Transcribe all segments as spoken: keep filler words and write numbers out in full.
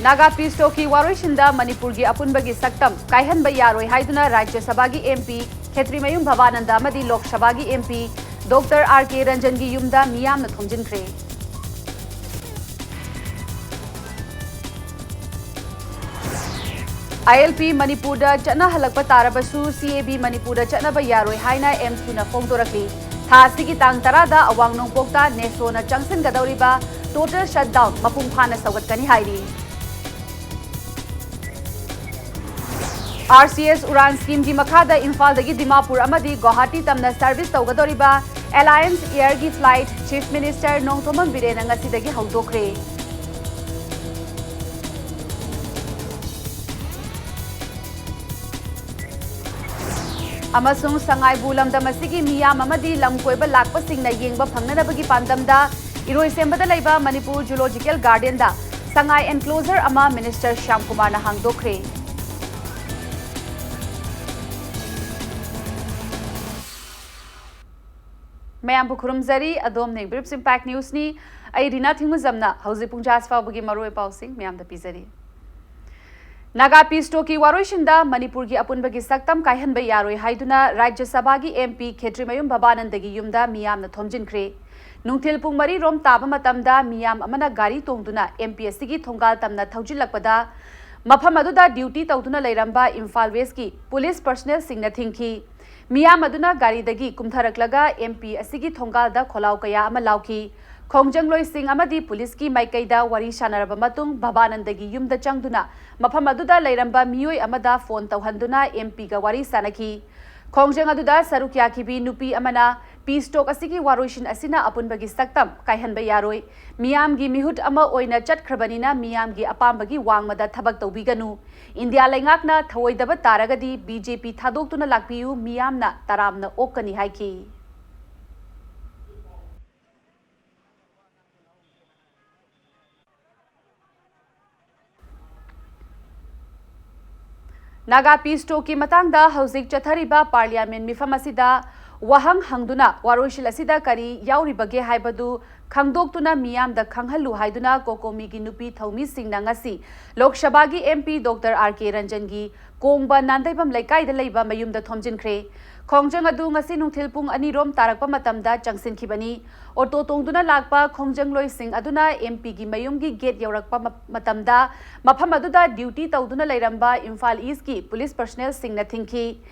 Naga piece ꯇꯣꯛꯀꯤ ꯋꯥꯔꯣꯏꯁꯤꯟꯗ ꯃꯅꯤꯄꯨꯔꯒꯤ ꯑꯄꯨꯟꯕꯒꯤ ꯁꯛꯇꯝ ꯀꯥꯏꯍꯟꯕ ꯌꯥꯔꯣꯏ ꯍꯥꯏꯗꯨꯅ ꯔꯥꯖ꯭ꯌ ꯁꯚꯥꯒꯤ MP ꯈꯦꯇ꯭ꯔꯤꯃꯌꯨꯝ ꯚꯕꯥꯅꯟꯗ ꯑꯃꯗꯤ ꯂꯣꯛ ꯁꯚꯥꯒꯤ MP ꯗꯣꯛꯇꯔ ꯑꯥꯔ ꯀꯦ ꯔꯟꯖꯟꯒꯤ ꯌꯨꯝꯗ ꯃꯤꯌꯥꯝꯅ ꯊꯣꯝꯖꯤꯟꯈ꯭ꯔꯦ꯫ ILP ꯃꯅꯤꯄꯨꯔꯗ ꯆꯠꯅꯍꯜꯂꯛꯄ ꯇꯥꯔꯕꯁꯨ CAB ꯃꯅꯤꯄꯨꯔꯗ ꯆꯠꯅꯕ ꯌꯥꯔꯣꯏ ꯍꯥꯏꯅ AMSUꯅ ꯐꯣꯡꯗꯣꯔꯛꯂꯤ꯫ ꯊꯥ ꯑꯁꯤꯒꯤ ꯇꯥꯡ ꯇꯔꯥꯗ ꯑꯋꯥꯡ ꯅꯣꯡꯄꯣꯛꯇ NESOꯅ ꯆꯪꯁꯤꯟꯒꯗꯧꯔꯤꯕ total shutdown ꯃꯄꯨꯡ ꯐꯥꯅ ꯁꯧꯒꯠꯀꯅꯤ ꯍꯥꯏꯔꯤ꯫ RCS ꯎꯔꯥꯟ schemeꯒꯤ ꯃꯈꯥꯗ ꯏꯝꯐꯥꯜꯗꯒꯤ ꯗꯤꯃꯥꯄꯨꯔ ꯑꯃꯗꯤ ꯒꯨꯋꯥꯍꯥꯇꯤ ꯇꯝꯅ service ꯇꯧꯒꯗꯧꯔꯤꯕ Alliance Airꯒꯤ flight Chief Minister Nongthombam ꯕꯤꯔꯦꯟꯅ ꯉꯁꯤꯗꯒꯤ ꯍꯧꯗꯣꯛꯈ꯭ꯔꯦ꯫ ꯑꯃꯁꯨꯡ ꯁꯉꯥꯏꯕꯨ ꯂꯝꯗꯝ ꯑꯁꯤꯒꯤ ꯃꯤꯌꯥꯝ ꯑꯃꯗꯤ ꯂꯝ ꯀꯣꯏꯕ ꯂꯥꯛꯄꯁꯤꯡꯅ ꯌꯦꯡꯕ ꯐꯪꯅꯅꯕꯒꯤ ꯄꯥꯟꯗꯝꯗ ꯏꯔꯣꯏꯁꯦꯝꯕꯗ ꯂꯩꯕ ꯃꯅꯤꯄꯨꯔ Zoological Gardenꯗ ꯁꯉꯥꯏ enclosure ꯑꯃ Minister ꯁ꯭ꯌꯥꯝꯀꯨꯃꯥꯔꯅ ꯍꯥꯡꯗꯣꯛꯈ꯭ꯔꯦ꯫ ꯃꯌꯥꯝꯕꯨ ꯈꯨꯔꯨꯝꯖꯔꯤ꯫ ꯑꯗꯣꯝꯅ ꯌꯦꯡꯕꯤꯔꯤꯕꯁꯤ Impact Newsꯅꯤ꯫ ꯑꯩ ꯔꯤꯅꯥ ꯊꯤꯡꯃꯖꯝꯅ ꯍꯧꯖꯤꯛ ꯄꯨꯡ ꯖꯥ ꯑꯁꯤ ꯐꯥꯎꯕꯒꯤ ꯃꯔꯨꯑꯣꯏꯕ ꯄꯥꯎꯁꯤꯡ ꯃꯌꯥꯝꯗ ꯄꯤꯖꯔꯤ꯫ ꯅꯥꯒꯥ ꯄꯤꯁ ꯇꯣꯛꯀꯤ ꯋꯥꯔꯣꯏꯁꯤꯟꯗ ꯃꯅꯤꯄꯨꯔꯒꯤ ꯑꯄꯨꯟꯕꯒꯤ ꯁꯛꯇꯝ ꯀꯥꯏꯍꯟꯕ ꯌꯥꯔꯣꯏ ꯍꯥꯏꯗꯨꯅ ꯔꯥꯖ꯭ꯌ ꯁꯚꯥꯒꯤ MP ꯈꯦꯇ꯭ꯔꯤꯃꯌꯨꯝ ꯚꯕꯥꯅꯟꯗꯒꯤ ꯌꯨꯝꯗ ꯃꯤꯌꯥꯝꯅ ꯊꯣꯝꯖꯤꯟꯈ꯭ꯔꯦ꯫ ꯅꯨꯡꯊꯤꯜ ꯄꯨꯡ ꯃꯔꯤ ꯔꯣꯝ ꯇꯥꯕ ꯃꯇꯝꯗ ꯃꯤꯌꯥꯝ ꯑꯃꯅ ꯒꯥꯔꯤ ꯇꯣꯡꯗꯨꯅ MP ꯑꯁꯤꯒꯤ ꯊꯣꯡꯒꯥꯜ ꯇꯝꯅ ꯊꯧꯖꯤꯜꯂꯛꯄꯗ ꯃꯐꯝ ꯑꯗꯨꯗ duty ꯇꯧꯗꯨꯅ ꯂꯩꯔꯝꯕ ꯏꯝꯐꯥꯜ Westꯀꯤ police personnelꯁꯤꯡꯅ ꯊꯤꯡꯈꯤ꯫ ꯃꯤꯌꯥꯝ ꯑꯗꯨꯅ ꯒꯥꯔꯤꯗꯒꯤ ꯀꯨꯝꯊꯔꯛꯂꯒ MP ꯑꯁꯤꯒꯤ ꯊꯣꯡꯒꯥꯜꯗ ꯈꯣꯜꯂꯥꯎ ꯀꯌꯥ ꯑꯃ ꯂꯥꯎꯈꯤ꯫ ꯈꯣꯡꯖꯪꯂꯣꯏꯁꯤꯡ ꯑꯃꯗꯤ policeꯀꯤ ꯃꯥꯏꯀꯩꯗ ꯋꯥꯔꯤ ꯁꯥꯟꯅꯔꯕ ꯃꯇꯨꯡ ꯚꯕꯥꯅꯟꯗꯒꯤ ꯌꯨꯝꯗ ꯆꯪꯗꯨꯅ ꯃꯐꯝ ꯑꯗꯨꯗ ꯂꯩꯔꯝꯕ ꯃꯤꯑꯣꯏ ꯑꯃꯗ phone ꯇꯧꯍꯟꯗꯨꯅ MPꯒ ꯋꯥꯔꯤ ꯁꯥꯟꯅꯈꯤ꯫ ꯈꯣꯡꯖꯪ ꯑꯗꯨꯗ ꯁꯔꯨꯛ ꯌꯥꯈꯤꯕꯤ ꯅꯨꯄꯤ ꯑꯃꯅ ꯄꯤꯁ ꯇꯣꯛ ꯑꯁꯤꯒꯤ ꯋꯥꯔꯣꯏꯁꯤꯟ ꯑꯁꯤꯅ ꯑꯄꯨꯟꯕꯒꯤ ꯁꯛꯇꯝ ꯀꯥꯏꯍꯟꯕ ꯌꯥꯔꯣꯏ꯫ ꯃꯤꯌꯥꯝꯒꯤ ꯃꯤꯍꯨꯠ ꯑꯃ ꯑꯣꯏꯅ ꯆꯠꯈ꯭ꯔꯕꯅꯤꯅ ꯃꯤꯌꯥꯝꯒꯤ ꯑꯄꯥꯝꯕꯒꯤ ꯋꯥꯡꯃꯗ ꯊꯕꯛ ꯇꯧꯕꯤꯒꯅꯨ꯫ ꯏꯟꯗꯤꯌꯥ ꯂꯩꯉꯥꯛꯅ ꯊꯧꯑꯣꯏꯗꯕ ꯇꯥꯔꯒꯗꯤ BJP ꯊꯥꯗꯣꯛꯇꯨꯅ ꯂꯥꯛꯄꯤꯌꯨ, ꯃꯤꯌꯥꯝꯅ ꯇꯔꯥꯝꯅ ꯑꯣꯛꯀꯅꯤ ꯍꯥꯏꯈꯤ꯫ ꯅꯥꯒꯥ ꯄꯤꯁ ꯇꯣꯛꯀꯤ ꯃꯇꯥꯡꯗ ꯍꯧꯖꯤꯛ ꯆꯠꯊꯔꯤꯕ Parliament ꯃꯤꯐꯝ ꯑꯁꯤꯗ ꯋꯥꯍꯪ ꯍꯪꯗꯨꯅ ꯋꯥꯔꯣꯏꯁꯤꯜ ꯑꯁꯤꯗ ꯀꯔꯤ ꯌꯥꯎꯔꯤꯕꯒꯦ ꯍꯥꯏꯕꯗꯨ ꯈꯪꯗꯣꯛꯇꯨꯅ ꯃꯤꯌꯥꯝꯗ ꯈꯪꯍꯜꯂꯨ ꯍꯥꯏꯗꯨꯅ ꯀꯣꯀꯣꯃꯤꯒꯤ ꯅꯨꯄꯤ ꯊꯧꯃꯤꯁꯤꯡꯅ ꯉꯁꯤ ꯂꯣꯛ ꯁꯚꯥꯒꯤ M P Doctor R K ꯔꯟꯖꯟꯒꯤ ꯀꯣꯡꯕ Nandeibam ꯂꯩꯀꯥꯏꯗ ꯂꯩꯕ ꯃꯌꯨꯝꯗ ꯊꯣꯝꯖꯤꯟꯈ꯭ꯔꯦ꯫ ꯈꯣꯡꯖꯪ ꯑꯗꯨ ꯉꯁꯤ ꯅꯨꯡꯊꯤꯜ ꯄꯨꯡ ꯑꯅꯤ ꯔꯣꯝ ꯇꯥꯔꯛꯄ ꯃꯇꯝꯗ ꯆꯪꯁꯤꯟꯈꯤꯕꯅꯤ꯫ ꯑꯣꯇꯣ ꯇꯣꯡꯗꯨꯅ ꯂꯥꯛꯄ ꯈꯣꯡꯖꯪꯂꯣꯏꯁꯤꯡ ꯑꯗꯨꯅ M P ꯒꯤ ꯃꯌꯨꯝꯒꯤ ꯒꯦꯠ ꯌꯧꯔꯛꯄ ꯃ-, ꯃꯇꯝꯗ ꯃꯐꯝ ꯑꯗꯨꯗ ꯗ꯭ꯌꯨꯇꯤ ꯇꯧꯗꯨꯅ ꯂꯩꯔꯝꯕ ꯏꯝꯐꯥꯜ ꯏꯁꯀꯤ ꯄꯨꯂꯤꯁ ꯄꯔꯁꯅꯦꯜꯁꯤꯡꯅ ꯊꯤꯡꯈꯤ꯫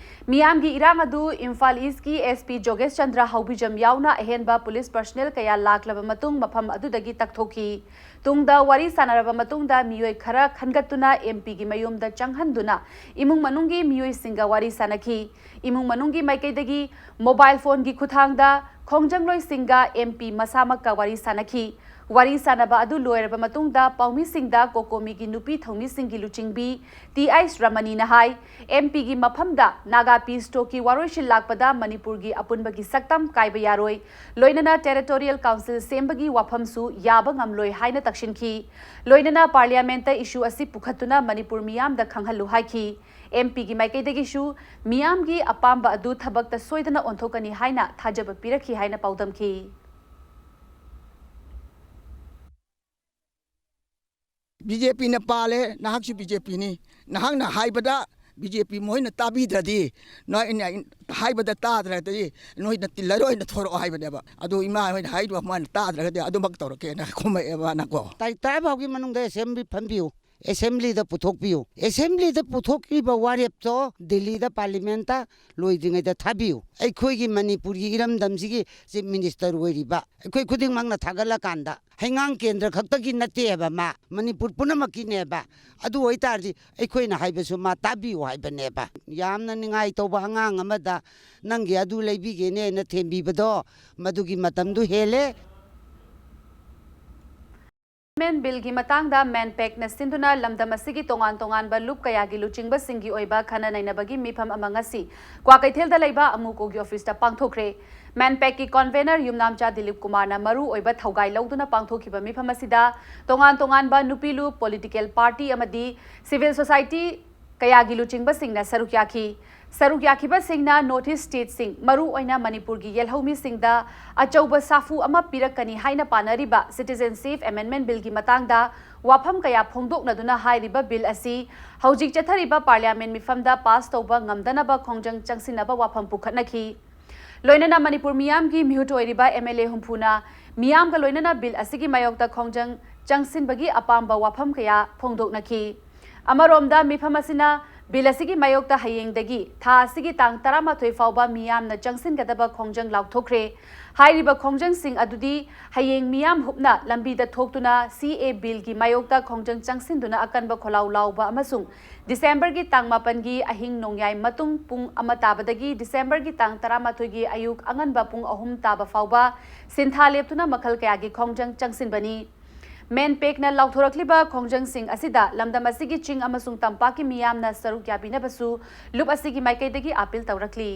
ꯃꯤꯌꯥꯝꯒꯤ ꯏꯔꯥꯡ ꯑꯗꯨ ꯏꯝꯐꯥꯜ ꯏꯁꯀꯤ S P ꯖꯣꯒꯦꯁ ꯆꯟꯗ꯭ꯔ ꯍꯧꯕꯤꯖꯝ ꯌꯥꯎꯅ ꯑꯍꯦꯟꯕ ꯄꯨꯂꯤꯁ ꯄꯔꯁꯅꯦꯜ ꯀꯌꯥ ꯂꯥꯛꯂꯕ ꯃꯇꯨꯡ ꯃꯐꯝ ꯑꯗꯨꯗꯒꯤ ꯇꯛꯊꯣꯛꯈꯤ꯫ ꯇꯨꯡꯗ ꯋꯥꯔꯤ ꯁꯥꯟꯅꯔꯕ ꯃꯇꯨꯡꯗ ꯃꯤꯑꯣꯏ ꯈꯔ ꯈꯟꯒꯠꯇꯨꯅ M P ꯒꯤ ꯃꯌꯨꯝꯗ ꯆꯪꯍꯟꯗꯨꯅ ꯏꯃꯨꯡ ꯃꯅꯨꯡꯒꯤ ꯃꯤꯑꯣꯏꯁꯤꯡꯒ ꯋꯥꯔꯤ ꯁꯥꯟꯅꯈꯤ꯫ ꯏꯃꯨꯡ ꯃꯅꯨꯡꯒꯤ ꯃꯥꯏꯀꯩꯗꯒꯤ ꯃꯣꯕꯥꯏꯜ ꯐꯣꯟꯒꯤ ꯈꯨꯠꯊꯥꯡꯗ ꯈꯣꯡꯖꯪꯂꯣꯏꯁꯤꯡꯒ M P ꯃꯁꯥꯃꯛꯀ ꯋꯥꯔꯤ ꯁꯥꯟꯅꯈꯤ꯫ ꯋꯥꯔꯤ ꯁꯥꯟꯅꯕ ꯑꯗꯨ ꯂꯣꯏꯔꯕ ꯃꯇꯨꯡꯗ ꯄꯥꯎꯃꯤꯁꯤꯡꯗ ꯀꯣꯀꯣꯃꯤꯒꯤ ꯅꯨꯄꯤ ꯊꯧꯃꯤꯁꯤꯡꯒꯤ ꯂꯨꯆꯤꯡꯕꯤ T H ꯔꯃꯅꯤꯅ ꯍꯥꯏ, M P ꯒꯤ ꯃꯐꯝꯗ ꯅꯥꯒꯥ ꯄꯤꯁ ꯇꯣꯛꯀꯤ ꯋꯥꯔꯣꯏꯁꯤꯜ ꯂꯥꯛꯄꯗ ꯃꯅꯤꯄꯨꯔꯒꯤ ꯑꯄꯨꯟꯕꯒꯤ ꯁꯛꯇꯝ ꯀꯥꯏꯕ ꯌꯥꯔꯣꯏ, ꯂꯣꯏꯅꯅ ꯇꯦꯔꯤꯇꯣꯔꯤꯌꯦꯜ ꯀꯥꯎꯟꯁꯤꯜ ꯁꯦꯝꯕꯒꯤ ꯋꯥꯐꯝꯁꯨ ꯌꯥꯕ ꯉꯝꯂꯣꯏ ꯍꯥꯏꯅ ꯇꯛꯁꯤꯟꯈꯤ꯫ ꯂꯣꯏꯅꯅ ꯄꯥꯔꯂꯤꯌꯥꯃꯦꯟꯠꯇ ꯏꯁꯨ ꯑꯁꯤ ꯄꯨꯈꯠꯇꯨꯅ ꯃꯅꯤꯄꯨꯔ ꯃꯤꯌꯥꯝꯗ ꯈꯪꯍꯜꯂꯨ ꯍꯥꯏꯈꯤ꯫ M P ꯒꯤ ꯃꯥꯏꯀꯩꯗꯒꯤꯁꯨ ꯃꯤꯌꯥꯝꯒꯤ ꯑꯄꯥꯝꯕ ꯑꯗꯨ ꯊꯕꯛꯇ ꯁꯣꯏꯗꯅ ꯑꯣꯟꯊꯣꯛꯀꯅꯤ ꯍꯥꯏꯅ ꯊꯥꯖꯕ ꯄꯤꯔꯛꯈꯤ ꯍꯥꯏꯅ ꯄꯥꯎꯗꯝꯈꯤ꯫ B J P ꯅ ꯄꯥꯜꯂꯦ, ꯅꯍꯥꯛꯁꯨ B J P ꯅꯤ꯫ ꯅꯍꯥꯛꯅ ꯍꯥꯏꯕꯗ B J P ꯃꯈꯣꯏꯅ ꯇꯥꯕꯤꯗ꯭ꯔꯗꯤ, ꯅꯣꯏꯅ ꯍꯥꯏꯕꯗ ꯇꯥꯗ꯭ꯔꯒꯗꯤ ꯅꯣꯏꯅ ꯇꯤꯜꯂꯔꯣꯏꯅ ꯊꯣꯔꯛꯑꯣ ꯍꯥꯏꯕꯅꯦꯕ꯫ ꯑꯗꯨ ꯏꯃꯥ ꯍꯣꯏꯅ ꯍꯥꯏꯗꯨ ꯃꯣꯏꯅ ꯇꯥꯗ꯭ꯔꯒꯗꯤ ꯑꯗꯨꯃꯛ ꯇꯧꯔꯛꯀꯦꯅ ꯈꯨꯝꯃꯛꯑꯦꯕ ꯅꯀꯣ꯫ ꯇꯥꯔꯤꯛ ꯇꯔꯥ ꯐꯥꯎꯒꯤ ꯃꯅꯨꯡꯗ assembly ꯐꯝꯕꯤꯌꯨ, assembly ꯗ ꯄꯨꯊꯣꯛꯄꯤꯌꯨ꯫ Assembly ꯗ ꯄꯨꯊꯣꯛꯂꯤꯕ ꯋꯥꯔꯦꯞꯇꯣ ꯗꯤꯜꯂꯤꯗ parliament ꯇ ꯂꯣꯏꯗ꯭ꯔꯤꯉꯩꯗ ꯊꯥꯕꯤꯌꯨ꯫ ꯑꯩꯈꯣꯏꯒꯤ ꯃꯅꯤꯄꯨꯔꯒꯤ ꯏꯔꯝꯗꯝꯁꯤꯒꯤ chief minister ꯑꯣꯏꯔꯤꯕ ꯑꯩꯈꯣꯏ ꯈꯨꯗꯤꯡꯃꯛꯅ ꯊꯥꯒꯠꯂꯀꯥꯟꯗ ꯍꯩꯉꯥꯡ ꯀꯦꯟꯗ꯭ꯔ ꯈꯛꯇꯒꯤ ꯅꯠꯇꯦꯕ, ꯃꯥ ꯃꯅꯤꯄꯨꯔ ꯄꯨꯝꯅꯃꯛꯀꯤꯅꯦꯕ꯫ ꯑꯗꯨ ꯑꯣꯏꯇꯥꯔꯗꯤ ꯑꯩꯈꯣꯏꯅ ꯍꯥꯏꯕꯁꯨ ꯃꯥ ꯇꯥꯕꯤꯌꯨ ꯍꯥꯏꯕꯅꯦꯕ꯫ ꯌꯥꯝꯅ ꯅꯤꯡꯉꯥꯏ ꯇꯧꯕ ꯑꯉꯥꯡ ꯑꯃꯗ ꯅꯪꯒꯤ ꯑꯗꯨ ꯂꯩꯕꯤꯒꯦꯅꯦꯅ ꯊꯦꯝꯕꯤꯕꯗꯣ, ꯃꯗꯨꯒꯤ ꯃꯇꯝꯗꯨ ꯍꯦꯜꯂꯦ꯫ Amendment Bill ꯒꯤ ꯃꯇꯥꯡꯗ MANPAC ꯅ ꯁꯤꯟꯗꯨꯅ ꯂꯝꯗꯝ ꯑꯁꯤꯒꯤ ꯇꯣꯉꯥꯟ ꯇꯣꯉꯥꯟꯕ ꯂꯨꯞ ꯀꯌꯥꯒꯤ ꯂꯨꯆꯤꯡꯕꯁꯤꯡꯒꯤ ꯑꯣꯏꯕ ꯈꯟꯅ ꯅꯩꯅꯕꯒꯤ ꯃꯤꯐꯝ ꯑꯃ ꯉꯁꯤ ꯀ꯭ꯋꯥꯀꯩꯊꯦꯜꯗ ꯂꯩꯕ ꯑꯃꯨꯀꯣꯒꯤ office ꯇ ꯄꯥꯡꯊꯣꯛꯈ꯭ꯔꯦ꯫ MANPAC ꯀꯤ convenor ꯌꯨꯝꯅꯥꯝꯆꯥ ꯗꯤꯂꯤꯞ ꯀꯨꯃꯥꯔꯅ ꯃꯔꯨ ꯑꯣꯏꯕ ꯊꯧꯒꯥꯏ ꯂꯧꯗꯨꯅ ꯄꯥꯡꯊꯣꯛꯈꯤꯕ ꯃꯤꯐꯝ ꯑꯁꯤꯗ ꯇꯣꯉꯥꯟ ꯇꯣꯉꯥꯟꯕ ꯅꯨꯄꯤ ꯂꯨꯞ, political party ꯑꯃꯗꯤ civil society ꯀꯌꯥꯒꯤ ꯂꯨꯆꯤꯡꯕꯁꯤꯡꯅ ꯁꯔꯨꯛ ꯌꯥꯈꯤ꯫ ꯁꯔꯨꯛ ꯌꯥꯈꯤꯕꯁꯤꯡꯅ North East stateꯁꯤꯡ, ꯃꯔꯨꯑꯣꯏꯅ ꯃꯅꯤꯄꯨꯔꯒꯤ ꯌꯦꯜꯍꯧꯃꯤꯁꯤꯡꯗ ꯑꯆꯧꯕ ꯁꯥꯐꯨ ꯑꯃ ꯄꯤꯔꯛꯀꯅꯤ ꯍꯥꯏꯅ ꯄꯥꯅꯔꯤꯕ Citizenship Amendment Billꯒꯤ ꯃꯇꯥꯡꯗ ꯋꯥꯐꯝ ꯀꯌꯥ ꯐꯣꯡꯗꯣꯛꯅꯗꯨꯅ ꯍꯥꯏꯔꯤꯕ Bill ꯑꯁꯤ ꯍꯧꯖꯤꯛ ꯆꯠꯊꯔꯤꯕ Parliament ꯃꯤꯐꯝꯗ pass ꯇꯧꯕ ꯉꯝꯗꯅꯕ ꯈꯣꯡꯖꯪ ꯆꯪꯁꯤꯟꯅꯕ ꯋꯥꯐꯝ ꯄꯨꯈꯠꯅꯈꯤ꯫ ꯂꯣꯏꯅꯅ ꯃꯅꯤꯄꯨꯔ ꯃꯤꯌꯥꯝꯒꯤ ꯃꯤꯍꯨꯠ ꯑꯣꯏꯔꯤꯕ MLA ꯍꯨꯝꯐꯨꯅ ꯃꯤꯌꯥꯝꯒ ꯂꯣꯏꯅꯅ Bill ꯑꯁꯤꯒꯤ ꯃꯥꯌꯣꯛꯇ ꯈꯣꯡꯖꯪ ꯆꯪꯁꯤꯟꯕꯒꯤ ꯑꯄꯥꯝꯕ ꯋꯥꯐꯝ ꯀꯌꯥ ꯐꯣꯡꯗꯣꯛꯅꯈꯤ꯫ ꯑꯃꯔꯣꯝꯗ, ꯃꯤꯐꯝ ꯑꯁꯤꯅ Bill ꯑꯁꯤꯒꯤ ꯃꯥꯌꯣꯛꯇ ꯍꯌꯦꯡꯗꯒꯤ ꯊꯥ ꯑꯁꯤꯒꯤ ꯇꯥꯡ ꯇꯔꯥꯃꯥꯊꯣꯏ ꯐꯥꯎꯕ ꯃꯤꯌꯥꯝꯅ ꯆꯪꯁꯤꯟꯒꯗꯕ ꯈꯣꯡꯖꯪ ꯂꯥꯎꯊꯣꯛꯈ꯭ꯔꯦ꯫ ꯍꯥꯏꯔꯤꯕ ꯈꯣꯡꯖꯪꯁꯤꯡ ꯑꯗꯨꯗꯤ ꯍꯌꯦꯡ ꯃꯤꯌꯥꯝ ꯍꯨꯞꯅ ꯂꯝꯕꯤꯗ ꯊꯣꯛꯇꯨꯅ CAA Billꯒꯤ ꯃꯥꯌꯣꯛꯇ ꯈꯣꯡꯖꯪ ꯆꯪꯁꯤꯟꯗꯨꯅ ꯑꯀꯟꯕ ꯈꯣꯜꯂꯥꯎ ꯂꯥꯎꯕ ꯑꯃꯁꯨꯡ Decemberꯒꯤ ꯇꯥꯡ ꯃꯥꯄꯟꯒꯤ ꯑꯍꯤꯡ ꯅꯣꯡꯌꯥꯏ ꯃꯇꯨꯡ ꯄꯨꯡ ꯑꯃ ꯇꯥꯕꯗꯒꯤ Decemberꯒꯤ ꯇꯥꯡ ꯇꯔꯥꯃꯥꯊꯣꯏꯒꯤ ꯑꯌꯨꯛ ꯑꯉꯟꯕ ꯄꯨꯡ ꯑꯍꯨꯝ ꯇꯥꯕ ꯐꯥꯎꯕ ꯁꯤꯟꯊꯥ ꯂꯦꯞꯇꯨꯅ ꯃꯈꯜ ꯀꯌꯥꯒꯤ ꯈꯣꯡꯖꯪ ꯆꯪꯁꯤꯟꯕꯅꯤ꯫ MANPACꯅ ꯂꯥꯎꯊꯣꯔꯛꯂꯤꯕ ꯈꯣꯡꯖꯪꯁꯤꯡ ꯑꯁꯤꯗ ꯂꯝꯗꯝ ꯑꯁꯤꯒꯤ ꯆꯤꯡ ꯑꯃꯁꯨꯡ ꯇꯝꯄꯥꯛꯀꯤ ꯃꯤꯌꯥꯝꯅ ꯁꯔꯨꯛ ꯌꯥꯕꯤꯅꯕꯁꯨ ꯂꯨꯞ ꯑꯁꯤꯒꯤ ꯃꯥꯏꯀꯩꯗꯒꯤ appeal ꯇꯧꯔꯛꯂꯤ꯫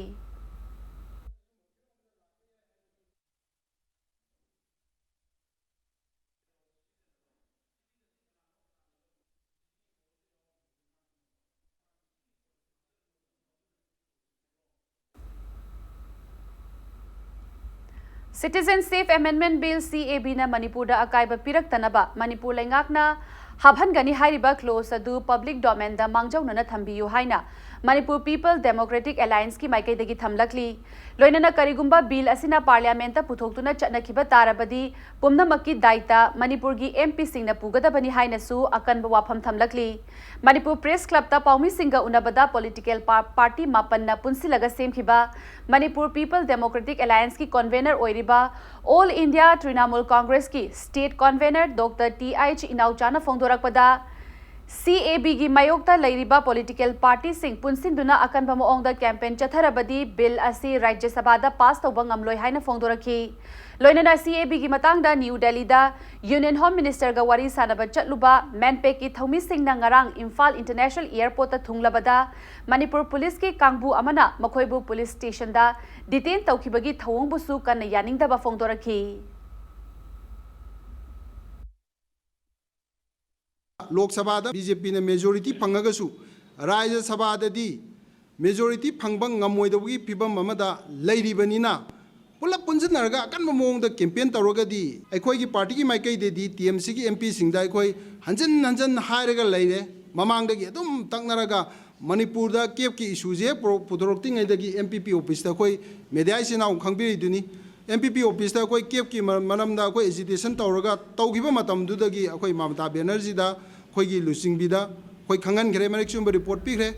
Citizenship Amendment Bill, CABꯅ ꯃꯅꯤꯄꯨꯔꯗ ꯑꯀꯥꯏꯕ ꯄꯤꯔꯛꯇꯅꯕ ꯃꯅꯤꯄꯨꯔ ꯂꯩꯉꯥꯛꯅ ꯍꯥꯞꯍꯟꯒꯅꯤ ꯍꯥꯏꯔꯤꯕ clause ꯑꯗꯨ public domainꯗ ꯃꯥꯡꯖꯧꯅꯅ ꯊꯝꯕꯤꯌꯨ ꯍꯥꯏꯅ Manipur People Democratic Allianceꯀꯤ ꯃꯥꯏꯀꯩꯗꯒꯤ ꯊꯝꯂꯛꯂꯤ꯫ ꯂꯣꯏꯅꯅ ꯀꯔꯤꯒꯨꯝꯕ Bill ꯑꯁꯤꯅ Parliamentꯇ ꯄꯨꯊꯣꯛꯇꯨꯅ ꯆꯠꯅꯈꯤꯕ ꯇꯥꯔꯕꯗꯤ ꯄꯨꯝꯅꯃꯛꯀꯤ ꯗꯥꯏꯇ ꯃꯅꯤꯄꯨꯔꯒꯤ MPꯁꯤꯡꯅ ꯄꯨꯒꯗꯕꯅꯤ ꯍꯥꯏꯅꯁꯨ ꯑꯀꯟꯕ ꯋꯥꯐꯝ ꯊꯝꯂꯛꯂꯤ꯫ Manipur Press Clubꯇ ꯄꯥꯎꯃꯤꯁꯤꯡꯒ ꯎꯅꯕꯗ political pa-, party ꯃꯥꯄꯟꯅ ꯄꯨꯟꯁꯤꯜꯂꯒ ꯁꯦꯝꯈꯤꯕ Manipur People Democratic Allianceꯀꯤ convener ꯑꯣꯏꯔꯤꯕ All India Trinamool Congressꯀꯤ state convener Doctor Th ꯏꯅꯥꯎꯆꯥꯅ ꯐꯣꯡꯗꯣꯔꯛꯄꯗ, CABꯒꯤ ꯃꯥꯌꯣꯛꯇ ꯂꯩꯔꯤꯕ political partyꯁꯤꯡ ꯄꯨꯟꯁꯤꯟꯗꯨꯅ ꯑꯀꯟꯕ ꯃꯑꯣꯡꯗ campaign ꯆꯠꯊꯔꯕꯗꯤ Bill ꯑꯁꯤ ꯔꯥꯖ꯭ꯌ ꯁꯚꯥꯗ pass ꯇꯧꯕ ꯉꯝꯂꯣꯏ ꯍꯥꯏꯅ ꯐꯣꯡꯗꯣꯔꯛꯈꯤ꯫ ꯂꯣꯏꯅꯅ CABꯒꯤ ꯃꯇꯥꯡꯗ New Delhiꯗ Union Home Ministerꯒ ꯋꯥꯔꯤ ꯁꯥꯟꯅꯕ ꯆꯠꯂꯨꯕ MANPACꯀꯤ ꯊꯧꯃꯤꯁꯤꯡꯅ ꯉꯔꯥꯡ ꯏꯝꯐꯥꯜ International Airportꯇ ꯊꯨꯡꯂꯕꯗ ꯃꯅꯤꯄꯨꯔ policeꯀꯤ ꯀꯥꯡꯕꯨ ꯑꯃꯅ ꯃꯈꯣꯏꯕꯨ police stationꯗ detain ꯇꯧꯈꯤꯕꯒꯤ ꯊꯧꯑꯣꯡꯕꯨꯁꯨ ꯀꯟꯅ ꯌꯥꯅꯤꯡꯗꯕ ꯐꯣꯡꯗꯣꯔꯛꯈꯤ꯫ ꯂꯣꯛ ꯁꯚꯥꯗ BJPꯅ majority ꯐꯪꯉꯒꯁꯨ ꯔꯥꯖ꯭ꯌ ꯁꯚꯥꯗꯗꯤ ꯃꯦꯖꯣꯔꯤꯇꯤ ꯐꯪꯕ ꯉꯝꯃꯣꯏꯗꯕꯒꯤ ꯐꯤꯕꯝ ꯑꯃꯗ ꯂꯩꯔꯤꯕꯅꯤꯅ, ꯄꯨꯂꯞ ꯄꯨꯟꯁꯤꯟꯅꯔꯒ ꯑꯀꯟꯕ ꯃꯑꯣꯡꯗ ꯀꯦꯝꯄꯦꯟ ꯇꯧꯔꯒꯗꯤ, ꯑꯩꯈꯣꯏꯒꯤ ꯄꯥꯔꯇꯤꯒꯤ ꯃꯥꯏꯀꯩꯗꯒꯤ ꯇꯤ ꯑꯦꯝ ꯁꯤꯒꯤ ꯑꯦꯝ ꯄꯤꯁꯤꯡꯗ ꯑꯩꯈꯣꯏ ꯍꯟꯖꯤꯟ ꯍꯟꯖꯤꯟ ꯍꯥꯏꯔꯒ ꯂꯩꯔꯦ꯫ ꯃꯃꯥꯡꯗꯒꯤ ꯑꯗꯨꯝ ꯇꯛꯅꯔꯒ ꯃꯅꯤꯄꯨꯔꯗ ꯀꯦꯞꯀꯤ ꯏꯁꯨꯁꯦ ꯄꯨꯔꯣ-, ꯄꯨꯊꯣꯔꯛꯇ꯭ꯔꯤꯉꯩꯗꯒꯤ ꯑꯦꯝ ꯄꯤ ꯄꯤ ꯑꯣꯐꯤꯁꯇ ꯑꯩꯈꯣꯏ ꯃꯦꯗꯤꯌꯥ ꯏꯆꯤꯟ ꯏꯅꯥꯎ ꯈꯪꯕꯤꯔꯤꯗꯨꯅꯤ꯫ ꯑꯦꯝ ꯄꯤ ꯄꯤ ꯑꯣꯐꯤꯁꯇ ꯑꯩꯈꯣꯏ ꯀꯦꯞꯀꯤ ꯃꯔ-, ꯃꯔꯝꯗ ꯑꯩꯈꯣꯏ ꯑꯦꯖꯤꯇꯦꯁꯟ ꯇꯧꯔꯒ ꯇꯧꯈꯤꯕ ꯃꯇꯝꯗꯨꯗꯒꯤ ꯑꯩꯈꯣꯏ ꯃꯃꯇꯥ ꯕꯦꯅꯔꯖꯤꯗ ꯑꯩꯈꯣꯏꯒꯤ ꯂꯨꯆꯤꯡꯕꯤꯗ ꯑꯩꯈꯣꯏ ꯈꯪꯍꯟꯈ꯭ꯔꯦ, ꯃꯔꯤꯛ ꯆꯨꯝꯕ ꯔꯤꯄꯣꯔꯠ ꯄꯤꯈ꯭ꯔꯦ꯫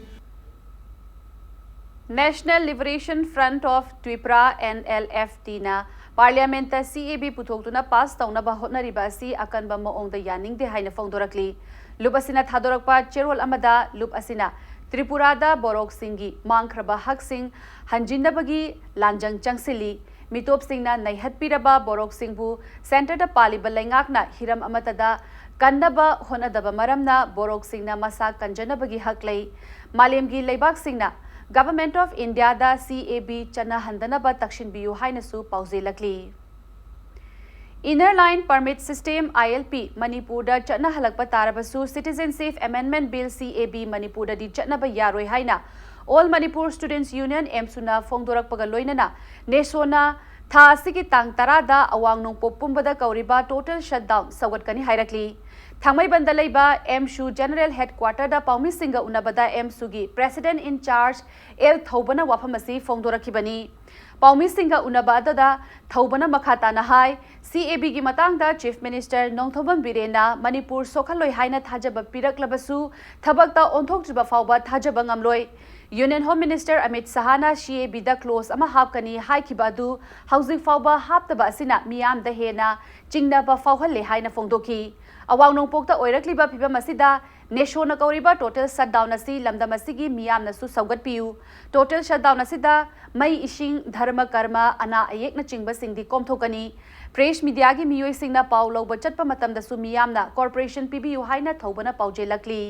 National Liberation Front of Twipra, N L F T ꯅ ꯄꯥꯔꯂꯤꯌꯥꯃꯦꯟꯠꯇ C A B ꯄꯨꯊꯣꯛꯇꯨꯅ ꯄꯥꯁ ꯇꯧꯅꯕ ꯍꯣꯠꯅꯔꯤꯕ ꯑꯁꯤ ꯑꯀꯟꯕ ꯃꯑꯣꯡꯗ ꯌꯥꯅꯤꯡꯗꯦ ꯍꯥꯏꯅ ꯐꯣꯡꯗꯣꯔꯛꯂꯤ꯫ ꯂꯨꯞ ꯑꯁꯤꯅ ꯊꯥꯗꯣꯔꯛꯄ ꯆꯦꯔꯣꯜ ꯑꯃꯗ ꯂꯨꯞ ꯑꯁꯤꯅ ꯇ꯭ꯔꯤꯄꯨꯔꯥꯗ ꯕꯣꯔꯣꯛꯁꯤꯡꯒꯤ ꯃꯥꯡꯈ꯭ꯔꯕ ꯍꯛꯁꯤꯡ ꯍꯟꯖꯤꯟꯅꯕꯒꯤ ꯂꯥꯟꯖꯪ ꯆꯪꯁꯤꯜꯂꯤ꯫ ꯃꯤꯇꯣꯞꯁꯤꯡꯅ ꯅꯩꯍꯠꯄꯤꯔꯕ ꯕꯣꯔꯣꯛꯁꯤꯡꯕꯨ ꯁꯦꯟꯇꯔꯗ ꯄꯥꯜꯂꯤꯕ ꯂꯩꯉꯥꯛꯅ ꯍꯤꯔꯝ ꯑꯃꯠꯇꯗ ꯀꯟꯅꯕ ꯍꯣꯠꯅꯗꯕ ꯃꯔꯝꯅ ꯕꯣꯔꯣꯛꯁꯤꯡꯅ ꯃꯁꯥ ꯀꯟꯖꯅꯕꯒꯤ ꯍꯛ ꯂꯩ꯫ ꯃꯥꯂꯦꯝꯒꯤ ꯂꯩꯕꯥꯛꯁꯤꯡꯅ Government of India the C A B ꯆꯠꯅꯍꯟꯗꯅꯕ ꯇꯛꯁꯤꯟꯕꯤꯌꯨ ꯍꯥꯏꯅꯁꯨ ꯄꯥꯎꯖꯦꯜꯂꯛꯂꯤ꯫ Inner Line Permit System, I L P, ꯃꯅꯤꯄꯨꯔꯗ ꯆꯠꯅꯍꯜꯂꯛꯄ ꯇꯥꯔꯕꯁꯨ, Citizenship Amendment Bill, C A B, ꯃꯅꯤꯄꯨꯔꯗꯗꯤ ꯆꯠꯅꯕ ꯌꯥꯔꯣꯏ ꯍꯥꯏꯅ All Manipur Students Union, ꯑꯦꯝꯁꯨꯅ ꯐꯣꯡꯗꯣꯔꯛꯄꯒ ꯂꯣꯏꯅꯅ NESO ꯅ ꯊꯥ ꯑꯁꯤꯒꯤ ꯇꯥꯡ ꯇꯔꯥꯗ ꯑꯋꯥꯡ ꯅꯣꯡꯄꯣꯛ ꯄꯨꯝꯕꯗ ꯀꯧꯔꯤꯕ total shutdown ꯁꯧꯒꯠꯀꯅꯤ ꯍꯥꯏꯔꯛꯂꯤ꯫ ꯊꯥꯡꯃꯩꯕꯟꯗ ꯂꯩꯕ ꯑꯦꯝꯁꯨ General Headquarter ꯗ ꯄꯥꯎꯃꯤꯁꯤꯡꯒ ꯎꯅꯕꯗ ꯑꯦꯝꯁꯨꯒꯤ President in Charge ꯑꯦꯜ ꯊꯧꯕꯅ ꯋꯥꯐꯝ ꯑꯁꯤ ꯐꯣꯡꯗꯣꯔꯛꯈꯤꯕꯅꯤ꯫ ꯄꯥꯎꯃꯤꯁꯤꯡꯒ ꯎꯅꯕ ꯑꯗꯨꯗ ꯊꯧꯕꯅ ꯃꯈꯥ ꯇꯥꯅ ꯍꯥꯏ, C A B ꯒꯤ ꯃꯇꯥꯡꯗ Chief Minister ꯅꯣꯡꯊꯣꯝꯕꯝ ꯕꯤꯔꯦꯟꯅ ꯃꯅꯤꯄꯨꯔ ꯁꯣꯛꯍꯜꯂꯣꯏ ꯍꯥꯏꯅ ꯊꯥꯖꯕ ꯄꯤꯔꯛꯂꯕꯁꯨ, ꯊꯕꯛꯇ ꯑꯣꯟꯊꯣꯛꯇ꯭ꯔꯤꯕ ꯐꯥꯎꯕ ꯊꯥꯖꯕ ꯉꯝꯂꯣꯏ꯫ Union Home Minister Amit ꯁꯍꯥꯅ C A B the clause ꯑꯃ ꯍꯥꯞꯀꯅꯤ ꯍꯥꯏꯈꯤꯕ ꯑꯗꯨ ꯍꯧꯖꯤꯛ ꯐꯥꯎꯕ ꯍꯥꯞꯇꯕ ꯑꯁꯤꯅ ꯃꯤꯌꯥꯝꯗ ꯍꯦꯟꯅ ꯆꯤꯡꯅꯕ ꯐꯥꯎꯍꯜꯂꯦ ꯍꯥꯏꯅ ꯐꯣꯡꯗꯣꯛꯈꯤ꯫ ꯑꯋꯥꯡ ꯅꯣꯡꯄꯣꯛꯇ ꯑꯣꯏꯔꯛꯂꯤꯕ ꯐꯤꯕꯝ ꯑꯁꯤꯗ NESO ꯅ ꯀꯧꯔꯤꯕ total shutdown ꯑꯁꯤ ꯂꯝꯗꯝ ꯑꯁꯤꯒꯤ ꯃꯤꯌꯥꯝꯅꯁꯨ ꯁꯧꯒꯠꯄꯤꯌꯨ꯫ Total shutdown ꯑꯁꯤꯗ ꯃꯩ, ꯏꯁꯤꯡ, ꯙꯔꯃ ꯀꯔꯃ, ꯑꯅꯥ ꯑꯌꯦꯛꯅꯆꯤꯡꯕꯁꯤꯡꯗꯤ ꯀꯣꯝꯊꯣꯛꯀꯅꯤ꯫ Press media ꯒꯤ ꯃꯤꯑꯣꯏꯁꯤꯡꯅ ꯄꯥꯎ ꯂꯧꯕ ꯆꯠꯄ ꯃꯇꯝꯗꯁꯨ ꯃꯤꯌꯥꯝꯅ cooperation ꯄꯤꯕꯤꯌꯨ ꯍꯥꯏꯅ ꯊꯧꯕꯅ ꯄꯥꯎꯖꯦꯜꯂꯛꯂꯤ꯫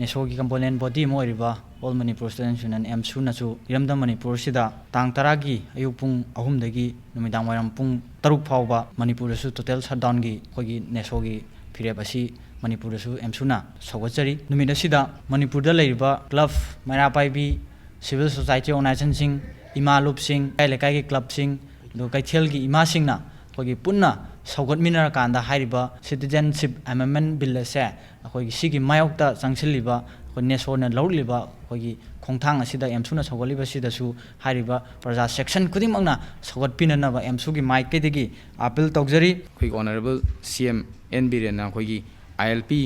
NESO ꯒꯤ component body ꯑꯃ ꯑꯣꯏꯔꯤꯕ All Manipur Students Union, ꯑꯦꯝꯁꯨꯅꯁꯨ ꯏꯔꯝꯗꯝ ꯃꯅꯤꯄꯨꯔꯁꯤꯗ ꯇꯥꯡ ꯇꯔꯥꯒꯤ ꯑꯌꯨꯛ ꯄꯨꯡ ꯑꯍꯨꯝꯗꯒꯤ ꯅꯨꯃꯤꯗꯥꯡ ꯋꯥꯏꯔꯝ ꯄꯨꯡ ꯇꯔꯨꯛ ꯐꯥꯎꯕ ꯃꯅꯤꯄꯨꯔꯗꯁꯨ total shutdown ꯒꯤ ꯑꯩꯈꯣꯏꯒꯤ NESO ꯒꯤ ꯐꯤꯔꯦꯞ ꯑꯁꯤ ꯃꯅꯤꯄꯨꯔꯗꯁꯨ ꯑꯦꯝꯁꯨꯅ ꯁꯧꯒꯠꯆꯔꯤ꯫ ꯅꯨꯃꯤꯠ ꯑꯁꯤꯗ ꯃꯅꯤꯄꯨꯔꯗ ꯂꯩꯔꯤꯕ ꯀ꯭ꯂꯕ, ꯃꯩꯔꯥ ꯄꯥꯏꯕꯤ, ꯁꯤꯚꯤꯜ ꯁꯣꯁꯥꯏꯇꯤ ꯑꯣꯔꯒꯅꯥꯏꯖꯦꯁꯟꯁꯤꯡ, ꯏꯃꯥ ꯂꯨꯞꯁꯤꯡ, ꯂꯩꯀꯥꯏ ꯂꯩꯀꯥꯏꯒꯤ ꯀ꯭ꯂꯕꯁꯤꯡ, ꯑꯗꯨꯒ ꯀꯩꯊꯦꯜꯒꯤ ꯏꯃꯥꯁꯤꯡꯅ ꯑꯩꯈꯣꯏꯒꯤ ꯄꯨꯟꯅ ꯁꯧꯒꯠꯃꯤꯟꯅꯔꯀꯥꯟꯗ ꯍꯥꯏꯔꯤꯕ Citizenship Amendment Bill ꯑꯁꯦ ꯑꯩꯈꯣꯏꯒꯤ ꯁꯤꯒꯤ ꯃꯥꯌꯣꯛꯇ ꯆꯪꯁꯤꯜꯂꯤꯕ ꯑꯩꯈꯣꯏ ꯅꯦꯁꯣꯔꯅ ꯂꯧꯔꯛꯂꯤꯕ ꯑꯩꯈꯣꯏꯒꯤ ꯈꯣꯡꯊꯥꯡ ꯑꯁꯤꯗ, ꯑꯦꯝꯁꯨꯅ ꯁꯧꯒꯠꯂꯤꯕꯁꯤꯗꯁꯨ ꯍꯥꯏꯔꯤꯕ ꯄ꯭ꯔꯖꯥ ꯁꯦꯛꯁꯟ ꯈꯨꯗꯤꯡꯃꯛꯅ ꯁꯧꯒꯠꯄꯤꯅꯅꯕ ꯑꯦꯝꯁꯨꯒꯤ ꯃꯥꯏꯀꯩꯗꯒꯤ ꯑꯥꯄꯤꯜ ꯇꯧꯖꯔꯤ꯫ ꯑꯩꯈꯣꯏꯒꯤ ꯑꯣꯅꯔꯦꯕꯜ ꯁꯤ ꯑꯦꯝ ꯑꯦꯟ ꯕꯤꯔꯦꯟꯅ ꯑꯩꯈꯣꯏꯒꯤ ꯑꯥꯏ ꯑꯦꯜ ꯄꯤ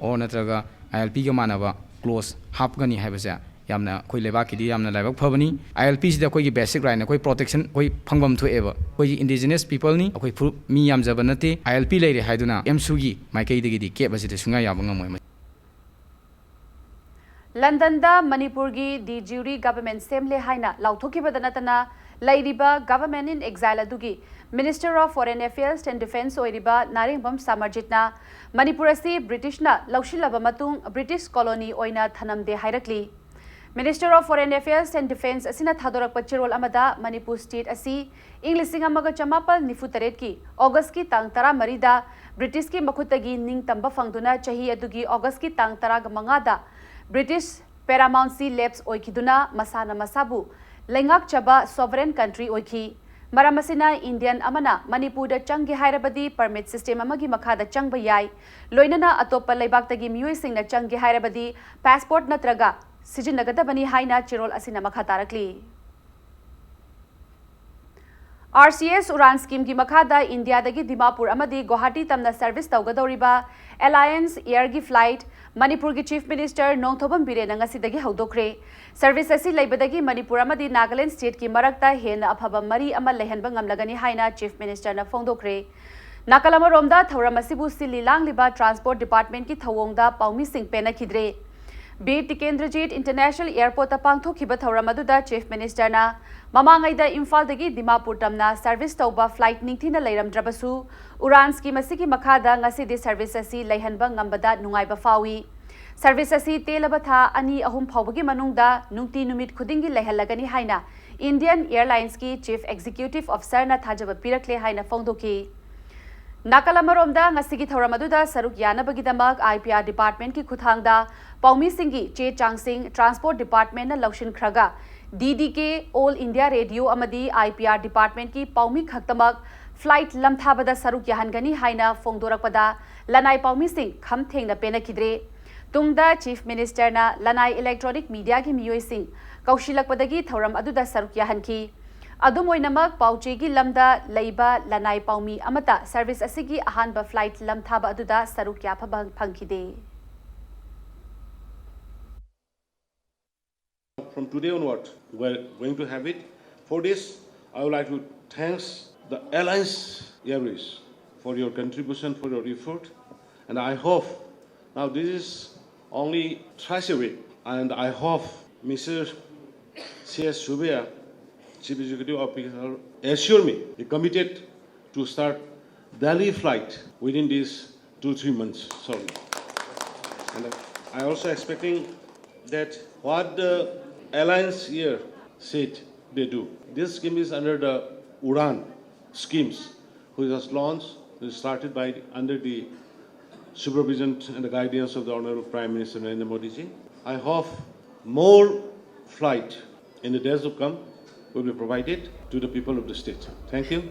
ꯑꯣ ꯅꯠꯇ꯭ꯔꯒ ꯑꯥꯏ ꯑꯦꯜ ꯄꯤꯒ ꯃꯥꯟꯅꯕ ꯀ꯭ꯂꯣꯖ ꯍꯥꯞꯀꯅꯤ ꯍꯥꯏꯕꯁꯦ ꯌꯥꯝꯅ ꯑꯩꯈꯣꯏ ꯂꯩꯕꯥꯛꯀꯤꯗꯤ ꯌꯥꯝꯅ ꯂꯥꯏꯕꯛ ꯐꯕꯅꯤ꯫ ꯑꯥꯏ ꯑꯦꯜ ꯄꯤꯁꯤꯗ ꯑꯩꯈꯣꯏꯒꯤ ꯕꯦꯁꯤꯛ ꯔꯥꯏꯠꯅ ꯑꯩꯈꯣꯏ ꯄ꯭ꯔꯣꯇꯦꯛꯁꯟ ꯑꯩꯈꯣꯏ ꯐꯪꯐꯝ ꯊꯣꯛꯑꯦꯕ꯫ ꯑꯩꯈꯣꯏꯒꯤ ꯏꯟꯗꯤꯖꯤꯅꯁ ꯄꯤꯄꯜꯅꯤ, ꯑꯩꯈꯣꯏ ꯐꯨꯔꯨꯞ ꯃꯤ ꯌꯥꯝꯖꯕ ꯅꯠꯇꯦ꯫ ꯑꯥꯏ ꯑꯦꯜ ꯄꯤ ꯂꯩꯔꯦ ꯍꯥꯏꯗꯨꯅ ꯑꯦꯝꯁꯨꯒꯤ ꯃꯥꯏꯀꯩꯗꯒꯤꯗꯤ ꯀꯦꯞ ꯑꯁꯤꯗ ꯁꯨꯡꯌꯥ ꯌꯥꯕ ꯉꯝꯃꯣꯏ꯫ ꯂꯟꯗꯟꯗ ꯃꯅꯤꯄꯨꯔꯒꯤ de jure government ꯁꯦꯝꯂꯦ ꯍꯥꯏꯅ ꯂꯥꯎꯊꯣꯛꯈꯤꯕꯗ ꯅꯠꯇꯅ, ꯂꯩꯔꯤꯕ government in exile ꯑꯗꯨꯒꯤ Minister of Foreign Affairs and Defence ꯑꯣꯏꯔꯤꯕ ꯅꯥꯔꯦꯡꯕꯝ ꯁꯥꯃꯔꯖꯤꯠꯅ ꯃꯅꯤꯄꯨꯔ ꯑꯁꯤ ꯕ꯭ꯔꯤꯇꯤꯁꯅ ꯂꯧꯁꯤꯜꯂꯕ ꯃꯇꯨꯡ ꯕ꯭ꯔꯤꯇꯤꯁ ꯀꯣꯂꯣꯅꯤ ꯑꯣꯏꯅ ꯊꯅꯝꯗꯦ ꯍꯥꯏꯔꯛꯂꯤ꯫ Minister of Foreign Affairs and Defence ꯑꯁꯤꯅ ꯊꯥꯗꯣꯔꯛꯄ ꯆꯦꯔꯣꯜ ꯑꯃꯗ ꯃꯅꯤꯄꯨꯔ state ꯑꯁꯤ ꯏꯪ ꯂꯤꯁꯤꯡ ꯑꯃꯒ ꯆꯃꯥꯄꯜ ꯅꯤꯐꯨ ꯇꯔꯦꯠꯀꯤ ꯑꯣꯒꯁꯀꯤ ꯇꯥꯡ ꯇꯔꯥꯃꯔꯤꯗ ꯕ꯭ꯔꯤꯇꯤꯁꯀꯤ ꯃꯈꯨꯠꯇꯒꯤ ꯅꯤꯡꯇꯝꯕ ꯐꯪꯗꯨꯅ ꯆꯍꯤ ꯑꯗꯨꯒꯤ ꯑꯣꯒꯁꯀꯤ ꯇꯥꯡ ꯇꯔꯥꯃꯉꯥꯗ ꯕ꯭ꯔꯤꯇꯤꯁ paramountcy lapse ꯑꯣꯏꯈꯤꯗꯨꯅ ꯃꯁꯥꯅ ꯃꯁꯥꯕꯨ ꯂꯩꯉꯥꯛꯆꯕ sovereign country ꯑꯣꯏꯈꯤ꯫ ꯃꯔꯝ ꯑꯁꯤꯅ Indian ꯑꯃꯅ ꯃꯅꯤꯄꯨꯔꯗ ꯆꯪꯒꯦ ꯍꯥꯏꯔꯕꯗꯤ permit system ꯑꯃꯒꯤ ꯃꯈꯥꯗ ꯆꯪꯕ ꯌꯥꯏ, ꯂꯣꯏꯅꯅ ꯑꯇꯣꯞꯄ ꯂꯩꯕꯥꯛꯇꯒꯤ ꯃꯤꯑꯣꯏꯁꯤꯡꯅ ꯆꯪꯒꯦ ꯍꯥꯏꯔꯕꯗꯤ passport ꯅꯠꯇ꯭ꯔꯒ ꯁꯤꯖꯤꯟꯅꯒꯗꯕꯅꯤ ꯍꯥꯏꯅ ꯆꯦꯔꯣꯜ ꯑꯁꯤꯅ ꯃꯈꯥ ꯇꯥꯔꯛꯂꯤ꯫ ꯑꯥꯔ ꯁꯤ ꯑꯦꯁ ꯎꯔꯥꯟ schemeꯒꯤ ꯃꯈꯥꯗ ꯏꯟꯗꯤꯌꯥꯗꯒꯤ ꯗꯤꯃꯥꯄꯨꯔ ꯑꯃꯗꯤ ꯒꯨꯋꯥꯍꯥꯇꯤ ꯇꯝꯅ service ꯇꯧꯒꯗꯧꯔꯤꯕ Alliance Airꯒꯤ flight ꯃꯅꯤꯄꯨꯔꯒꯤ Chief Ministerꯅꯣꯡꯊꯣꯝꯕꯝ ꯕꯤꯔꯦꯟꯅ ꯉꯁꯤꯗꯒꯤ ꯍꯧꯗꯣꯛꯈ꯭ꯔꯦ꯫ Service ꯑꯁꯤ ꯂꯩꯕꯗꯒꯤ ꯃꯅꯤꯄꯨꯔ ꯑꯃꯗꯤ ꯅꯥꯒꯥꯂꯦꯟ stateꯀꯤ ꯃꯔꯛꯇ ꯍꯦꯟꯅ ꯑꯐꯕ ꯃꯔꯤ ꯑꯃ ꯂꯩꯍꯟꯕ ꯉꯝꯂꯒꯅꯤ ꯍꯥꯏꯅ Chief Ministerꯅ ꯐꯣꯡꯗꯣꯛꯈ꯭ꯔꯦ꯫ ꯅꯥꯀꯜ ꯑꯃꯔꯣꯝꯗ ꯊꯧꯔꯝ ꯑꯁꯤꯕꯨ ꯁꯤꯜꯂꯤ ꯂꯥꯡꯂꯤꯕ Transport Departmentꯀꯤ ꯊꯧꯑꯣꯡꯗ ꯄꯥꯎꯃꯤꯁꯤꯡ ꯄꯦꯟꯅꯈꯤꯗ꯭ꯔꯦ꯫ ꯕꯤꯔ ꯇꯤꯀꯦꯟꯗ꯭ꯔꯖꯤꯠ International Airportꯇ ꯄꯥꯡꯊꯣꯛꯈꯤꯕ ꯊꯧꯔꯝ ꯑꯗꯨꯗ Chief Ministerꯅ ꯃꯃꯥꯡꯉꯩꯗ ꯏꯝꯐꯥꯜꯗꯒꯤ ꯗꯤꯃꯥꯄꯨꯔ ꯇꯝꯅ service ꯇꯧꯕ flight ꯅꯤꯡꯊꯤꯅ ꯂꯩꯔꯝꯗ꯭ꯔꯕꯁꯨ, ꯎꯔꯥꯟ scheme ꯑꯁꯤꯒꯤ ꯃꯈꯥꯗ ꯉꯁꯤꯗꯤ service ꯑꯁꯤ ꯂꯩꯍꯟꯕ ꯉꯝꯕꯗ ꯅꯨꯡꯉꯥꯏꯕ ꯐꯥꯎꯏ꯫ Service ꯑꯁꯤ ꯇꯦꯜꯂꯕ ꯊꯥ ꯑꯅꯤ ꯑꯍꯨꯝ ꯐꯥꯎꯕꯒꯤ ꯃꯅꯨꯡꯗ ꯅꯨꯡꯇꯤ ꯅꯨꯃꯤꯠ ꯈꯨꯗꯤꯡꯒꯤ ꯂꯩꯍꯜꯂꯒꯅꯤ ꯍꯥꯏꯅ Indian Airlinesꯀꯤ Chief Executive Officerꯅ ꯊꯥꯖꯕ ꯄꯤꯔꯛꯂꯦ ꯍꯥꯏꯅ ꯐꯣꯡꯗꯣꯛꯈꯤ꯫ ꯅꯥꯀꯜ ꯑꯃꯔꯣꯝꯗ, ꯉꯁꯤꯒꯤ ꯊꯧꯔꯝ ꯑꯗꯨꯗ ꯁꯔꯨꯛ ꯌꯥꯅꯕꯒꯤꯗꯃꯛ IPR department ꯀꯤ ꯈꯨꯠꯊꯥꯡꯗ ꯄꯥꯎꯃꯤꯁꯤꯡꯒꯤ ꯆꯦ ꯆꯥꯡꯁꯤꯡ transport department ꯅ ꯂꯧꯁꯤꯟꯈ꯭ꯔꯒ, DDK All India Radio ꯑꯃꯗꯤ IPR department ꯀꯤ ꯄꯥꯎꯃꯤ ꯈꯛꯇꯃꯛ flight ꯂꯝꯊꯥꯕꯗ ꯁꯔꯨꯛ ꯌꯥꯍꯟꯒꯅꯤ ꯍꯥꯏꯅ ꯐꯣꯡꯗꯣꯔꯛꯄꯗ, ꯂꯅꯥꯏ ꯄꯥꯎꯃꯤꯁꯤꯡ ꯈꯝ ꯊꯦꯡꯅ ꯄꯦꯟꯅꯈꯤꯗ꯭ꯔꯦ꯫ ꯇꯨꯡꯗ Chief Minister ꯅ ꯂꯅꯥꯏ electronic media ꯒꯤ ꯃꯤꯑꯣꯏꯁꯤꯡ ꯀꯧꯁꯤꯜꯂꯛꯄꯗꯒꯤ ꯊꯧꯔꯝ ꯑꯗꯨꯗ ꯁꯔꯨꯛ ꯌꯥꯍꯟꯈꯤ꯫ ꯑꯗꯨꯝ ꯑꯣꯏꯅꯃꯛ, ꯄꯥꯎꯆꯦꯒꯤ ꯂꯝꯗ ꯂꯩꯕ ꯂꯅꯥꯏ ꯄꯥꯎꯃꯤ ꯑꯃꯠꯇ service ꯑꯁꯤꯒꯤ ꯑꯍꯥꯟꯕ flight ꯂꯝꯊꯥꯕ ꯑꯗꯨꯗ ꯁꯔꯨꯛ ꯌꯥꯕ ꯐꯪꯈꯤꯗꯦ꯫ From today onward, we're going to have it. For this, I would like to thanks the Alliance Airways for your contribution, for your effort, and I hope now this is only thrice a week, and I hope Mister C S Subeya, Chief Executive Officer, assure me he committed to start Delhi flight within these two, three months. Sorry. And I also expecting that what the Alliance Air said they do. This scheme is under the UDAN schemes, which was launched, which started by under the supervision and the guidance of the Honorable Prime Minister Narendra Modi ji. I hope more flight in the days to come will be provided to the people of the state. Thank you.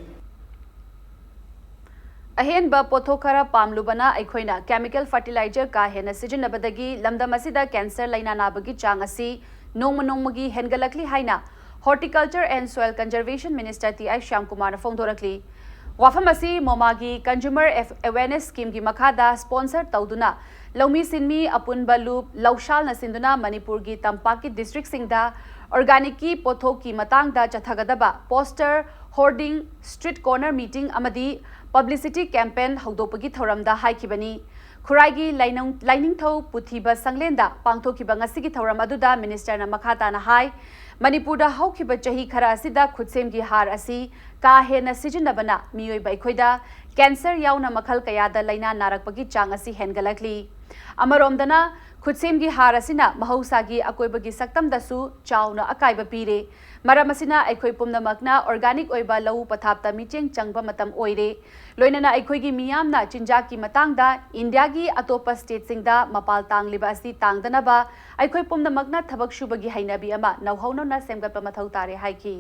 ꯑꯍꯦꯟꯕ ꯄꯣꯠꯊꯣꯛ ꯈꯔ ꯄꯥꯝꯂꯨꯕꯅ ꯑꯩꯈꯣꯏꯅ chemical fertilizer ꯀꯥ ꯍꯦꯟꯅ ꯁꯤꯖꯤꯟꯅꯕꯗꯒꯤ ꯂꯝꯗꯝ ꯑꯁꯤꯗ cancer ꯂꯥꯏꯅꯥ ꯅꯥꯕꯒꯤ ꯆꯥꯡ ꯑꯁꯤ ꯅꯣꯡꯃ ꯅꯣꯡꯃꯒꯤ ꯍꯦꯟꯒꯠꯂꯛꯂꯤ ꯍꯥꯏꯅ Horticulture and Soil Conservation Minister T I ꯁ꯭ꯌꯥꯝꯀꯨꯃꯥꯔꯅ ꯐꯣꯡꯗꯣꯔꯛꯂꯤ꯫ ꯋꯥꯐꯝ ꯑꯁꯤ ꯃꯣꯃꯥꯒꯤ Consumer Awareness Scheme ꯒꯤ ꯃꯈꯥꯗ sponsor ꯇꯧꯗꯨꯅ ꯂꯧꯃꯤ ꯁꯤꯟꯃꯤ, ꯑꯄꯨꯟꯕ ꯂꯨꯞ, ꯂꯧꯁꯥꯜꯅ ꯁꯤꯟꯗꯨꯅ ꯃꯅꯤꯄꯨꯔꯒꯤ ꯇꯝꯄꯥꯛꯀꯤ district ꯁꯤꯡꯗ organic ꯀꯤ ꯄꯣꯠꯊꯣꯛꯀꯤ ꯃꯇꯥꯡꯗ ꯆꯠꯊꯒꯗꯕ poster, hoarding, street corner meeting ꯑꯃꯗꯤ publicity campaign ꯍꯧꯗꯣꯛꯄꯒꯤ ꯊꯧꯔꯝꯗ ꯍꯥꯏꯈꯤꯕꯅꯤ꯫ ꯈꯨꯔꯥꯏꯒꯤ ꯂꯥꯏꯅꯧ-, ꯂꯥꯏꯅꯤꯡꯊꯧ ꯄꯨꯊꯤꯕ ꯁꯪꯂꯦꯟꯗ ꯄꯥꯡꯊꯣꯛꯈꯤꯕ ꯉꯁꯤꯒꯤ ꯊꯧꯔꯝ ꯑꯗꯨꯗ minister ꯅ ꯃꯈꯥ ꯇꯥꯅ ꯍꯥꯏ, ꯃꯅꯤꯄꯨꯔꯗ ꯍꯧꯈꯤꯕ ꯆꯍꯤ ꯈꯔ ꯑꯁꯤꯗ ꯈꯨꯠꯁꯦꯝꯒꯤ ꯍꯥꯔ ꯑꯁꯤ ꯀꯥ ꯍꯦꯟꯅ ꯁꯤꯖꯤꯟꯅꯕꯅ ꯃꯤꯑꯣꯏꯕ ꯑꯩꯈꯣꯏꯗ cancer ꯌꯥꯎꯅ ꯃꯈꯜ ꯀꯌꯥꯗ ꯂꯥꯏꯅꯥ ꯅꯥꯔꯛꯄꯒꯤ ꯆꯥꯡ ꯑꯁꯤ ꯍꯦꯟꯒꯠꯂꯛꯂꯤ꯫ ꯑꯃꯔꯣꯝꯗꯅ, ꯈꯨꯠꯁꯦꯝꯒꯤ ꯍꯥꯔ ꯑꯁꯤꯅ ꯃꯍꯧꯁꯥꯒꯤ ꯑꯀꯣꯏꯕꯒꯤ ꯁꯛꯇꯝꯗꯁꯨ ꯆꯥꯎꯅ ꯑꯀꯥꯏꯕ ꯄꯤꯔꯦ꯫ ꯃꯔꯝ ꯑꯁꯤꯅ ꯑꯩꯈꯣꯏ ꯄꯨꯝꯅꯃꯛꯅ organic ꯑꯣꯏꯕ ꯂꯧꯎ ꯄꯊꯥꯞꯇ ꯃꯤꯠꯌꯦꯡ ꯆꯪꯕ ꯃꯇꯝ ꯑꯣꯏꯔꯦ꯫ ꯂꯣꯏꯅꯅ ꯑꯩꯈꯣꯏꯒꯤ ꯃꯤꯌꯥꯝꯅ ꯆꯤꯟꯖꯥꯛꯀꯤ ꯃꯇꯥꯡꯗ ꯏꯟꯗꯤꯌꯥꯒꯤ ꯑꯇꯣꯞꯄ stateꯁꯤꯡꯗ ꯃꯄꯥꯜ ꯇꯥꯡꯂꯤꯕ ꯑꯁꯤ ꯇꯥꯡꯗꯅꯕ ꯑꯩꯈꯣꯏ ꯄꯨꯝꯅꯃꯛꯅ ꯊꯕꯛ ꯁꯨꯕꯒꯤ ꯍꯩꯅꯕꯤ ꯑꯃ ꯅꯧꯍꯧꯅꯅ ꯁꯦꯝꯒꯠꯄ ꯃꯊꯧ ꯇꯥꯔꯦ ꯍꯥꯏꯈꯤ꯫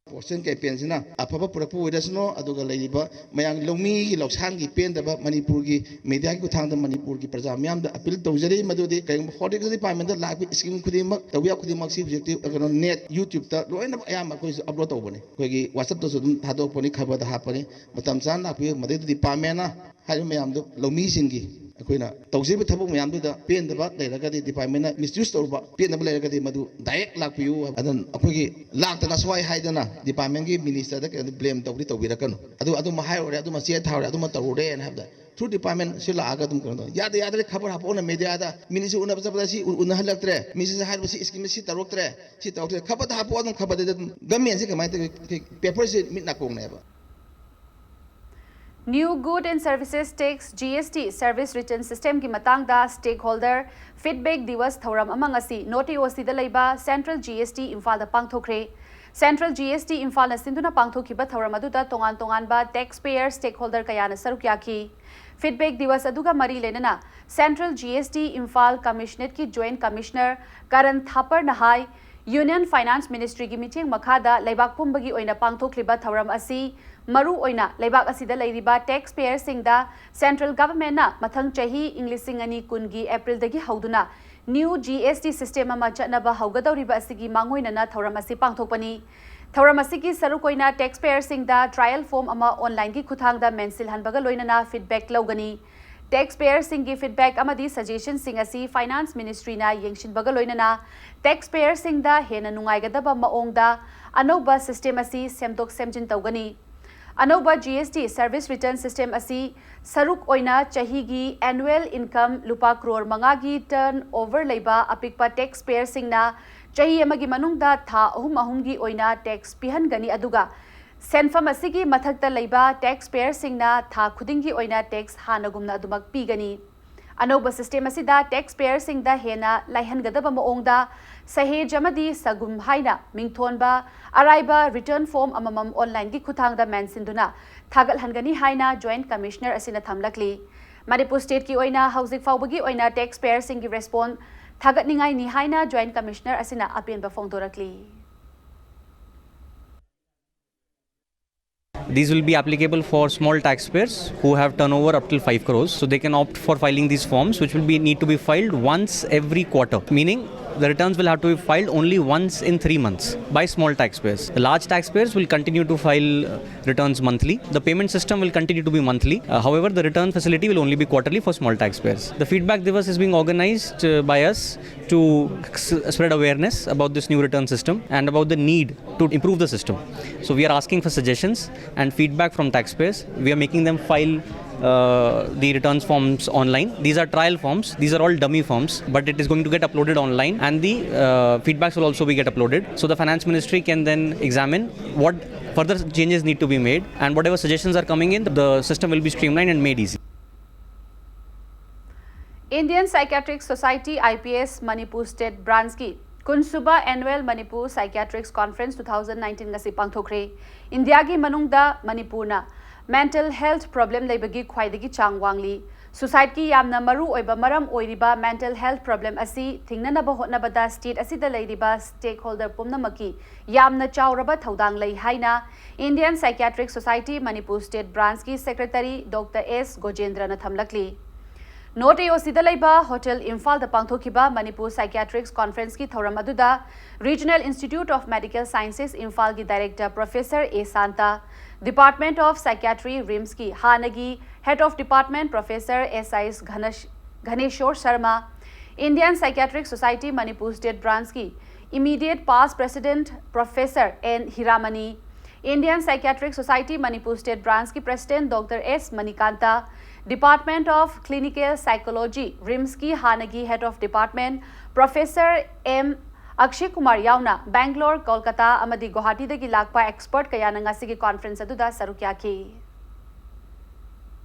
Postal campaignꯁꯤꯅ ꯑꯐꯕ ꯄꯨꯔꯛꯄ ꯑꯣꯏꯔꯁꯅꯨ, ꯑꯗꯨꯒ ꯂꯩꯔꯤꯕ ꯃꯌꯥꯝ ꯂꯧꯃꯤꯒꯤ ꯂꯧꯁꯥꯟꯒꯤ ꯄꯦꯟꯗꯕ ꯃꯅꯤꯄꯨꯔꯒꯤ mediaꯒꯤ ꯈꯨꯠꯊꯥꯡꯗ ꯃꯅꯤꯄꯨꯔꯒꯤ ꯄ꯭ꯔꯖꯥ ꯃꯤꯌꯥꯝꯗ appeal ꯇꯧꯖꯔꯤ꯫ ꯃꯗꯨꯗꯤ ꯀꯔꯤꯒꯨꯝꯕ Horticulture Departmentꯇ ꯂꯥꯛꯄ scheme ꯈꯨꯗꯤꯡꯃꯛ, ꯇꯧꯕ ꯌꯥꯕ ꯈꯨꯗꯤꯡꯃꯛꯁꯤ ꯍꯧꯖꯤꯛꯇꯤ ꯀꯩꯅꯣ net, YouTubeꯇ ꯂꯣꯏꯅꯃꯛ ꯑꯌꯥꯝꯕ ꯑꯩꯈꯣꯏꯁꯨ upload ꯇꯧꯕꯅꯤ꯫ ꯑꯩꯈꯣꯏꯒꯤ WhatsAppꯇꯁꯨ ꯑꯗꯨꯝ ꯊꯥꯗꯣꯛꯄꯅꯤ, ꯈꯕꯔꯗ ꯍꯥꯞꯄꯅꯤ꯫ ꯃꯇꯝ ꯆꯥꯅ ꯂꯥꯛꯄꯤꯌꯨ꯫ ꯃꯗꯩꯗꯨꯗ departmentꯅ ꯍꯥꯏꯔꯤꯕ ꯃꯌꯥꯝꯗꯨ ꯂꯧꯃꯤꯁꯤꯡꯒꯤ ꯑꯩꯈꯣꯏꯅ ꯇꯧꯖꯔꯤꯕ ꯊꯕꯛ ꯃꯌꯥꯝꯗꯨꯗ ꯄꯦꯟꯗꯕ ꯂꯩꯔꯒꯗꯤ, departmentꯅ misuse ꯇꯧꯔꯨꯕ ꯄꯦꯟꯗꯕ ꯂꯩꯔꯒꯗꯤ, ꯃꯗꯨ direct ꯂꯥꯛꯄꯤꯌꯨ꯫ ꯑꯗꯨꯅ ꯑꯩꯈꯣꯏꯒꯤ ꯂꯥꯛꯇꯅ ꯁ꯭ꯋꯥꯏ ꯍꯥꯏꯗꯅ departmentꯒꯤ ministerꯗ ꯀꯩꯅꯣ blame ꯇꯧꯕꯗꯤ ꯇꯧꯕꯤꯔꯛꯀꯅꯨ꯫ ꯑꯗꯨ ꯑꯗꯨꯃ ꯍꯥꯏꯔꯨꯔꯦ, ꯑꯗꯨꯃ ꯆꯦ ꯊꯥꯔꯨꯔꯦ, ꯑꯗꯨꯃ ꯇꯧꯔꯨꯔꯦꯅ ꯍꯥꯏꯕꯗ through department ꯁꯤ ꯂꯥꯛꯑꯒ ꯑꯗꯨꯝ ꯀꯩꯅꯣ ꯇꯧ ꯌꯥꯗꯦ, ꯌꯥꯗ꯭ꯔꯦ, ꯈꯕꯔ ꯍꯥꯄꯛꯑꯣꯅ mediaꯗ, ministerꯁꯤ ꯎꯅ-, ꯎꯅꯍꯜꯂꯛꯇ꯭ꯔꯦ, ministerꯁꯤ ꯍꯥꯏꯔꯤꯕ ꯁꯤ schemeꯁꯤ ꯁꯤ ꯇꯧꯔꯛꯇ꯭ꯔꯦ, ꯁꯤ ꯇꯧꯔꯛꯇ꯭ꯔꯦ, ꯈꯕꯔꯗ ꯍꯥꯄꯛꯑꯣ ꯑꯗꯨꯝ, ꯈꯕꯔꯗ ꯑꯗꯨꯝ governmentꯁꯤ ꯀꯃꯥꯏꯅ ꯇꯧꯏ? Paperꯁꯤ ꯃꯤꯠ ꯅꯥꯀꯣꯡꯅꯦꯕ꯫ New Good and Services Tax, GST, service return systemꯒꯤ ꯃꯇꯥꯡꯗ stakeholder feedback ꯗꯤꯋꯁ ꯊꯧꯔꯝ ꯑꯃ ꯉꯁꯤ ꯅꯣꯇꯤ ꯑꯣꯁꯤꯗ ꯂꯩꯕ Central GST ꯏꯝꯐꯥꯜꯗ ꯄꯥꯡꯊꯣꯛꯈ꯭ꯔꯦ꯫ Central GST ꯏꯝꯐꯥꯜꯅ ꯁꯤꯟꯗꯨꯅ ꯄꯥꯡꯊꯣꯛꯈꯤꯕ ꯊꯧꯔꯝ ꯑꯗꯨꯗ ꯇꯣꯉꯥꯟ ꯇꯣꯉꯥꯟꯕ taxpayer stakeholder ꯀꯌꯥꯅ ꯁꯔꯨꯛ ꯌꯥꯈꯤ꯫ Feedback ꯗꯤꯋꯁ ꯑꯗꯨꯒ ꯃꯔꯤ ꯂꯩꯅꯅ Central GST Imphal Commissionateꯀꯤ Joint Commissioner ꯀꯔꯟ ꯊꯥꯄꯔꯅ ꯍꯥꯏ, Union Finance Ministryꯒꯤ ꯃꯤꯠꯌꯦꯡ ꯃꯈꯥꯗ ꯂꯩꯕꯥꯛ ꯄꯨꯝꯕꯒꯤ ꯑꯣꯏꯅ ꯄꯥꯡꯊꯣꯛꯂꯤꯕ ꯊꯧꯔꯝ ꯑꯁꯤ ꯃꯔꯨ ꯑꯣꯏꯅ ꯂꯩꯕꯥꯛ ꯑꯁꯤꯗ ꯂꯩꯔꯤꯕ taxpayerꯁꯤꯡꯗ Central Governmentꯅ ꯃꯊꯪ ꯆꯍꯤ ꯏꯪ ꯂꯤꯁꯤꯡ ꯑꯅꯤ ꯀꯨꯟꯒꯤ Aprilꯗꯒꯤ ꯍꯧꯗꯨꯅ new GST system ꯑꯃ ꯆꯠꯅꯕ ꯍꯧꯒꯗꯧꯔꯤꯕ ꯑꯁꯤꯒꯤ ꯃꯥꯡꯑꯣꯏꯅꯅ ꯊꯧꯔꯝ ꯑꯁꯤ ꯄꯥꯡꯊꯣꯛꯄꯅꯤ꯫ ꯊꯧꯔꯝ ꯑꯁꯤꯒꯤ ꯁꯔꯨꯛ ꯑꯣꯏꯅ taxpayerꯁꯤꯡꯗ trial form ꯑꯃ onlineꯒꯤ ꯈꯨꯠꯊꯥꯡꯗ ꯃꯦꯟꯁꯤꯜꯍꯟꯕꯒ ꯂꯣꯏꯅꯅ feedback ꯂꯧꯒꯅꯤ꯫ Taxpayerꯁꯤꯡꯒꯤ feedback ꯑꯃꯗꯤ suggestionꯁꯤꯡ ꯑꯁꯤ Finance Ministryꯅ ꯌꯦꯡꯁꯤꯟꯕꯒ ꯂꯣꯏꯅꯅ taxpayerꯁꯤꯡꯗ ꯍꯦꯟꯅ ꯅꯨꯡꯉꯥꯏꯒꯗꯕ ꯃꯑꯣꯡꯗ ꯑꯅꯧꯕ system ꯑꯁꯤ ꯁꯦꯝꯗꯣꯛ ꯁꯦꯝꯖꯤꯟ ꯇꯧꯒꯅꯤ꯫ ꯑꯅꯧꯕ GST service return system ꯑꯁꯤ ꯁꯔꯨꯛ ꯑꯣꯏꯅ ꯆꯍꯤꯒꯤ annual income ꯂꯨꯄꯥ ꯀ꯭ꯔꯣꯔ ꯃꯉꯥꯒꯤ turn over ꯂꯩꯕ ꯑꯄꯤꯛꯄ taxpayerꯁꯤꯡꯅ ꯆꯍꯤ ꯑꯃꯒꯤ ꯃꯅꯨꯡꯗ ꯊꯥ ꯑꯍꯨꯝ ꯑꯍꯨꯝꯒꯤ ꯑꯣꯏꯅ tax ꯄꯤꯍꯟꯒꯅꯤ, ꯑꯗꯨꯒ ꯁꯦꯟꯐꯝ ꯑꯁꯤꯒꯤ ꯃꯊꯛꯇ ꯂꯩꯕ ꯇꯦꯛꯁ ꯄꯦꯌꯔꯁꯤꯡꯅ ꯊꯥ ꯈꯨꯗꯤꯡꯒꯤ ꯑꯣꯏꯅ ꯇꯦꯛꯁ ꯍꯥꯟꯅꯒꯨꯝꯅ ꯑꯗꯨꯃꯛ ꯄꯤꯒꯅꯤ꯫ ꯑꯅꯧꯕ ꯁꯤꯁꯇꯦꯝ ꯑꯁꯤꯗ ꯇꯦꯛꯁ ꯄꯦꯌꯔꯁꯤꯡꯗ ꯍꯦꯟꯅ ꯂꯥꯏꯍꯟꯒꯗꯕ ꯃꯑꯣꯡꯗ ꯁꯍꯦꯖ ꯑꯃꯗꯤ ꯁꯒꯨꯝ ꯍꯥꯏꯅ ꯃꯤꯡꯊꯣꯟꯕ ꯑꯔꯥꯏꯕ ꯔꯤꯇꯔꯟ ꯐꯣꯔꯝ ꯑꯃꯃꯝ ꯑꯣꯟꯂꯥꯏꯟꯒꯤ ꯈꯨꯠꯊꯥꯡꯗ ꯃꯦꯟꯁꯤꯟꯗꯨꯅ ꯊꯥꯒꯠꯍꯟꯒꯅꯤ ꯍꯥꯏꯅ ꯖꯣꯏꯟꯠ ꯀꯃꯤꯁꯅꯔ ꯑꯁꯤꯅ ꯊꯝꯂꯛꯂꯤ꯫ ꯃꯅꯤꯄꯨꯔ ꯁ꯭ꯇꯦꯠꯀꯤ ꯑꯣꯏꯅ ꯍꯧꯖꯤꯛ ꯐꯥꯎꯕꯒꯤ ꯑꯣꯏꯅ ꯇꯦꯛꯁ ꯄꯦꯌꯔꯁꯤꯡꯒꯤ ꯔꯦꯁꯄꯣꯟ ꯊꯥꯒꯠꯅꯤꯡꯉꯥꯏꯅꯤ ꯍꯥꯏꯅ ꯖꯣꯏꯟꯠ ꯀꯃꯤꯁꯅꯔ ꯑꯁꯤꯅ ꯑꯄꯦꯟꯕ ꯐꯣꯡꯗꯣꯔꯛꯂꯤ꯫ These will be applicable for small taxpayers who have turnover up till five crores. So they can opt for filing these forms, which will be need to be filed once every quarter, meaning the returns will have to be filed only once in three months by small taxpayers. The large taxpayers will continue to file uh, returns monthly. The payment system will continue to be monthly. Uh, however, the return facility will only be quarterly for small taxpayers. The feedback divas is being organized uh, by us to s- spread awareness about this new return system and about the need to improve the system. So we are asking for suggestions and feedback from taxpayers. We are making them file uh, the returns forms online. These are trial forms. These are all dummy forms, but it is going to get uploaded online, and the uh, feedbacks will also be get uploaded. So the finance ministry can then examine what further changes need to be made, and whatever suggestions are coming in, the system will be streamlined and made easy. Indian Psychiatric Society, I P S, Manipur State Branch ꯀꯤ ꯀꯨꯟꯁꯨꯕ Annual Manipur Psychiatrics Conference two thousand nineteen ꯉꯁꯤ ꯄꯥꯡꯊꯣꯛꯈ꯭ꯔꯦ꯫ ꯏꯟꯗꯤꯌꯥꯒꯤ ꯃꯅꯨꯡꯗ ꯃꯅꯤꯄꯨꯔꯅ mental health problem ꯂꯩꯕꯒꯤ ꯈ꯭ꯋꯥꯏꯗꯒꯤ ꯆꯥꯡ ꯋꯥꯡꯂꯤ꯫ Suicide ꯀꯤ ꯌꯥꯝꯅ ꯃꯔꯨ ꯑꯣꯏꯕ ꯃꯔꯝ ꯑꯣꯏꯔꯤꯕ mental health problem ꯑꯁꯤ ꯊꯤꯡꯅꯅꯕ ꯍꯣꯠꯅꯕꯗ state ꯑꯁꯤꯗ ꯂꯩꯔꯤꯕ stakeholder ꯄꯨꯝꯅꯃꯛꯀꯤ ꯌꯥꯝꯅ ꯆꯥꯎꯔꯕ ꯊꯧꯗꯥꯡ ꯂꯩ ꯍꯥꯏꯅ Indian Psychiatric Society Manipur State Branch ꯀꯤ Secretary Doctor S ꯒꯣꯖꯦꯟꯗ꯭ꯔꯅ ꯊꯝꯂꯛꯂꯤ꯫ ꯅꯣꯔꯠ ꯑꯦ ꯑꯣ ꯁꯤꯗ ꯂꯩꯕ ꯍꯣꯇꯦꯜ ꯏꯝꯐꯥꯜꯗ ꯄꯥꯡꯊꯣꯛꯈꯤꯕ ꯃꯅꯤꯄꯨꯔ Psychiatrics Conference ꯀꯤ ꯊꯧꯔꯝ ꯑꯗꯨꯗ Regional Institute of Medical Sciences ꯏꯝꯐꯥꯜꯒꯤ Director Professor A Santa, Department of Psychiatry, RIMS ꯀꯤ ꯍꯥꯟꯅꯒꯤ Head of Department Professor S I ꯘꯅꯦꯁ- ꯘꯅꯦꯁꯣꯔ Sharma, Indian Psychiatric Society Manipur State Branch ꯀꯤ immediate past President Professor N ꯍꯤꯔꯥꯃꯅꯤ, Indian Psychiatric Society Manipur State Branch ꯀꯤ President Doctor S Manikanta, Department of Clinical Psychology, RIMS ꯀꯤ ꯍꯥꯟꯅꯒꯤ Head of Department Professor M ꯑꯛꯁꯦ Kumar ꯌꯥꯎꯅ ꯕꯦꯡꯒ꯭ꯂꯣꯔ, ꯀꯣꯜꯀꯇꯥ ꯑꯃꯗꯤ ꯒꯨꯋꯥꯍꯥꯇꯤꯗꯒꯤ ꯂꯥꯛꯄ expert ꯀꯌꯥꯅ ꯉꯁꯤꯒꯤ conference ꯑꯗꯨꯗ ꯁꯔꯨꯛ ꯌꯥꯈꯤ꯫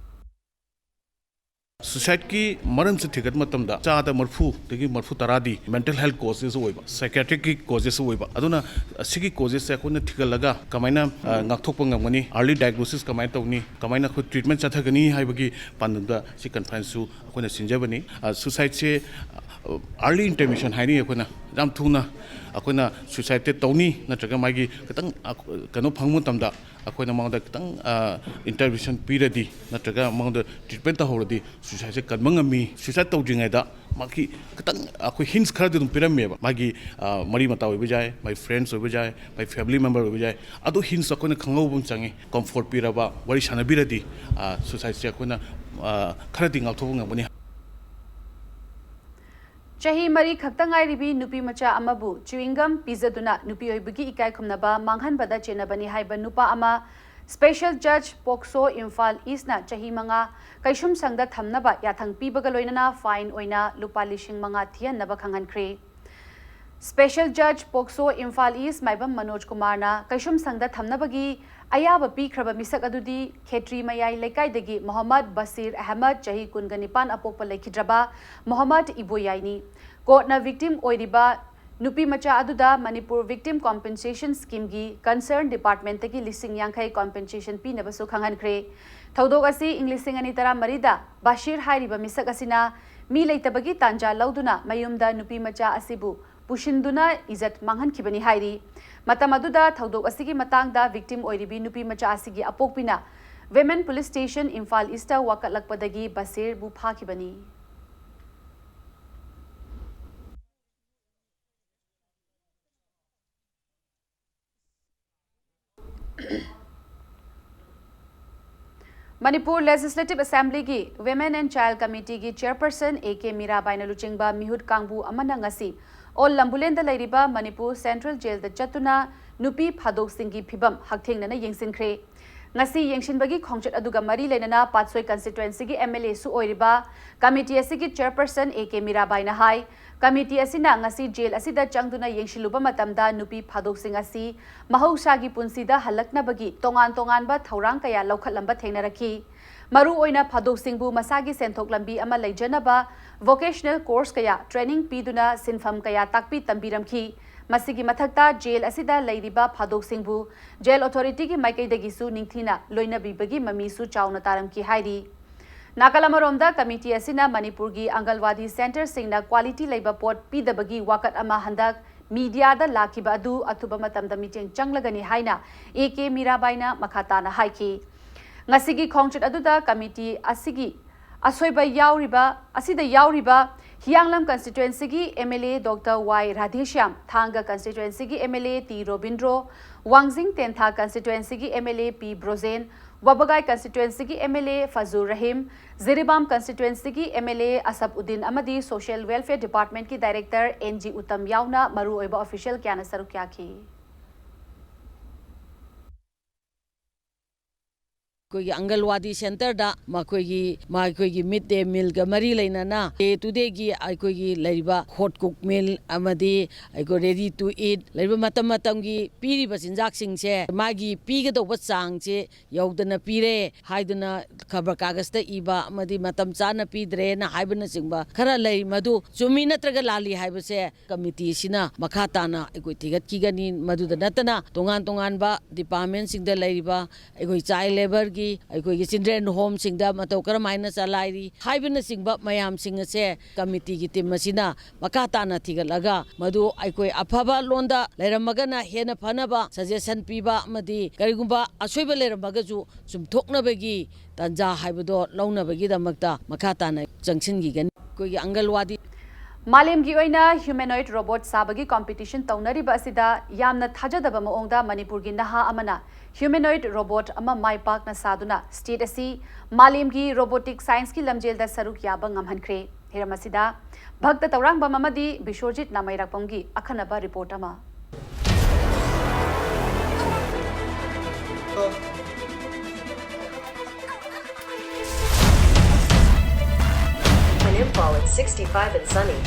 ꯁꯨꯏꯁꯥꯏꯗꯀꯤ ꯃꯔꯝꯁꯦ ꯊꯤꯒꯠꯄ ꯃꯇꯝꯗ ꯆꯥꯗ ꯃꯔꯤꯐꯨꯗꯒꯤ ꯃꯔꯤꯐꯨ ꯇꯔꯥꯗꯤ ꯃꯦꯟꯇꯦꯜ ꯍꯦꯜꯊ ꯀꯣꯖꯦꯁ ꯑꯣꯏꯕ, ꯁꯥꯏꯀꯤꯌꯥꯇ꯭ꯔꯤꯛꯀꯤ ꯀꯣꯖꯦꯁ ꯑꯣꯏꯕ꯫ ꯑꯗꯨꯅ ꯑꯁꯤꯒꯤ ꯀꯣꯖꯦꯁꯁꯦ ꯑꯩꯈꯣꯏꯅ ꯊꯤꯒꯠꯂꯒ ꯀꯃꯥꯏꯅ ꯑ, ꯉꯥꯛꯊꯣꯛꯄ ꯉꯝꯒꯅꯤ, ꯑꯥꯔꯂꯤ ꯗꯥꯏꯒꯅꯣꯁꯤꯁ ꯀꯃꯥꯏꯅ ꯇꯧꯅꯤ, ꯀꯃꯥꯏꯅ ꯑꯩꯈꯣꯏ ꯇ꯭ꯔꯤꯠꯃꯦꯟ ꯆꯠꯊꯒꯅꯤ ꯍꯥꯏꯕꯒꯤ ꯄꯥꯟꯗꯝꯗ ꯁꯤ ꯀꯟꯐ꯭ꯔꯦꯟꯁꯁꯨ ꯑꯩꯈꯣꯏꯅ ꯁꯤꯟꯖꯕꯅꯤ꯫ ꯑ, ꯁꯨꯏꯁꯥꯏꯗꯁꯦ ꯑꯥꯔꯂꯤ ꯏꯟꯇꯔꯚꯦꯟꯁꯟ ꯍꯥꯏꯅꯤꯡꯉꯤ ꯑꯩꯈꯣꯏꯅ꯫ ꯌꯥꯝ ꯊꯨꯅ ꯑꯩꯈꯣꯏꯅ ꯁꯨꯏꯁꯥꯏꯗꯇ ꯇꯧꯅꯤ ꯅꯠꯇ꯭ꯔꯒ ꯃꯥꯒꯤ ꯈꯤꯇꯪ ꯑ, ꯀꯩꯅꯣ ꯐꯪꯕ ꯃꯇꯝꯗ ꯑꯩꯈꯣꯏꯅ ꯃꯉꯣꯟꯗ ꯈꯤꯇꯪ ꯏꯟꯇꯔꯚꯦꯟꯁꯟ ꯄꯤꯔꯗꯤ ꯅꯠꯇ꯭ꯔꯒ ꯃꯉꯣꯟꯗ ꯇ꯭ꯔꯤꯠꯃꯦꯟ ꯇꯧꯍꯧꯔꯗꯤ ꯁꯨꯏꯁꯥꯏꯗꯁꯦ ꯀꯟꯕ ꯉꯝꯃꯤ꯫ ꯁꯨꯏꯁꯥꯏꯗ ꯇꯧꯗ꯭ꯔꯤꯉꯩꯗ ꯃꯥꯒꯤ ꯈꯤꯇꯪ ꯑꯩꯈꯣꯏ ꯍꯤꯟꯁ ꯈꯔꯗꯤ ꯑꯗꯨꯝ ꯄꯤꯔꯝꯃꯦꯕ꯫ ꯃꯥꯒꯤ ꯑ, ꯃꯔꯤ ꯃꯇꯥ ꯑꯣꯏꯕ ꯌꯥꯏ, ꯃꯥꯒꯤ ꯐ꯭ꯔꯦꯟꯁ ꯑꯣꯏꯕ ꯌꯥꯏ, ꯃꯥꯒꯤ ꯐꯦꯃꯤꯂꯤ ꯃꯦꯝꯕꯔ ꯑꯣꯏꯕ ꯌꯥꯏ꯫ ꯑꯗꯣ ꯍꯤꯟꯁ ꯑꯩꯈꯣꯏꯅ ꯈꯪꯍꯧꯕ ꯑꯃ ꯆꯪꯉꯤ꯫ ꯀꯝꯐꯣꯔꯠ ꯄꯤꯔꯕ, ꯋꯥꯔꯤ ꯁꯥꯟꯅꯕꯤꯔꯗꯤ ꯑ, ꯁꯨꯏꯁꯥꯏꯗꯁꯦ ꯑꯩꯈꯣꯏꯅ ꯑ, ꯈꯔꯗꯤ ꯉꯥꯛꯊꯣꯛꯄ ꯉꯝꯒꯅꯤ꯫ ꯆꯍꯤ ꯃꯔꯤ ꯈꯛꯇ ꯉꯥꯏꯔꯤꯕꯤ ꯅꯨꯄꯤ ꯃꯆꯥ ꯑꯃꯕꯨ ꯆ꯭ꯌꯨꯋꯤꯡꯒꯝ ꯄꯤꯖꯗꯨꯅ ꯅꯨꯄꯤ ꯑꯣꯏꯕꯒꯤ ꯏꯀꯥꯏ ꯈꯨꯝꯅꯕ ꯃꯥꯡꯍꯟꯕꯗ ꯆꯦꯟꯅꯕꯅꯤ ꯍꯥꯏꯕ ꯅꯨꯄꯥ ꯑꯃ ꯁ꯭ꯄꯦꯁꯦꯜ ꯖꯖ ꯄꯣꯛꯁꯣ ꯏꯝꯐꯥꯜ ꯏꯁꯅ ꯆꯍꯤ ꯃꯉꯥ ꯀꯩꯁꯨꯝꯁꯪꯗ ꯊꯝꯅꯕ ꯌꯥꯊꯪ ꯄꯤꯕꯒ ꯂꯣꯏꯅꯅ ꯐꯥꯏꯟ ꯑꯣꯏꯅ ꯂꯨꯄꯥ ꯂꯤꯁꯤꯡ ꯃꯉꯥ ꯊꯤꯍꯟꯅꯕ ꯈꯪꯍꯟꯈ꯭ꯔꯦ꯫ ꯁ꯭ꯄꯦꯁꯦꯜ ꯖꯖ ꯄꯣꯛꯁꯣ ꯏꯝꯐꯥꯜ ꯏꯁ ꯃꯥꯏꯕꯝ ꯃꯅꯣꯖ ꯀꯨꯃꯥꯔꯅ ꯀꯩꯁꯨꯝꯁꯪꯗ ꯊꯝꯅꯕꯒꯤ ꯑꯌꯥꯕ ꯄꯤꯈ꯭ꯔꯕ ꯃꯤꯁꯛ ꯑꯗꯨꯗꯤ ꯈꯦꯇ꯭ꯔꯤ ꯃꯌꯥꯏ ꯂꯩꯀꯥꯏꯗꯒꯤ ꯃꯣꯍꯝꯃꯗ ꯕꯁꯤꯔ ꯑꯍꯃꯗ, ꯆꯍꯤ ꯀꯨꯟꯒ ꯅꯤꯄꯥꯟ, ꯑꯄꯣꯛꯄ ꯂꯩꯈꯤꯗ꯭ꯔꯕ ꯃꯣꯍꯝꯃꯗ ꯏꯕꯣꯌꯥꯏꯅꯤ꯫ ꯀꯣꯔꯠꯅ ꯚꯤꯛꯇꯤꯝ ꯑꯣꯏꯔꯤꯕ ꯅꯨꯄꯤ ꯃꯆꯥ ꯑꯗꯨꯗ ꯃꯅꯤꯄꯨꯔ ꯚꯤꯛꯇꯤꯝ ꯀꯣꯝꯄꯦꯟꯁꯦꯁꯟ ꯁ꯭ꯀꯤꯝꯒꯤ ꯀꯟꯁꯔꯟ ꯗꯤꯄꯥꯔꯠꯃꯦꯟꯠꯇꯒꯤ ꯂꯤꯁꯤꯡ ꯌꯥꯡꯈꯩ ꯀꯣꯝꯄꯦꯟꯁꯦꯁꯟ ꯄꯤꯅꯕꯁꯨ ꯈꯪꯍꯟꯈ꯭ꯔꯦ꯫ ꯊꯧꯗꯣꯛ ꯑꯁꯤ ꯏꯪ ꯂꯤꯁꯤꯡ ꯑꯅꯤ ꯇꯔꯥꯃꯔꯤꯗ ꯕꯥꯁꯤꯔ ꯍꯥꯏꯔꯤꯕ ꯃꯤꯁꯛ ꯑꯁꯤꯅ ꯃꯤ ꯂꯩꯇꯕꯒꯤ ꯇꯥꯟꯖꯥ ꯂꯧꯗꯨꯅ ꯃꯌꯨꯝꯗ ꯅꯨꯄꯤ ꯃꯆꯥ ꯑꯁꯤꯕꯨ ꯄꯨꯁꯤꯟꯗꯨꯅ ꯏꯖꯠ ꯃꯥꯡꯍꯟꯈꯤꯕꯅꯤ ꯍꯥꯏꯔꯤ꯫ ꯃꯇꯝ ꯑꯗꯨꯗ ꯊꯧꯗꯣꯛ ꯑꯁꯤꯒꯤ ꯃꯇꯥꯡꯗ ꯚꯤꯛꯇꯤꯝ ꯑꯣꯏꯔꯤꯕꯤ ꯅꯨꯄꯤ ꯃꯆꯥ ꯑꯁꯤꯒꯤ ꯑꯄꯣꯛꯄꯤꯅ women police station Imphal east ꯋꯥꯀꯠꯂꯛꯄꯗꯒꯤ ꯕꯁꯤꯔꯕꯨ ꯐꯥꯈꯤꯕꯅꯤ꯫ ꯃꯅꯤꯄꯨꯔ ꯂꯦꯖꯤꯁꯂꯦꯇꯤꯚ ꯑꯦꯁꯦꯝꯕ꯭ꯂꯤꯒꯤ ꯋꯤꯃꯦꯟ ꯑꯦꯟ ꯆꯥꯏꯜ ꯀꯃꯤꯇꯤꯒꯤ ꯆꯦꯌꯔꯄꯔꯁꯟ ꯑꯦ ꯀꯦ ꯃꯤꯔꯥꯕꯥꯏꯅ ꯂꯨꯆꯤꯡꯕ ꯃꯤꯍꯨꯠ ꯀꯥꯡꯕꯨ ꯑꯃꯅ ꯉꯁꯤ ꯑꯣꯜ ꯂꯝꯕꯨꯂꯦꯟꯗ ꯂꯩꯔꯤꯕ ꯃꯅꯤꯄꯨꯔ ꯁꯦꯟꯇ꯭ꯔꯦꯜ ꯖꯦꯜꯗ ꯆꯠꯇꯨꯅ ꯅꯨꯄꯤ ꯐꯥꯗꯣꯛꯁꯤꯡꯒꯤ ꯐꯤꯕꯝ ꯍꯛꯊꯦꯡꯅꯅ ꯌꯦꯡꯁꯤꯟꯈ꯭ꯔꯦ꯫ ꯉꯁꯤ ꯌꯦꯡꯁꯤꯟꯕꯒꯤ ꯈꯣꯡꯆꯠ ꯑꯗꯨꯒ ꯃꯔꯤ ꯂꯩꯅꯅ ꯄꯥꯠꯁꯣꯏ ꯀꯟꯁꯇꯤꯇ꯭ꯋꯦꯟꯁꯤꯒꯤ ꯑꯦꯝ ꯑꯦꯜ ꯑꯦꯁꯨ ꯑꯣꯏꯔꯤꯕ ꯀꯃꯤꯇꯤ ꯑꯁꯤꯒꯤ ꯆꯦꯌꯔꯄꯔꯁꯟ ꯑꯦ ꯀꯦ ꯃꯤꯔꯥꯕꯥꯏꯅ ꯍꯥꯏ, ꯀꯃꯤꯇꯤ ꯑꯁꯤꯅ ꯉꯁꯤ ꯖꯦꯜ ꯑꯁꯤꯗ ꯆꯪꯗꯨꯅ ꯌꯦꯡꯁꯤꯜꯂꯨꯕ ꯃꯇꯝꯗ ꯅꯨꯄꯤ ꯐꯥꯗꯣꯛꯁꯤꯡ ꯑꯁꯤ ꯃꯍꯧꯁꯥꯒꯤ ꯄꯨꯟꯁꯤꯗ ꯍꯜꯂꯛꯅꯕꯒꯤ ꯇꯣꯉꯥꯟ ꯇꯣꯉꯥꯟꯕ ꯊꯧꯔꯥꯡ ꯀꯌꯥ ꯂꯧꯈꯠꯂꯝꯕ ꯊꯦꯡꯅꯔꯛꯈꯤ꯫ ꯃꯔꯨ ꯑꯣꯏꯅ ꯐꯥꯗꯣꯛꯁꯤꯡꯕꯨ ꯃꯁꯥꯒꯤ ꯁꯦꯟꯊꯣꯛ ꯂꯝꯕꯤ ꯑꯃ ꯂꯩꯖꯅꯕ vocational course ꯀꯌꯥ training ꯄꯤꯗꯨꯅ ꯁꯤꯟꯐꯝ ꯀꯌꯥ ꯇꯥꯛꯄꯤ ꯇꯝꯕꯤꯔꯝꯈꯤ꯫ ꯃꯁꯤꯒꯤ ꯃꯊꯛꯇ ꯖꯦꯜ ꯑꯁꯤꯗ ꯂꯩꯔꯤꯕ ꯐꯥꯗꯣꯛꯁꯤꯡꯕꯨ ꯖꯦꯜ ꯑꯣꯊꯣꯔꯤꯇꯤꯒꯤ ꯃꯥꯏꯀꯩꯗꯒꯤꯁꯨ ꯅꯤꯡꯊꯤꯅ ꯂꯣꯏꯅꯕꯤꯕꯒꯤ ꯃꯃꯤꯁꯨ ꯆꯥꯎꯅ ꯇꯥꯔꯝꯈꯤ ꯍꯥꯏꯔꯤ꯫ ꯅꯥꯀꯜ ꯑꯃꯔꯣꯝꯗ, ꯀꯃꯤꯇꯤ ꯑꯁꯤꯅ ꯃꯅꯤꯄꯨꯔꯒꯤ ꯑꯪꯒꯜꯋꯥꯗꯤ ꯁꯦꯟꯇꯔꯁꯤꯡꯅ quality ꯂꯩꯕ ꯄꯣꯠ ꯄꯤꯗꯕꯒꯤ ꯋꯥꯀꯠ ꯑꯃ ꯍꯟꯗꯛ ꯃꯤꯗꯤꯌꯥꯗ ꯂꯥꯛꯈꯤꯕ ꯑꯗꯨ ꯑꯊꯨꯕ ꯃꯇꯝꯗ ꯃꯤꯠꯌꯦꯡ ꯆꯪꯂꯒꯅꯤ ꯍꯥꯏꯅ ꯑꯦ ꯀꯦ ꯃꯤꯔꯥꯕꯥꯏꯅ ꯃꯈꯥ ꯇꯥꯅ ꯍꯥꯏꯈꯤ꯫ ꯉꯁꯤꯒꯤ ꯈꯣꯡꯆꯠ ꯑꯗꯨꯗ ꯀꯃꯤꯇꯤ ꯑꯁꯤꯒꯤ ꯑꯁꯣꯏꯕ ꯌꯥꯎꯔꯤꯕ, ꯑꯁꯤꯗ ꯌꯥꯎꯔꯤꯕ ꯍꯤꯌꯥꯡꯂꯝ ꯀꯟꯁꯇꯤꯇ꯭ꯋꯦꯟꯁꯤꯒꯤ M L A doctor Y Radheshyam, Thanga ꯀꯟꯁꯇꯤꯇ꯭ꯋꯦꯟꯁꯤꯒꯤ M L A T Robindro, Wangjing Tentha ꯀꯟꯁꯇꯤꯇ꯭ꯋꯦꯟꯁꯤꯒꯤ M L A P Brojen, Wabgai ꯀꯟꯁꯇꯤꯇ꯭ꯋꯦꯟꯁꯤꯒꯤ M L A Fazur Rahim, Jiribam ꯀꯟꯁꯇꯤꯇ꯭ꯋꯦꯟꯁꯤꯒꯤ M L A Ashab Uddin ꯑꯃꯗꯤ ꯁꯣꯁꯤꯌꯦꯜ ꯋꯦꯜꯐꯤꯌꯔ ꯗꯤꯄꯥꯔꯠꯃꯦꯟꯠꯀꯤ ꯗꯥꯏꯔꯦꯛꯇꯔ ꯑꯦꯟ ꯖꯤ ꯎꯇꯝ ꯌꯥꯎꯅ ꯃꯔꯨꯑꯣꯏꯕ ꯑꯣꯐꯤꯁꯤꯌꯦꯜ ꯀꯌꯥꯅ ꯁꯔꯨꯛ ꯌꯥꯈꯤ꯫ ꯑꯩꯈꯣꯏꯒꯤ ꯑꯪꯒꯜꯋꯥꯗꯤ ꯁꯦꯟꯇꯔꯗ ꯃꯈꯣꯏꯒꯤ, ꯃꯈꯣꯏꯒꯤ ꯃꯤꯗ ꯗꯦ ꯃꯤꯜꯒ ꯃꯔꯤ ꯂꯩꯅꯅ ꯗꯦ ꯇꯨ ꯗꯦꯒꯤ ꯑꯩꯈꯣꯏꯒꯤ ꯂꯩꯔꯤꯕ ꯍꯣꯠ ꯀꯨꯛ ꯃꯤꯜ ꯑꯃꯗꯤ ꯑꯩꯈꯣꯏ ꯔꯦꯗꯤ ꯇꯨ ꯏꯠ ꯂꯩꯔꯤꯕ ꯃꯇꯝ ꯃꯇꯝꯒꯤ ꯄꯤꯔꯤꯕ ꯆꯤꯟꯖꯥꯛꯁꯤꯡꯁꯦ ꯃꯥꯒꯤ ꯄꯤꯒꯗꯧꯕ ꯆꯥꯡꯁꯦ ꯌꯧꯗꯅ ꯄꯤꯔꯦ ꯍꯥꯏꯗꯨꯅ ꯈꯕꯔ ꯀꯥꯒꯖꯇ ꯏꯕ ꯑꯃꯗꯤ ꯃꯇꯝ ꯆꯥꯅ ꯄꯤꯗ꯭ꯔꯦꯅ ꯍꯥꯏꯕꯅꯆꯤꯡꯕ ꯈꯔ ꯂꯩ꯫ ꯃꯗꯨ ꯆꯨꯝꯃꯤ ꯅꯠꯇ꯭ꯔꯒ ꯂꯥꯜꯂꯤ ꯍꯥꯏꯕꯁꯦ ꯀꯃꯤꯇꯤꯁꯤꯅ ꯃꯈꯥ ꯇꯥꯅ ꯑꯩꯈꯣꯏ ꯊꯤꯒꯠꯈꯤꯒꯅꯤ꯫ ꯃꯗꯨꯗ ꯅꯠꯇꯅ ꯇꯣꯉꯥꯟ ꯇꯣꯉꯥꯟꯕ ꯗꯤꯄꯥꯔꯠꯃꯦꯟꯁꯤꯡꯗ ꯂꯩꯔꯤꯕ ꯑꯩꯈꯣꯏ ꯆꯥꯏꯜ ꯂꯦꯕꯔꯒꯤ, ꯑꯩꯈꯣꯏꯒꯤ ꯆꯤꯜꯗ꯭ꯔꯦꯟ ꯍꯣꯝꯁꯤꯡꯗ ꯃꯇꯧ ꯀꯔꯝꯍꯥꯏꯅ ꯆꯂꯥꯏꯔꯤ ꯍꯥꯏꯕꯅꯆꯤꯡꯕ ꯃꯌꯥꯝꯁꯤꯡ ꯑꯁꯦ ꯀꯃꯤꯇꯤꯒꯤ ꯇꯤꯝ ꯑꯁꯤꯅ ꯃꯈꯥ ꯇꯥꯅ ꯊꯤꯒꯠꯂꯒ ꯃꯗꯨ ꯑꯩꯈꯣꯏ ꯑꯐꯕ ꯂꯣꯟꯗ ꯂꯩꯔꯝꯃꯒꯅ ꯍꯦꯟꯅ ꯐꯅꯕ ꯁꯖꯦꯁꯟ ꯄꯤꯕ ꯑꯃꯗꯤ ꯀꯔꯤꯒꯨꯝꯕ ꯑꯁꯣꯏꯕ ꯂꯩꯔꯝꯃꯒꯁꯨ ꯆꯨꯝꯊꯣꯛꯅꯕꯒꯤ ꯇꯥꯟꯖꯥ ꯍꯥꯏꯕꯗꯣ ꯂꯧꯅꯕꯒꯤꯗꯃꯛꯇ ꯃꯈꯥ ꯇꯥꯅ ꯆꯪꯁꯤꯟꯈꯤꯒꯅꯤ꯫ ꯑꯩꯈꯣꯏꯒꯤ ꯑꯪꯒꯜꯋꯥꯗꯤ ꯃꯥꯂꯦꯝꯒꯤ ꯑꯣꯏꯅ ꯍ꯭ꯌꯨꯃꯦꯅꯣꯏꯗ ꯔꯣꯕꯣꯠ ꯁꯥꯕꯒꯤ ꯀꯝꯄꯤꯇꯤꯁꯟ ꯇꯧꯅꯔꯤꯕ ꯑꯁꯤꯗ ꯌꯥꯝꯅ ꯊꯥꯖꯗꯕ ꯃꯑꯣꯡꯗ ꯃꯅꯤꯄꯨꯔꯒꯤ ꯅꯍꯥ ꯑꯃꯅ ꯍ꯭ꯌꯨꯃꯦꯅꯣꯏꯗ ꯔꯣꯕꯣꯠ ꯑꯃ ꯃꯥꯏ ꯄꯥꯛꯅ ꯁꯥꯗꯨꯅ ꯁ꯭ꯇꯦꯠ ꯑꯁꯤ ꯃꯥꯂꯦꯝꯒꯤ ꯔꯣꯕꯣꯇꯤꯛ ꯁꯥꯏꯟꯁꯀꯤ ꯂꯝꯖꯦꯜꯗ ꯁꯔꯨꯛ ꯌꯥꯕ ꯉꯝꯍꯟꯈ꯭ꯔꯦ꯫ ꯍꯤꯔꯝ ꯑꯁꯤꯗ ꯚꯛꯇ ꯇꯧꯔꯥꯡꯕꯝ ꯑꯃꯗꯤ ꯕꯤꯁ꯭ꯋꯖꯤꯠ ꯅꯥꯃꯩꯔꯥꯛꯄꯝꯒꯤ ꯑꯈꯟꯅꯕ ꯔꯤꯄꯣꯔꯠ ꯑꯃ꯫ Rainfall at sixty-five and sunny.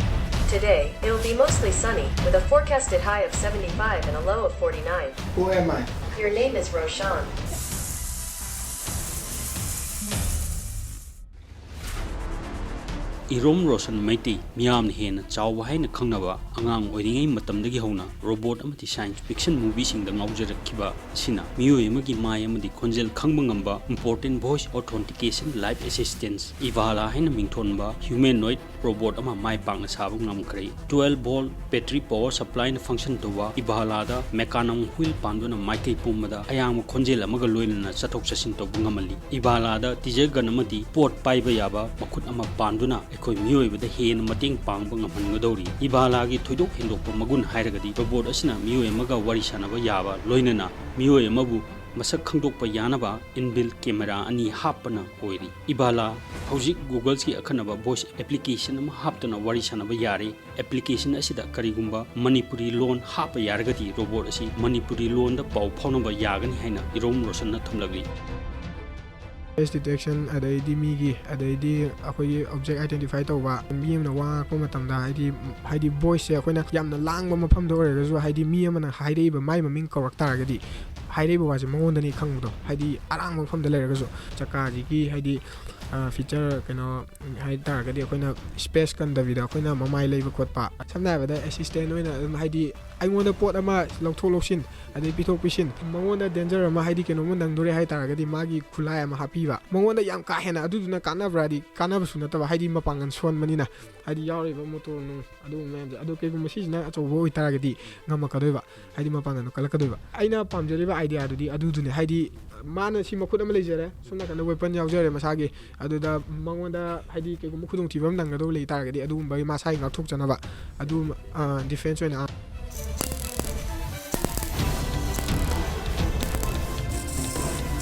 Today, it'll be mostly sunny, with a forecasted high of seventy-five and a low of forty-nine. Who am I? Your name is Roshan. ꯏꯔꯣꯝ ꯔꯣꯁꯟ ꯃꯩꯇꯩ, ꯃꯤꯌꯥꯝꯅ ꯍꯦꯟꯅ ꯆꯥꯎꯕ ꯍꯥꯏꯅ ꯈꯪꯅꯕ, ꯑꯉꯥꯡ ꯑꯣꯏꯔꯤꯉꯩ ꯃꯇꯝꯗꯒꯤ ꯍꯧꯅ ꯔꯣꯕꯣꯠ ꯑꯃꯗꯤ ꯁꯥꯏꯟꯁ ꯐꯤꯛꯁꯟ ꯃꯨꯚꯤꯁꯤꯡꯗ ꯉꯥꯎꯖꯔꯛꯈꯤꯕ ꯑꯁꯤꯅ ꯃꯤꯑꯣꯏ ꯑꯃꯒꯤ ꯃꯥꯏ ꯑꯃꯗꯤ ꯈꯣꯟꯖꯦꯜ ꯈꯪꯕ ꯉꯝꯕ Important Voice Authentication Live Assistance, ꯏꯚꯥꯂꯥ ꯍꯥꯏꯅ ꯃꯤꯡꯊꯣꯟꯕ ꯍ꯭ꯌꯨꯃꯦꯅꯣꯏꯗ ꯔꯣꯕꯣꯠ ꯑꯃ ꯃꯥꯏ ꯄꯥꯛꯅ ꯁꯥꯕ ꯉꯝꯈ꯭ꯔꯦ꯫ Twelve volt battery power supplyꯅ function ꯇꯧꯕ ꯏꯚꯥꯂꯥꯗ ꯃꯦꯀꯥꯅꯝ ꯍꯨꯏꯜ ꯄꯥꯟꯗꯨꯅ ꯃꯥꯏꯀꯩ ꯄꯨꯝꯕꯗ ꯑꯌꯥꯡꯕ ꯈꯣꯟꯖꯦꯜ ꯑꯃꯒ ꯂꯣꯏꯅꯅ ꯆꯠꯊꯣꯛ ꯆꯠꯁꯤꯟ ꯇꯧꯕ ꯉꯝꯍꯜꯂꯤ꯫ ꯏꯚꯥꯂꯥꯗ ꯇꯤꯖꯔ ꯒꯟ ꯑꯃꯗꯤ ꯄꯣꯠ ꯄꯥꯏꯕ ꯌꯥꯕ ꯃꯈꯨꯠ ꯑꯃ ꯄꯥꯟꯗꯨꯅ ꯑꯩꯈꯣꯏ ꯃꯤꯑꯣꯏꯕꯗ ꯍꯦꯟꯅ ꯃꯇꯦꯡ ꯄꯥꯡꯕ ꯉꯝꯍꯟꯒꯗꯧꯔꯤ꯫ ꯏꯚꯥꯂꯥꯒꯤ ꯊꯣꯏꯗꯣꯛ ꯍꯦꯟꯗꯣꯛꯄ ꯃꯒꯨꯟ ꯍꯥꯏꯔꯒꯗꯤ ꯔꯣꯕꯣꯠ ꯑꯁꯤꯅ ꯃꯤꯑꯣꯏ ꯑꯃꯒ ꯋꯥꯔꯤ ꯁꯥꯟꯅꯕ ꯌꯥꯕ, ꯂꯣꯏꯅꯅ ꯃꯤꯑꯣꯏ ꯑꯃꯕꯨ ꯃꯁꯛ ꯈꯪꯗꯣꯛꯄ ꯌꯥꯅꯕ inbuilt camera ꯑꯅꯤ ꯍꯥꯞꯄꯅ ꯑꯣꯏꯔꯤ꯫ ꯏꯚꯥꯂꯥ ꯍꯧꯖꯤꯛ Googleꯒꯤ ꯑꯈꯟꯅꯕ voice application ꯑꯃ ꯍꯥꯞꯇꯨꯅ ꯋꯥꯔꯤ ꯁꯥꯟꯅꯕ ꯌꯥꯔꯦ꯫ Application ꯑꯁꯤꯗ ꯀꯔꯤꯒꯨꯝꯕ ꯃꯅꯤꯄꯨꯔꯤ ꯂꯣꯟ ꯍꯥꯞꯄ ꯌꯥꯔꯒꯗꯤ ꯔꯣꯕꯣꯠ ꯑꯁꯤ ꯃꯅꯤꯄꯨꯔꯤ ꯂꯣꯟꯗ ꯄꯥꯎ ꯐꯥꯎꯅꯕ ꯌꯥꯒꯅꯤ ꯍꯥꯏꯅ ꯏꯔꯣꯝ ꯔꯣꯁꯟꯅ ꯊꯝꯂꯛꯂꯤ꯫ Face detection, ꯑꯗꯩꯗꯤ ꯃꯤꯒꯤ, ꯑꯗꯩꯗꯤ ꯑꯩꯈꯣꯏꯒꯤ object identify ꯇꯧꯕ, ꯃꯤ ꯑꯃꯅ ꯋꯥ ꯉꯥꯡꯉꯛꯄ ꯃꯇꯝꯗ ꯍꯥꯏꯗꯤ, ꯍꯥꯏꯗꯤ voiceꯁꯦ ꯑꯩꯈꯣꯏꯅ ꯌꯥꯝꯅ ꯂꯥꯡꯕ ꯃꯐꯝꯗ ꯑꯣꯏꯔꯒꯁꯨ, ꯍꯥꯏꯗꯤ ꯃꯤ ꯑꯃꯅ ꯍꯥꯏꯔꯛꯏꯕ ꯃꯥꯏ ꯃꯃꯤꯡ ꯀꯧꯔꯛ ꯇꯥꯔꯒꯗꯤ, ꯍꯥꯏꯔꯛꯏꯕ ꯋꯥꯁꯦ ꯃꯉꯣꯟꯗꯅꯤ ꯈꯪꯕꯗꯣ, ꯍꯥꯏꯗꯤ ꯑꯔꯥꯡꯕ ꯃꯐꯝꯗ ꯂꯩꯔꯒꯁꯨ꯫ ꯆꯀꯥꯁꯤꯒꯤ ꯍꯥꯏꯗꯤ feature ꯀꯩꯅꯣ ꯍꯥꯏ ꯇꯥꯔꯒꯗꯤ, ꯑꯩꯈꯣꯏꯅ space ꯀꯟꯗꯕꯤꯗ ꯑꯩꯈꯣꯏꯅ ꯃꯃꯥꯏ ꯂꯩꯕ ꯈꯣꯠꯄ, ꯁꯝꯅ ꯍꯥꯏꯔꯕꯗ assistant ꯑꯣꯏꯅ ꯑꯗꯨꯝ, ꯍꯥꯏꯗꯤ ꯑꯩꯉꯣꯟꯗ ꯄꯣꯠ ꯑꯃ ꯂꯧꯊꯣꯛ ꯂꯧꯁꯤꯟ, ꯑꯗꯩ ꯄꯤꯊꯣꯛ ꯄꯤꯁꯤꯟ, ꯃꯉꯣꯟꯗ danger ꯑꯃ, ꯍꯥꯏꯗꯤ ꯀꯩꯅꯣꯝꯃ ꯅꯪꯗꯣꯔꯦ ꯍꯥꯏ ꯇꯥꯔꯒꯗꯤ, ꯃꯥꯒꯤ ꯈꯨꯠꯂꯥꯏ ꯑꯃ ꯍꯥꯞꯄꯤꯕ꯫ ꯃꯉꯣꯟꯗ ꯌꯥꯝ ꯀꯥ ꯍꯦꯟꯅ ꯑꯗꯨꯗꯨꯅ ꯀꯥꯟꯅꯕ꯭ꯔꯥꯗꯤ ꯀꯥꯟꯅꯕꯁꯨ ꯅꯠꯇꯕ, ꯍꯥꯏꯗꯤ ꯃꯄꯥꯡꯒꯜ ꯁꯣꯟꯕꯅꯤꯅ, ꯍꯥꯏꯗꯤ ꯌꯥꯎꯔꯤꯕ motor ꯅꯨꯡ ꯑꯗꯨꯒꯨꯝꯕ ꯃꯌꯥꯝꯁꯦ꯫ ꯑꯗꯣ ꯀꯩꯒꯨꯝꯕ ꯁꯤꯁꯤꯅ ꯑꯆꯧꯕ ꯑꯣꯏꯇꯥꯔꯒꯗꯤ ꯉꯝꯃꯛꯀꯗꯣꯏꯕ, ꯍꯥꯏꯗꯤ ꯃꯄꯥꯡꯒꯜꯗꯣ ꯀꯜꯂꯛꯀꯗꯣꯏꯕ꯫ ꯑꯩꯅ ꯄꯥꯝꯖꯔꯤꯕ ideaꯗꯨꯗꯤ ꯑꯗꯨꯗꯨꯅꯦ, ꯍꯥꯏꯗꯤ ꯃꯥꯅ ꯁꯤ ꯃꯈꯨꯠ ꯑꯃ ꯂꯩꯖꯔꯦ, ꯁꯣꯝ ꯅꯥꯀꯟꯗ weapon ꯌꯥꯎꯖꯔꯦ ꯃꯁꯥꯒꯤ, ꯑꯗꯨꯗ ꯃꯉꯣꯟꯗ ꯍꯥꯏꯗꯤ ꯀꯩꯒꯨꯝꯕ ꯈꯨꯗꯣꯡꯊꯤꯕ ꯑꯃ ꯅꯪꯒꯗꯧꯕ ꯂꯩ ꯇꯥꯔꯒꯗꯤ, ꯑꯗꯨꯒꯨꯝꯕꯒꯤ ꯃꯁꯥꯒꯤ ꯉꯥꯛꯊꯣꯛꯆꯅꯕ ꯑꯗꯨ defense ꯑꯣꯏꯅ꯫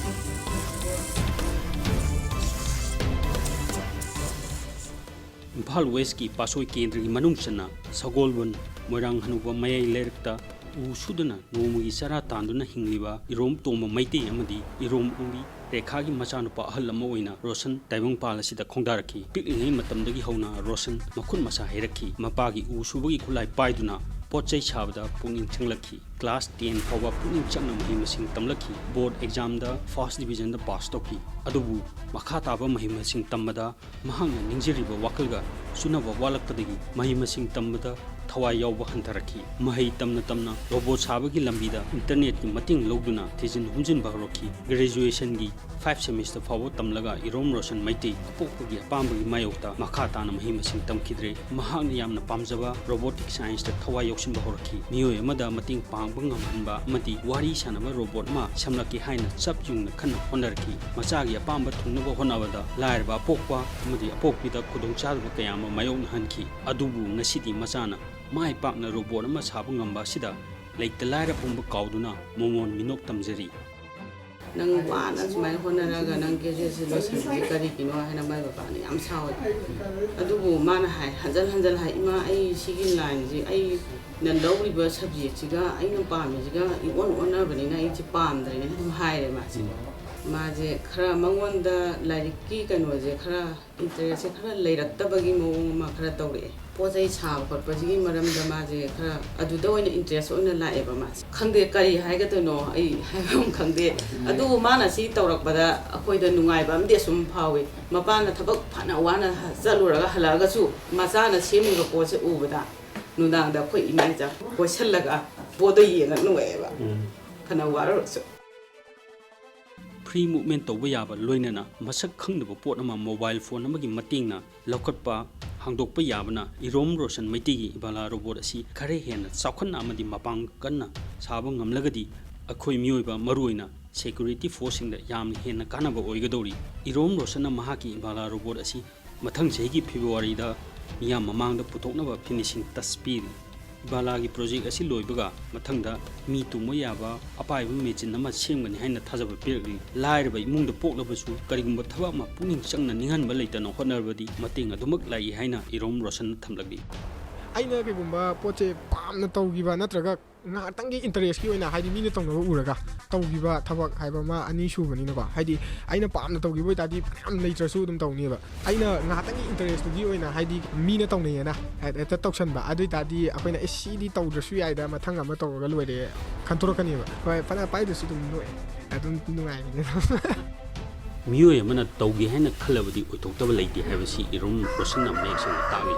ꯏꯝꯐꯥꯜ Westꯀꯤ ꯄꯥꯠꯁꯣꯏ ꯀꯦꯟꯗ꯭ꯔꯒꯤ ꯃꯅꯨꯡ ꯆꯟꯅ ꯁꯒꯣꯜꯕꯟ, ꯃꯣꯏꯔꯥꯡ ꯍꯅꯨꯕ ꯃꯌꯥꯏ ꯂꯩꯔꯛꯇ ꯎ ꯁꯨꯗꯨꯅ ꯅꯣꯡꯃꯒꯤ ꯆꯔꯥ ꯇꯥꯟꯗꯨꯅ ꯍꯤꯡꯂꯤꯕ ꯏꯔꯣꯝ ꯇꯣꯝꯕ ꯃꯩꯇꯩ ꯑꯃꯗꯤ ꯏꯔꯣꯝ ꯎꯕꯤ ꯔꯦꯈꯥꯒꯤ ꯃꯆꯥꯅꯨꯄꯥ ꯑꯍꯜ ꯑꯃ ꯑꯣꯏꯅ ꯔꯣꯁꯟ ꯇꯥꯏꯕꯪꯄꯥꯜ ꯑꯁꯤꯗ ꯈꯣꯡꯗꯥꯔꯛꯈꯤ꯫ ꯄꯤꯛꯂꯤꯉꯩ ꯃꯇꯝꯗꯒꯤ ꯍꯧꯅ ꯔꯣꯁꯟ ꯃꯈꯨꯠ ꯃꯁꯥ ꯍꯩꯔꯛꯈꯤ꯫ ꯃꯄꯥꯒꯤ ꯎ ꯁꯨꯕꯒꯤ ꯈꯨꯠꯂꯥꯏ ꯄꯥꯏꯗꯨꯅ ꯄꯣꯠ ꯆꯩ ꯁꯥꯕꯗ ꯄꯨꯛꯅꯤꯡ ꯆꯪꯂꯛꯈꯤ꯫ ꯀ꯭ꯂꯥꯁ ꯇꯦꯟ ꯐꯥꯎꯕ ꯄꯨꯛꯅꯤꯡ ꯆꯪꯅ ꯃꯍꯩ ꯃꯁꯤꯡ ꯇꯝꯂꯛꯈꯤ꯫ ꯕꯣꯔꯗ ꯑꯦꯛꯖꯥꯝꯗ ꯐꯥꯔꯁ ꯗꯤꯕꯤꯖꯟꯗ ꯄꯥꯁ ꯇꯧꯈꯤ꯫ ꯑꯗꯨꯕꯨ ꯃꯈꯥ ꯇꯥꯕ ꯃꯍꯩ ꯃꯁꯤꯡ ꯇꯝꯕꯗ ꯃꯍꯥꯛꯅ ꯅꯤꯡꯖꯔꯤꯕ ꯋꯥꯈꯜꯒ ꯆꯨꯅꯕ ꯋꯥꯠꯂꯛꯄꯗꯒꯤ ꯃꯍꯩ ꯃꯁꯤꯡ ꯇꯝꯕꯗ ꯊꯋꯥꯏ ꯌꯥꯎꯕ ꯍꯟꯊꯔꯛꯈꯤ꯫ ꯃꯍꯩ ꯇꯝꯅ ꯇꯝꯅ ꯔꯣꯕꯣꯠ ꯁꯥꯕꯒꯤ ꯂꯝꯕꯤꯗ ꯏꯟꯇꯔꯅꯦꯠꯀꯤ ꯃꯇꯦꯡ ꯂꯧꯗꯨꯅ ꯊꯤꯖꯤꯟ ꯍꯨꯝꯖꯤꯟꯕ ꯍꯧꯔꯛꯈꯤ꯫ ꯒ꯭ꯔꯦꯖꯨꯑꯦꯁꯟꯒꯤ ꯐꯥꯏꯚ ꯁꯦꯃꯤꯁꯇꯔ ꯐꯥꯎꯕ ꯇꯝꯂꯒ ꯏꯔꯣꯝ ꯔꯣꯁꯟ ꯃꯩꯇꯩ ꯑꯄꯣꯛꯄꯒꯤ ꯑꯄꯥꯝꯕꯒꯤ ꯃꯥꯌꯣꯛꯇ ꯃꯈꯥ ꯇꯥꯅ ꯃꯍꯩ ꯃꯁꯤꯡ ꯇꯝꯈꯤꯗ꯭ꯔꯦ꯫ ꯃꯍꯥꯛꯅ ꯌꯥꯝꯅ ꯄꯥꯝꯖꯕ ꯔꯣꯕꯣꯇꯤꯛ ꯁꯥꯏꯟꯁꯇ ꯊꯋꯥꯏ ꯌꯥꯎꯁꯤꯟꯕ ꯍꯧꯔꯛꯈꯤ꯫ ꯃꯤꯑꯣꯏ ꯑꯃꯗ ꯃꯇꯦꯡ ꯄꯥꯡꯕ ꯉꯝꯍꯟꯕ ꯑꯃꯗꯤ ꯋꯥꯔꯤ ꯁꯥꯟꯅꯕ ꯔꯣꯕꯣꯠ ꯑꯃ ꯁꯦꯝꯂꯛꯀꯦ ꯍꯥꯏꯅ ꯆꯞ ꯌꯨꯡꯅ ꯀꯟꯅ ꯍꯣꯠꯅꯔꯛꯈꯤ꯫ ꯃꯆꯥꯒꯤ ꯑꯄꯥꯝꯕ ꯊꯨꯡꯅꯕ ꯍꯣꯠꯅꯕꯗ ꯂꯥꯏꯔꯕ ꯑꯄꯣꯛꯄ ꯑꯃꯗꯤ ꯑꯄꯣꯛꯄꯤꯗ ꯈꯨꯗꯣꯡꯆꯥꯗꯕ ꯀꯌꯥ ꯑꯃ ꯃꯥꯌꯣꯛꯅꯍꯟꯈꯤ꯫ ꯑꯗꯨꯕꯨ ꯉꯁꯤꯗꯤ ꯃꯆꯥꯅ ꯃꯥꯏ ꯄꯥꯛꯅ ꯔꯣꯕꯣꯠ ꯑꯃ ꯁꯥꯕ ꯉꯝꯕ ꯑꯁꯤꯗ ꯂꯩꯇ ꯂꯥꯏꯔ ꯄꯨꯝꯕ ꯀꯥꯎꯗꯨꯅ ꯃꯃꯣꯟ ꯃꯤꯅꯣꯛ ꯇꯝꯖꯔꯤ꯫ "ꯅꯪ ꯋꯥꯅ ꯁꯨꯃꯥꯏꯅ ꯍꯣꯠꯅꯔꯒ ꯅꯪ ꯒ꯭ꯔꯦꯖꯨꯑꯦꯁꯟ ꯂꯣꯏꯁꯤꯟꯕꯁꯤ ꯀꯔꯤꯒꯤꯅꯣ?" ꯍꯥꯏꯅ ꯃꯥꯏ ꯕꯕꯥꯅ ꯌꯥꯝ ꯁꯥꯎꯋꯦ꯫ ꯑꯗꯨꯕꯨ ꯃꯥꯅ ꯍꯥꯏ, ꯍꯟꯖꯟ ꯍꯟꯖꯟ ꯍꯥꯏ, "ꯏꯃꯥ, ꯑꯩ ꯁꯤꯒꯤ ꯂꯥꯏꯟꯁꯤ, ꯑꯩꯅ ꯂꯧꯔꯤꯕ ꯁꯕꯖꯦꯛꯁꯤꯒ ꯑꯩꯅ ꯄꯥꯝꯃꯤꯁꯤꯒ ꯏꯑꯣꯟ ꯑꯣꯟꯅꯕꯅꯤꯅ ꯑꯩꯁꯦ ꯄꯥꯝꯗ꯭ꯔꯦꯅ" ꯑꯗꯨꯝ ꯍꯥꯏꯔꯦ ꯃꯥꯁꯦ꯫ ꯃꯥꯁꯦ ꯈꯔ ꯃꯉꯣꯟꯗ ꯂꯥꯏꯔꯤꯛꯀꯤ ꯀꯩꯅꯣꯁꯦ ꯈꯔ ꯏꯟꯇꯔꯦꯁꯁꯦ ꯈꯔ ꯂꯩꯔꯛꯇꯕꯒꯤ ꯃꯑꯣꯡ ꯑꯃ ꯈꯔ ꯇꯧꯔꯛꯑꯦ꯫ ꯄꯣꯠ ꯆꯩ ꯁꯥꯕ ꯈꯣꯠꯄꯁꯤꯒꯤ ꯃꯔꯝꯗ ꯃꯥꯁꯦ ꯈꯔ ꯑꯗꯨꯗ ꯑꯣꯏꯅ ꯏꯟꯇꯔꯦꯁ ꯑꯣꯏꯅ ꯂꯥꯛꯑꯦꯕ ꯃꯥꯁꯦ꯫ ꯈꯪꯗꯦ ꯀꯔꯤ ꯍꯥꯏꯒꯗꯣꯏꯅꯣ, ꯑꯩ ꯍꯥꯏꯕ ꯑꯃ ꯈꯪꯗꯦ꯫ ꯑꯗꯨꯕꯨ ꯃꯥꯅ ꯁꯤ ꯇꯧꯔꯛꯄꯗ ꯑꯩꯈꯣꯏꯗ ꯅꯨꯡꯉꯥꯏꯕ ꯑꯃꯗꯤ ꯑꯁꯨꯝ ꯐꯥꯎꯏ꯫ ꯃꯄꯥꯅ ꯊꯕꯛ ꯐꯅ ꯋꯥꯅ ꯆꯠꯂꯨꯔꯒ ꯍꯜꯂꯛꯑꯒꯁꯨ ꯃꯆꯥꯅ ꯁꯦꯝꯃꯤꯕ ꯄꯣꯠꯁꯦ ꯎꯕꯗ ꯅꯨꯡꯗꯥꯡꯗ ꯑꯩꯈꯣꯏ ꯏꯃꯥ ꯏꯆꯥ ꯀꯣꯏꯁꯜꯂꯒ ꯄꯣꯠꯇꯣ ꯌꯦꯡꯉ ꯅꯨꯡꯉꯥꯏꯑꯦꯕ꯫ ꯐꯅ ꯋꯥꯔꯨꯔꯁꯨ꯫ ꯐ꯭ꯔꯤ ꯃꯨꯚꯃꯦꯟ ꯇꯧꯕ ꯌꯥꯕ, ꯂꯣꯏꯅꯅ ꯃꯁꯛ ꯈꯪꯗꯕ ꯄꯣꯠ ꯑꯃ ꯃꯣꯕꯥꯏꯜ ꯐꯣꯟ ꯑꯃꯒꯤ ꯃꯇꯦꯡꯅ ꯂꯧꯈꯠꯄ, ꯍꯥꯡꯗꯣꯛꯄ ꯌꯥꯕꯅ ꯏꯔꯣꯝ ꯔꯣꯁꯟ ꯃꯩꯇꯩꯒꯤ ꯏꯕꯥꯂꯥ ꯔꯣꯕꯣꯠ ꯑꯁꯤ ꯈꯔ ꯍꯦꯟꯅ ꯆꯥꯎꯈꯠꯅ ꯑꯃꯗꯤ ꯃꯄꯥꯡꯒꯜ ꯀꯟꯅ ꯁꯥꯕ ꯉꯝꯂꯒꯗꯤ ꯑꯩꯈꯣꯏ ꯃꯤꯑꯣꯏꯕ, ꯃꯔꯨꯑꯣꯏꯅ ꯁꯦꯀ꯭ꯌꯨꯔꯤꯇꯤ ꯐꯣꯔꯁꯁꯤꯡꯗ ꯌꯥꯝꯅ ꯍꯦꯟꯅ ꯀꯥꯟꯅꯕ ꯑꯣꯏꯒꯗꯧꯔꯤ꯫ ꯏꯔꯣꯝ ꯔꯣꯁꯟꯅ ꯃꯍꯥꯛꯀꯤ ꯏꯕꯥꯂꯥ ꯔꯣꯕꯣꯠ ꯑꯁꯤ ꯃꯊꯪ ꯆꯍꯤꯒꯤ ꯐꯦꯕ꯭ꯔꯨꯋꯥꯔꯤꯗ ꯃꯤꯌꯥꯝ ꯃꯃꯥꯡꯗ ꯄꯨꯊꯣꯛꯅꯕ ꯐꯤꯅꯤꯁꯤꯡ ꯇꯆ ꯄꯤꯔꯤ꯫ ꯏꯕꯥꯂꯥꯒꯤ ꯄ꯭ꯔꯣꯖꯦꯛ ꯑꯁꯤ ꯂꯣꯏꯕꯒ ꯃꯊꯪꯗ ꯃꯤ ꯇꯣꯡꯕ ꯌꯥꯕ ꯑꯄꯥꯏꯕ ꯃꯦꯆꯤꯟ ꯑꯃ ꯁꯦꯝꯒꯅꯤ ꯍꯥꯏꯅ ꯊꯥꯖꯕ ꯄꯤꯔꯛꯂꯤ꯫ ꯂꯥꯏꯔꯕ ꯏꯃꯨꯡꯗ ꯄꯣꯛꯂꯕꯁꯨ ꯀꯔꯤꯒꯨꯝꯕ ꯊꯕꯛ ꯑꯃ ꯄꯨꯛꯅꯤꯡ ꯆꯪꯅ ꯅꯤꯡꯍꯟꯕ ꯂꯩꯇꯅ ꯍꯣꯠꯅꯔꯕꯗꯤ ꯃꯇꯦꯡ ꯑꯗꯨꯃꯛ ꯂꯥꯛꯏ ꯍꯥꯏꯅ ꯏꯔꯣꯝ ꯔꯣꯁꯟꯅ ꯊꯝꯂꯛꯂꯤ꯫ ꯑꯩꯅ ꯀꯩꯒꯨꯝꯕ ꯄꯣꯠꯁꯦ ꯄꯥꯝꯅ ꯇꯧꯈꯤꯕ ꯅꯠꯇ꯭ꯔꯒ ꯉꯥꯏꯍꯥꯛꯇꯪꯒꯤ ꯏꯟꯇꯔꯦꯁꯀꯤ ꯑꯣꯏꯅ, ꯍꯥꯏꯗꯤ ꯃꯤꯅ ꯇꯧꯅꯕ ꯎꯔꯒ ꯇꯧꯈꯤꯕ ꯊꯕꯛ ꯍꯥꯏꯕ ꯑꯃ ꯑꯅꯤ ꯁꯨꯕꯅꯤꯅꯀꯣ, ꯍꯥꯏꯗꯤ ꯑꯩꯅ ꯄꯥꯝꯅ ꯇꯧꯈꯤꯕ ꯑꯣꯏꯇꯥꯔꯗꯤ ꯃꯌꯥꯝ ꯂꯩꯇ꯭ꯔꯁꯨ ꯑꯗꯨꯝ ꯇꯧꯅꯦꯕ꯫ ꯑꯩꯅ ꯉꯥꯏꯍꯥꯛꯇꯪꯒꯤ ꯏꯟꯇꯔꯦꯁꯇꯨꯒꯤ ꯑꯣꯏꯅ, ꯍꯥꯏꯗꯤ ꯃꯤꯅ ꯇꯧꯅꯩꯌꯦꯅ ꯍꯦꯛꯇ ꯇꯧꯁꯟꯕ, ꯑꯗꯨ ꯑꯣꯏꯇꯥꯔꯗꯤ ꯑꯩꯈꯣꯏꯅ ꯑꯦ ꯁꯤꯗꯤ ꯇꯧꯗ꯭ꯔꯁꯨ ꯌꯥꯏꯗ, ꯃꯊꯪ ꯑꯃ ꯇꯧꯔꯒ ꯂꯣꯏꯔꯦ ꯈꯟꯇꯣꯔꯛꯀꯅꯦꯕ꯫ ꯍꯣꯏ, ꯐꯅ ꯄꯥꯏꯗ꯭ꯔꯁꯨ ꯑꯗꯨꯝ ꯅꯣꯛꯑꯦ, ꯑꯗꯨꯝ ꯅꯨꯡꯉꯥꯏꯕꯅꯦ꯫ ꯃꯤꯑꯣꯏ ꯑꯃꯅ ꯇꯧꯒꯦ ꯍꯥꯏꯅ ꯈꯜꯂꯕꯗꯤ ꯑꯣꯏꯊꯣꯛꯇꯕ ꯂꯩꯇꯦ ꯍꯥꯏꯕꯁꯤ ꯏꯔꯨꯝ ꯔꯣꯁꯟꯅ ꯃꯌꯦꯛ ꯁꯦꯡꯅ ꯇꯥꯛꯂꯤ꯫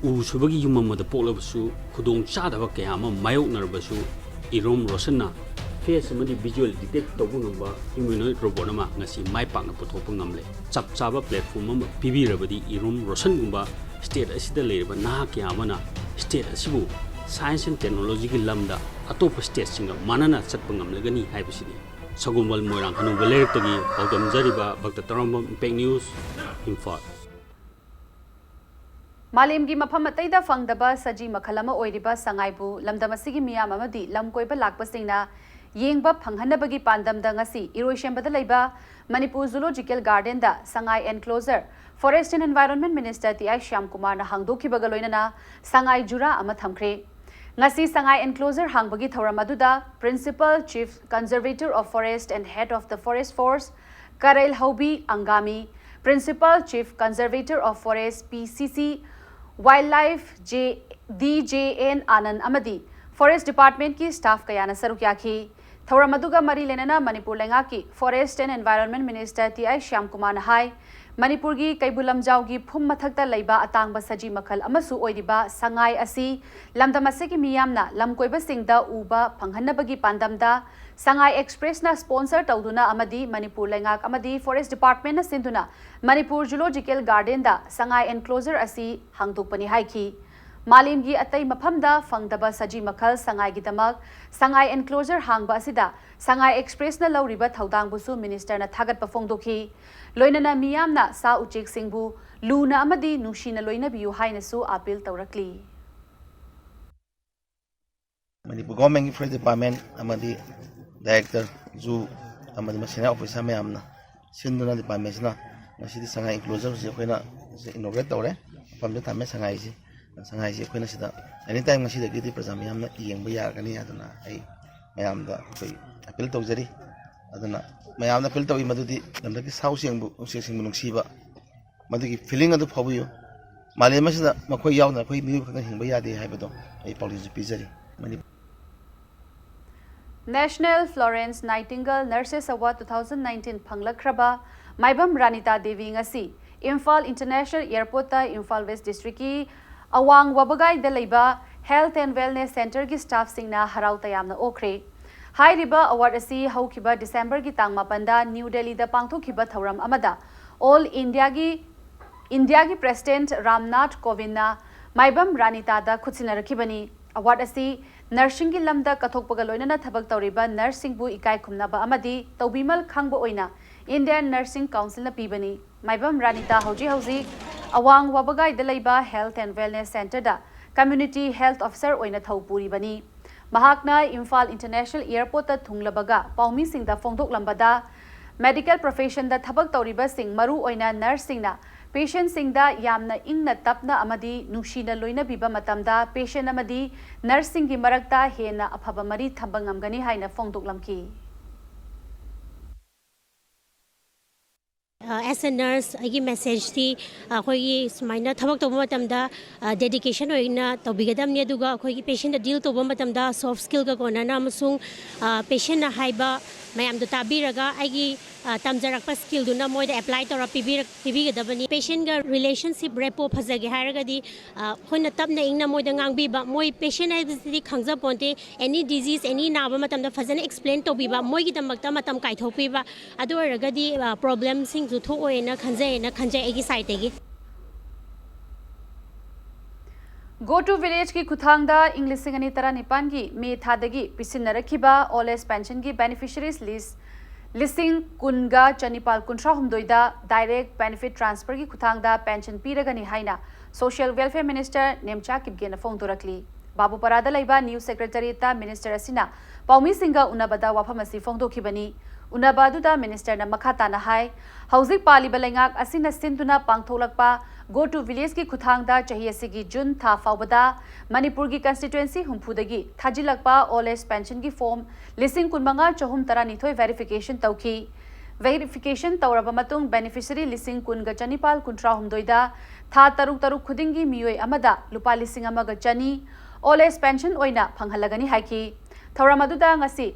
ꯎ ꯁꯨꯕꯒꯤ ꯌꯨꯝ ꯑꯃꯗ ꯄꯣꯛꯂꯕꯁꯨ ꯈꯨꯗꯣꯡ ꯆꯥꯗꯕ ꯀꯌꯥ ꯑꯃ ꯃꯥꯌꯣꯛꯅꯔꯕꯁꯨ ꯏꯔꯨꯝ ꯔꯣꯁꯟꯅ ꯐꯦꯁ ꯑꯃꯗꯤ ꯚꯤꯖꯨꯑꯦꯜ ꯗꯤꯇꯦꯛ ꯇꯧꯕ ꯉꯝꯕ ꯍ꯭ꯌꯨꯃꯦꯅꯣꯏꯗ ꯔꯣꯕꯣꯠ ꯑꯃ ꯉꯁꯤ ꯃꯥꯏ ꯄꯥꯛꯅ ꯄꯨꯊꯣꯛꯄ ꯉꯝꯂꯦ꯫ ꯆꯞ ꯆꯥꯕ ꯄ꯭ꯂꯦꯠꯐꯣꯝ ꯑꯃ ꯄꯤꯕꯤꯔꯕꯗꯤ ꯏꯔꯨꯝ ꯔꯣꯁꯟꯒꯨꯝꯕ ꯁ꯭ꯇꯦꯠ ꯑꯁꯤꯗ ꯂꯩꯔꯤꯕ ꯅꯍꯥ ꯀꯌꯥ ꯑꯃꯅ ꯁ꯭ꯇꯦꯠ ꯑꯁꯤꯕꯨ ꯁꯥꯏꯟꯁ ꯑꯦꯟ ꯇꯦꯛꯅꯣꯂꯣꯖꯤꯒꯤ ꯂꯝꯗ ꯑꯇꯣꯞꯄ ꯁ꯭ꯇꯦꯠꯁꯤꯡꯒ ꯃꯥꯟꯅꯅ ꯆꯠꯄ ꯉꯝꯂꯒꯅꯤ ꯍꯥꯏꯕꯁꯤꯅꯤ꯫ ꯁꯒꯣꯜꯕꯜ ꯃꯣꯏꯔꯥꯡ ꯍꯅꯨꯕ ꯂꯩꯔꯛꯇꯒꯤ ꯄꯥꯎꯗꯝꯖꯔꯤꯕ ꯚꯛꯇ ꯇꯔꯥꯝꯕꯝ, ꯏꯝꯄꯦꯛ ꯅ꯭ꯌꯨꯁ, ꯏꯝꯐꯥꯜ꯫ ꯃꯥꯂꯦꯝꯒꯤ ꯃꯐꯝ ꯑꯇꯩꯗ ꯐꯪꯗꯕ ꯁꯖꯤ ꯃꯈꯜ ꯑꯃ ꯑꯣꯏꯔꯤꯕ ꯁꯉꯥꯏꯕꯨ ꯂꯝꯗꯝ ꯑꯁꯤꯒꯤ ꯃꯤꯌꯥꯝ ꯑꯃꯗꯤ ꯂꯝ ꯀꯣꯏꯕ ꯂꯥꯛꯄꯁꯤꯡꯅ ꯌꯦꯡꯕ ꯐꯪꯍꯟꯅꯕꯒꯤ ꯄꯥꯟꯗꯝꯗ ꯉꯁꯤ ꯏꯔꯣꯏꯁꯦꯝꯕꯗ ꯂꯩꯕ ꯃꯅꯤꯄꯨꯔ ꯖꯨꯂꯣꯖꯤꯀꯦꯜ ꯒꯥꯔꯗꯦꯟꯗ ꯁꯉꯥꯏ enclosure forest and environment minister T I ꯁ꯭ꯌꯥꯝꯀꯨꯃꯥꯔꯅ ꯍꯥꯡꯗꯣꯛꯈꯤꯕꯒ ꯂꯣꯏꯅꯅ ꯁꯉꯥꯏ ꯖꯨꯔꯥ ꯑꯃ ꯊꯝꯈ꯭ꯔꯦ꯫ ꯉꯁꯤ ꯁꯉꯥꯏ ꯑꯦꯟꯀ꯭ꯂꯣꯖꯔ ꯍꯥꯡꯕꯒꯤ ꯊꯧꯔꯝ ꯑꯗꯨꯗ Principal Chief Conservator of Forest and Head of the Forest Force ꯀꯔꯦꯜ ꯍꯧꯕꯤ Angami, Principal Chief Conservator of Forest, ꯄꯤ ꯁꯤ ꯁꯤ, Wildlife, J, D J and ꯑꯥꯅꯟ ꯑꯃꯗꯤ ꯐꯣꯔꯦꯁ ꯗꯤꯄꯥꯔꯠꯃꯦꯟꯠꯀꯤ ꯁ꯭ꯇꯥꯐ ꯀꯌꯥꯅ ꯁꯔꯨꯛ ꯌꯥꯈꯤ꯫ ꯊꯧꯔꯝ ꯑꯗꯨꯒ ꯃꯔꯤ ꯂꯩꯅꯅ ꯃꯅꯤꯄꯨꯔ ꯂꯩꯉꯥꯛꯀꯤ forest and ꯑꯦꯟꯚꯥꯏꯔꯣꯟꯃꯦꯟꯠ minister T I ꯁ꯭ꯌꯥꯝꯀꯨꯃꯥꯔꯅ ꯍꯥꯏ, ꯃꯅꯤꯄꯨꯔꯒꯤ ꯀꯩꯕꯨꯜ ꯂꯝꯖꯥꯎꯒꯤ ꯐꯨꯝ ꯃꯊꯛꯇ ꯂꯩꯕ ꯑꯇꯥꯡꯕ ꯁꯖꯤ ꯃꯈꯜ ꯑꯃꯁꯨ ꯑꯣꯏꯔꯤꯕ ꯁꯉꯥꯏ ꯑꯁꯤ ꯂꯝꯗꯝ ꯑꯁꯤꯒꯤ ꯃꯤꯌꯥꯝꯅ ꯂꯝ ꯀꯣꯏꯕꯁꯤꯡꯗ ꯎꯕ ꯐꯪꯍꯟꯅꯕꯒꯤ ꯄꯥꯟꯗꯝꯗ ꯁꯉꯥꯏ ꯑꯦꯛꯁꯄ꯭ꯔꯦꯁꯅ ꯁ꯭ꯄꯣꯟꯁꯔ ꯇꯧꯗꯨꯅ ꯑꯃꯗꯤ ꯃꯅꯤꯄꯨꯔ ꯂꯩꯉꯥꯛ ꯑꯃꯗꯤ ꯐꯣꯔꯦꯁ ꯗꯤꯄꯥꯔꯠꯃꯦꯟꯠꯅ ꯁꯤꯟꯗꯨꯅ ꯃꯅꯤꯄꯨꯔ ꯖꯨꯂꯣꯖꯤꯀꯦꯜ ꯒꯥꯔꯗꯦꯟꯗ ꯁꯉꯥꯏ ꯑꯦꯟꯀ꯭ꯂꯣꯖꯔ ꯑꯁꯤ ꯍꯥꯡꯗꯣꯛꯄꯅꯤ ꯍꯥꯏꯈꯤ꯫ ꯃꯥꯂꯦꯝꯒꯤ ꯑꯇꯩ ꯃꯐꯝꯗ ꯐꯪꯗꯕ ꯁꯖꯤ ꯃꯈꯜ ꯁꯉꯥꯏꯒꯤꯗꯃꯛ ꯁꯉꯥꯏ ꯑꯦꯟꯀ꯭ꯂꯣꯖꯔ ꯍꯥꯡꯕ ꯑꯁꯤꯗ ꯁꯉꯥꯏ ꯑꯦꯛꯁꯄ꯭ꯔꯦꯁꯅ ꯂꯧꯔꯤꯕ ꯊꯧꯗꯥꯡꯕꯨꯁꯨ ꯃꯤꯅꯤꯁꯇꯔꯅ ꯊꯥꯒꯠꯄ ꯐꯣꯡꯗꯣꯛꯈꯤ꯫ ꯂꯣꯏꯅꯅ ꯃꯤꯌꯥꯝꯅ ꯁꯥ ꯎꯆꯦꯛꯁꯤꯡꯕꯨ ꯂꯨꯅ ꯑꯃꯗꯤ ꯅꯨꯡꯁꯤꯅ ꯂꯣꯏꯅꯕꯤꯌꯨ ꯍꯥꯏꯅꯁꯨ ꯑꯥꯄꯤꯜ ꯇꯧꯔꯛꯂꯤ꯫ ꯃꯅꯤꯄꯨꯔ ꯒꯣꯔꯃꯦꯟꯒꯤ ꯐꯣꯔꯦꯁ ꯗꯤꯄꯥꯔꯠꯃꯦꯟ ꯑꯃꯗꯤ ꯗꯥꯏꯔꯦꯛꯇꯔ, ꯖꯨ ꯑꯃꯗꯤ ꯁꯦꯅꯤꯌꯔ ꯑꯣꯐꯤꯁꯥꯔ ꯃꯌꯥꯝꯅ ꯁꯤꯟꯗꯨꯅ ꯗꯤꯄꯥꯔꯠꯃꯦꯟꯁꯤꯅ ꯉꯁꯤꯗꯤ ꯁꯉꯥꯏ ꯏꯟꯀ꯭ꯂꯣꯖꯔꯁꯤ ꯑꯩꯈꯣꯏꯅ ꯏꯅꯣꯒ꯭ꯔꯦꯠ ꯇꯧꯔꯦ꯫ ꯃꯐꯝꯗ ꯊꯝꯃꯦ ꯁꯉꯥꯏꯁꯤ꯫ ꯁꯉꯥꯏꯁꯤ ꯑꯩꯈꯣꯏꯅ ꯁꯤꯗ ꯑꯦꯅꯤ ꯇꯥꯏꯝ ꯉꯁꯤꯗꯒꯤꯗꯤ ꯄ꯭ꯔꯖꯥ ꯃꯤꯌꯥꯝꯅ ꯌꯦꯡꯕ ꯌꯥꯔꯒꯅꯤ꯫ ꯑꯗꯨꯅ ꯑꯩ ꯃꯌꯥꯝꯗ ꯑꯩꯈꯣꯏ ꯑꯄꯤꯜ ꯇꯧꯖꯔꯤ꯫ ꯑꯗꯨꯅ ꯃꯌꯥꯝꯅ ꯑꯄꯤꯜ ꯇꯧꯏ ꯃꯗꯨꯗꯤ ꯂꯝꯗꯝꯒꯤ ꯁꯥ ꯎꯆꯦꯛꯕꯨ ꯎꯆꯦꯛꯁꯤꯡꯕꯨ ꯅꯨꯡꯁꯤꯕ, ꯃꯗꯨꯒꯤ ꯐꯤꯂꯤꯡ ꯑꯗꯨ ꯐꯥꯎꯕꯤꯌꯨ꯫ ꯃꯥꯂꯦꯝ ꯑꯁꯤꯗ ꯃꯈꯣꯏ ꯌꯥꯎꯗꯅ ꯑꯩꯈꯣꯏ ꯃꯤꯑꯣꯏꯕ ꯈꯛꯇ ꯍꯤꯡꯕ ꯌꯥꯗꯦ ꯍꯥꯏꯕꯗꯣ ꯑꯩ ꯄꯥꯎꯖꯦꯜꯁꯨ ꯄꯤꯖꯔꯤ꯫ ꯃꯅꯤ- National Florence Nightingale Nurses Award two thousand nineteen ꯐꯪꯂꯛꯈ꯭ꯔꯕ ꯃꯥꯏꯕꯝ ꯔꯥꯅꯤꯇꯥ ꯗꯦꯕꯤ ꯉꯁꯤ ꯏꯝꯐꯥꯜ ꯏꯟꯇꯔꯅꯦꯁꯅꯦꯜ ꯑꯦꯌꯔꯄꯣꯔꯠꯇ ꯏꯝꯐꯥꯜ ꯋꯦꯁ ꯗꯤꯁꯇ꯭ꯔꯤꯛꯀꯤ ꯑꯋꯥꯡ ꯋꯥꯕꯒꯥꯏꯗ ꯂꯩꯕ Health and Wellness Centreꯒꯤ staffꯁꯤꯡꯅ ꯍꯔꯥꯎ ꯇꯌꯥꯝꯅ ꯑꯣꯛꯈ꯭ꯔꯦ꯫ ꯍꯥꯏꯔꯤꯕ award ꯑꯁꯤ ꯍꯧꯈꯤꯕ ꯗꯤꯁꯦꯝꯕꯔꯒꯤ ꯇꯥꯡ ꯃꯥꯄꯟꯗ ꯅ꯭ꯌꯨ ꯗꯦꯜꯂꯤꯗ ꯄꯥꯡꯊꯣꯛꯈꯤꯕ ꯊꯧꯔꯝ ꯑꯃꯗ All Indiaꯒꯤ ꯏꯟꯗꯤꯌꯥꯒꯤ ꯄ꯭ꯔꯦꯁꯤꯗꯦꯟꯠ ꯔꯥꯝꯅꯥꯊ ꯀꯣꯕꯤꯟꯗꯅ ꯃꯥꯏꯕꯝ ꯔꯥꯅꯤꯇꯥꯗ ꯈꯨꯠꯁꯤꯟꯅꯔꯛꯈꯤꯕꯅꯤ꯫ Award ꯑꯁꯤ ꯅꯔꯁꯤꯡꯒꯤ ꯂꯝꯗ ꯀꯠꯊꯣꯛꯄꯒ ꯂꯣꯏꯅꯅ ꯊꯕꯛ ꯇꯧꯔꯤꯕ ꯅꯔꯁꯁꯤꯡꯕꯨ ꯏꯀꯥꯏ ꯈꯨꯝꯅꯕ ꯑꯃꯗꯤ ꯇꯧꯕꯤꯃꯜ ꯈꯪꯕ ꯑꯣꯏꯅ Indian Nursing Councilꯅ ꯄꯤꯕꯅꯤ꯫ ꯃꯥꯏꯕꯝ ꯔꯥꯅꯤꯇꯥ ꯍꯧꯖꯤꯛ ꯍꯧꯖꯤꯛ ꯑꯋꯥꯡ ꯋꯥꯕꯒꯥꯏꯗ ꯂꯩꯕ Health and Wellness Centreꯗ Community Health Officer ꯑꯣꯏꯅ ꯊꯧ ꯄꯨꯔꯤꯕꯅꯤ꯫ ꯃꯍꯥꯛꯅ ꯏꯝꯐꯥꯜ ꯏꯟꯇꯔꯅꯦꯁꯅꯦꯜ ꯑꯦꯌꯔꯄꯣꯔꯠꯇ ꯊꯨꯡꯂꯕꯒ ꯄꯥꯎꯃꯤꯁꯤꯡꯗ ꯐꯣꯡꯗꯣꯛꯂꯝꯕꯗ, medical professionꯗ ꯊꯕꯛ ꯇꯧꯔꯤꯕꯁꯤꯡ, ꯃꯔꯨ ꯑꯣꯏꯅ ꯅꯔꯁꯁꯤꯡꯅ patientꯁꯤꯡꯗ ꯌꯥꯝꯅ ꯏꯪꯅ ꯇꯞꯅ ꯑꯃꯗꯤ ꯅꯨꯡꯁꯤꯅ ꯂꯣꯏꯅꯕꯤꯕ ꯃꯇꯝꯗ patient ꯑꯃꯗꯤ ꯅꯔꯁꯁꯤꯡꯒꯤ ꯃꯔꯛꯇ ꯍꯦꯟꯅ ꯑꯐꯕ ꯃꯔꯤ ꯊꯝꯕ ꯉꯝꯒꯅꯤ ꯍꯥꯏꯅ ꯐꯣꯡꯗꯣꯛꯂꯝꯈꯤ꯫ ꯑꯦꯁ ꯑꯦ ꯅꯔꯁ ꯑꯩꯒꯤ ꯃꯦꯁꯦꯖꯇꯤ ꯑꯩꯈꯣꯏꯒꯤ ꯁꯨꯃꯥꯏꯅ ꯊꯕꯛ ꯇꯧꯕ ꯃꯇꯝꯗ ꯗꯦꯗꯤꯀꯦꯁꯟ ꯑꯣꯏꯅ ꯇꯧꯕꯤꯒꯗꯕꯅꯤ꯫ ꯑꯗꯨꯒ ꯑꯩꯈꯣꯏꯒꯤ ꯄꯦꯁꯦꯟꯗ ꯗꯤꯜ ꯇꯧꯕ ꯃꯇꯝꯗ ꯁꯣꯐ ꯁ꯭ꯀꯤꯜꯒ ꯀꯣꯟꯅꯅ ꯑꯃꯁꯨꯡ ꯄꯦꯁꯦꯟꯅ ꯍꯥꯏꯕ ꯃꯌꯥꯝꯗꯣ ꯇꯥꯕꯤꯔꯒ ꯑꯩꯒꯤ ꯇꯝꯖꯔꯛꯄ ꯁ꯭ꯀꯤꯜꯗꯨꯅ ꯃꯣꯏꯗ ꯑꯦꯄ꯭ꯂꯥꯏ ꯇꯧꯔ ꯄꯤꯕꯤꯔꯛ ꯄꯤꯕꯤꯒꯗꯕꯅꯤ꯫ ꯄꯦꯁꯦꯟꯒ ꯔꯤꯂꯦꯁꯟꯁꯤꯞ ꯔꯦꯄꯣ ꯐꯖꯒꯦ ꯍꯥꯏꯔꯒꯗꯤ ꯑꯩꯈꯣꯏꯅ ꯇꯞꯅ ꯏꯪꯅ ꯃꯣꯏꯗ ꯉꯥꯡꯕꯤꯕ꯫ ꯃꯣꯏ ꯄꯦꯁꯦꯟ ꯍꯥꯏꯕꯁꯤꯗꯤ ꯈꯪꯖꯄꯣꯟꯇꯦ꯫ ꯑꯦꯅꯤ ꯗꯤꯖꯤꯁ ꯑꯦꯅꯤ ꯅꯥꯕ ꯃꯇꯝꯗ ꯐꯖꯅ ꯑꯦꯛꯁꯄ꯭ꯂꯦꯟ ꯇꯧꯕꯤꯕ, ꯃꯣꯏꯒꯤꯗꯃꯛꯇ ꯃꯇꯝ ꯀꯥꯏꯊꯣꯛꯄꯤꯕ꯫ ꯑꯗꯨ ꯑꯣꯏꯔꯒꯗꯤ ꯄ꯭ꯔꯣꯕ꯭ꯂꯦꯝꯁꯤꯡꯁꯨ ꯊꯣꯛꯑꯣꯏꯅ ꯈꯟꯖꯩꯅ ꯈꯟꯖꯩ ꯑꯩꯒꯤ ꯁꯥꯏꯠꯇꯒꯤ꯫ Go to Villageꯀꯤ ꯈꯨꯠꯊꯥꯡꯗ ꯏꯪ ꯂꯤꯁꯤꯡ ꯑꯅꯤ ꯇꯔꯥꯅꯤꯄꯥꯟꯒꯤ ꯃꯦ ꯊꯥꯗꯒꯤ ꯄꯤꯁꯤꯟꯅꯔꯛꯈꯤꯕ Old Age Pensionꯒꯤ beneficiaries list ꯂꯤꯁꯤꯡ ꯀꯨꯟꯒ ꯆꯅꯤꯄꯥꯜ ꯀꯨꯟꯊ꯭ꯔꯥ ꯍꯨꯝꯗꯣꯏꯗ direct benefit transferꯒꯤ ꯈꯨꯠꯊꯥꯡꯗ pension ꯄꯤꯔꯒꯅꯤ ꯍꯥꯏꯅ Social Welfare Minister ꯅꯦꯝꯆꯥ ꯀꯤꯞꯒꯦꯅ ꯐꯣꯡꯗꯣꯔꯛꯂꯤ꯫ ꯕꯥꯕꯨꯄꯥꯔꯥꯗ ꯂꯩꯕ News Secretariatꯇ minister ꯑꯁꯤꯅ ꯄꯥꯎꯃꯤꯁꯤꯡꯒ ꯎꯅꯕꯗ ꯋꯥꯐꯝ ꯑꯁꯤ ꯐꯣꯡꯗꯣꯛꯈꯤꯕꯅꯤ꯫ ꯎꯅꯕ ꯑꯗꯨꯗ ministerꯅ ꯃꯈꯥ ꯇꯥꯅ ꯍꯥꯏ, ꯍꯧꯖꯤꯛ ꯄꯥꯜꯂꯤꯕ ꯂꯩꯉꯥꯛ ꯑꯁꯤꯅ ꯁꯤꯟꯗꯨꯅ ꯄꯥꯡꯊꯣꯛꯂꯛꯄ Go to Villageꯀꯤ ꯈꯨꯠꯊꯥꯡꯗ ꯆꯍꯤ ꯑꯁꯤꯒꯤ ꯖꯨꯟ ꯊꯥ ꯐꯥꯎꯕꯗ ꯃꯅꯤꯄꯨꯔꯒꯤ constituency ꯍꯨꯝꯐꯨꯗꯒꯤ ꯊꯥꯖꯤꯜꯂꯛꯄ old age pensionꯒꯤ form ꯂꯤꯁꯤꯡ ꯀꯨꯟꯃꯉꯥ ꯆꯍꯨꯝ ꯇꯔꯥꯅꯤꯊꯣꯏ verification ꯇꯧꯈꯤ꯫ Verification ꯇꯧꯔꯕ ꯃꯇꯨꯡ beneficiary ꯂꯤꯁꯤꯡ ꯀꯨꯟꯒ ꯆꯅꯤꯄꯥꯜ ꯀꯨꯟꯊ꯭ꯔꯥ ꯍꯨꯝꯗꯣꯏꯗ ꯊꯥ ꯇꯔꯨꯛ ꯇꯔꯨꯛ ꯈꯨꯗꯤꯡꯒꯤ ꯃꯤꯑꯣꯏ ꯑꯃꯗ ꯂꯨꯄꯥ ꯂꯤꯁꯤꯡ ꯑꯃꯒ ꯆꯅꯤ old age pension ꯑꯣꯏꯅ ꯐꯪꯍꯜꯂꯒꯅꯤ ꯍꯥꯏꯈꯤ꯫ ꯊꯧꯔꯝ ꯑꯗꯨꯗ ꯉꯁꯤ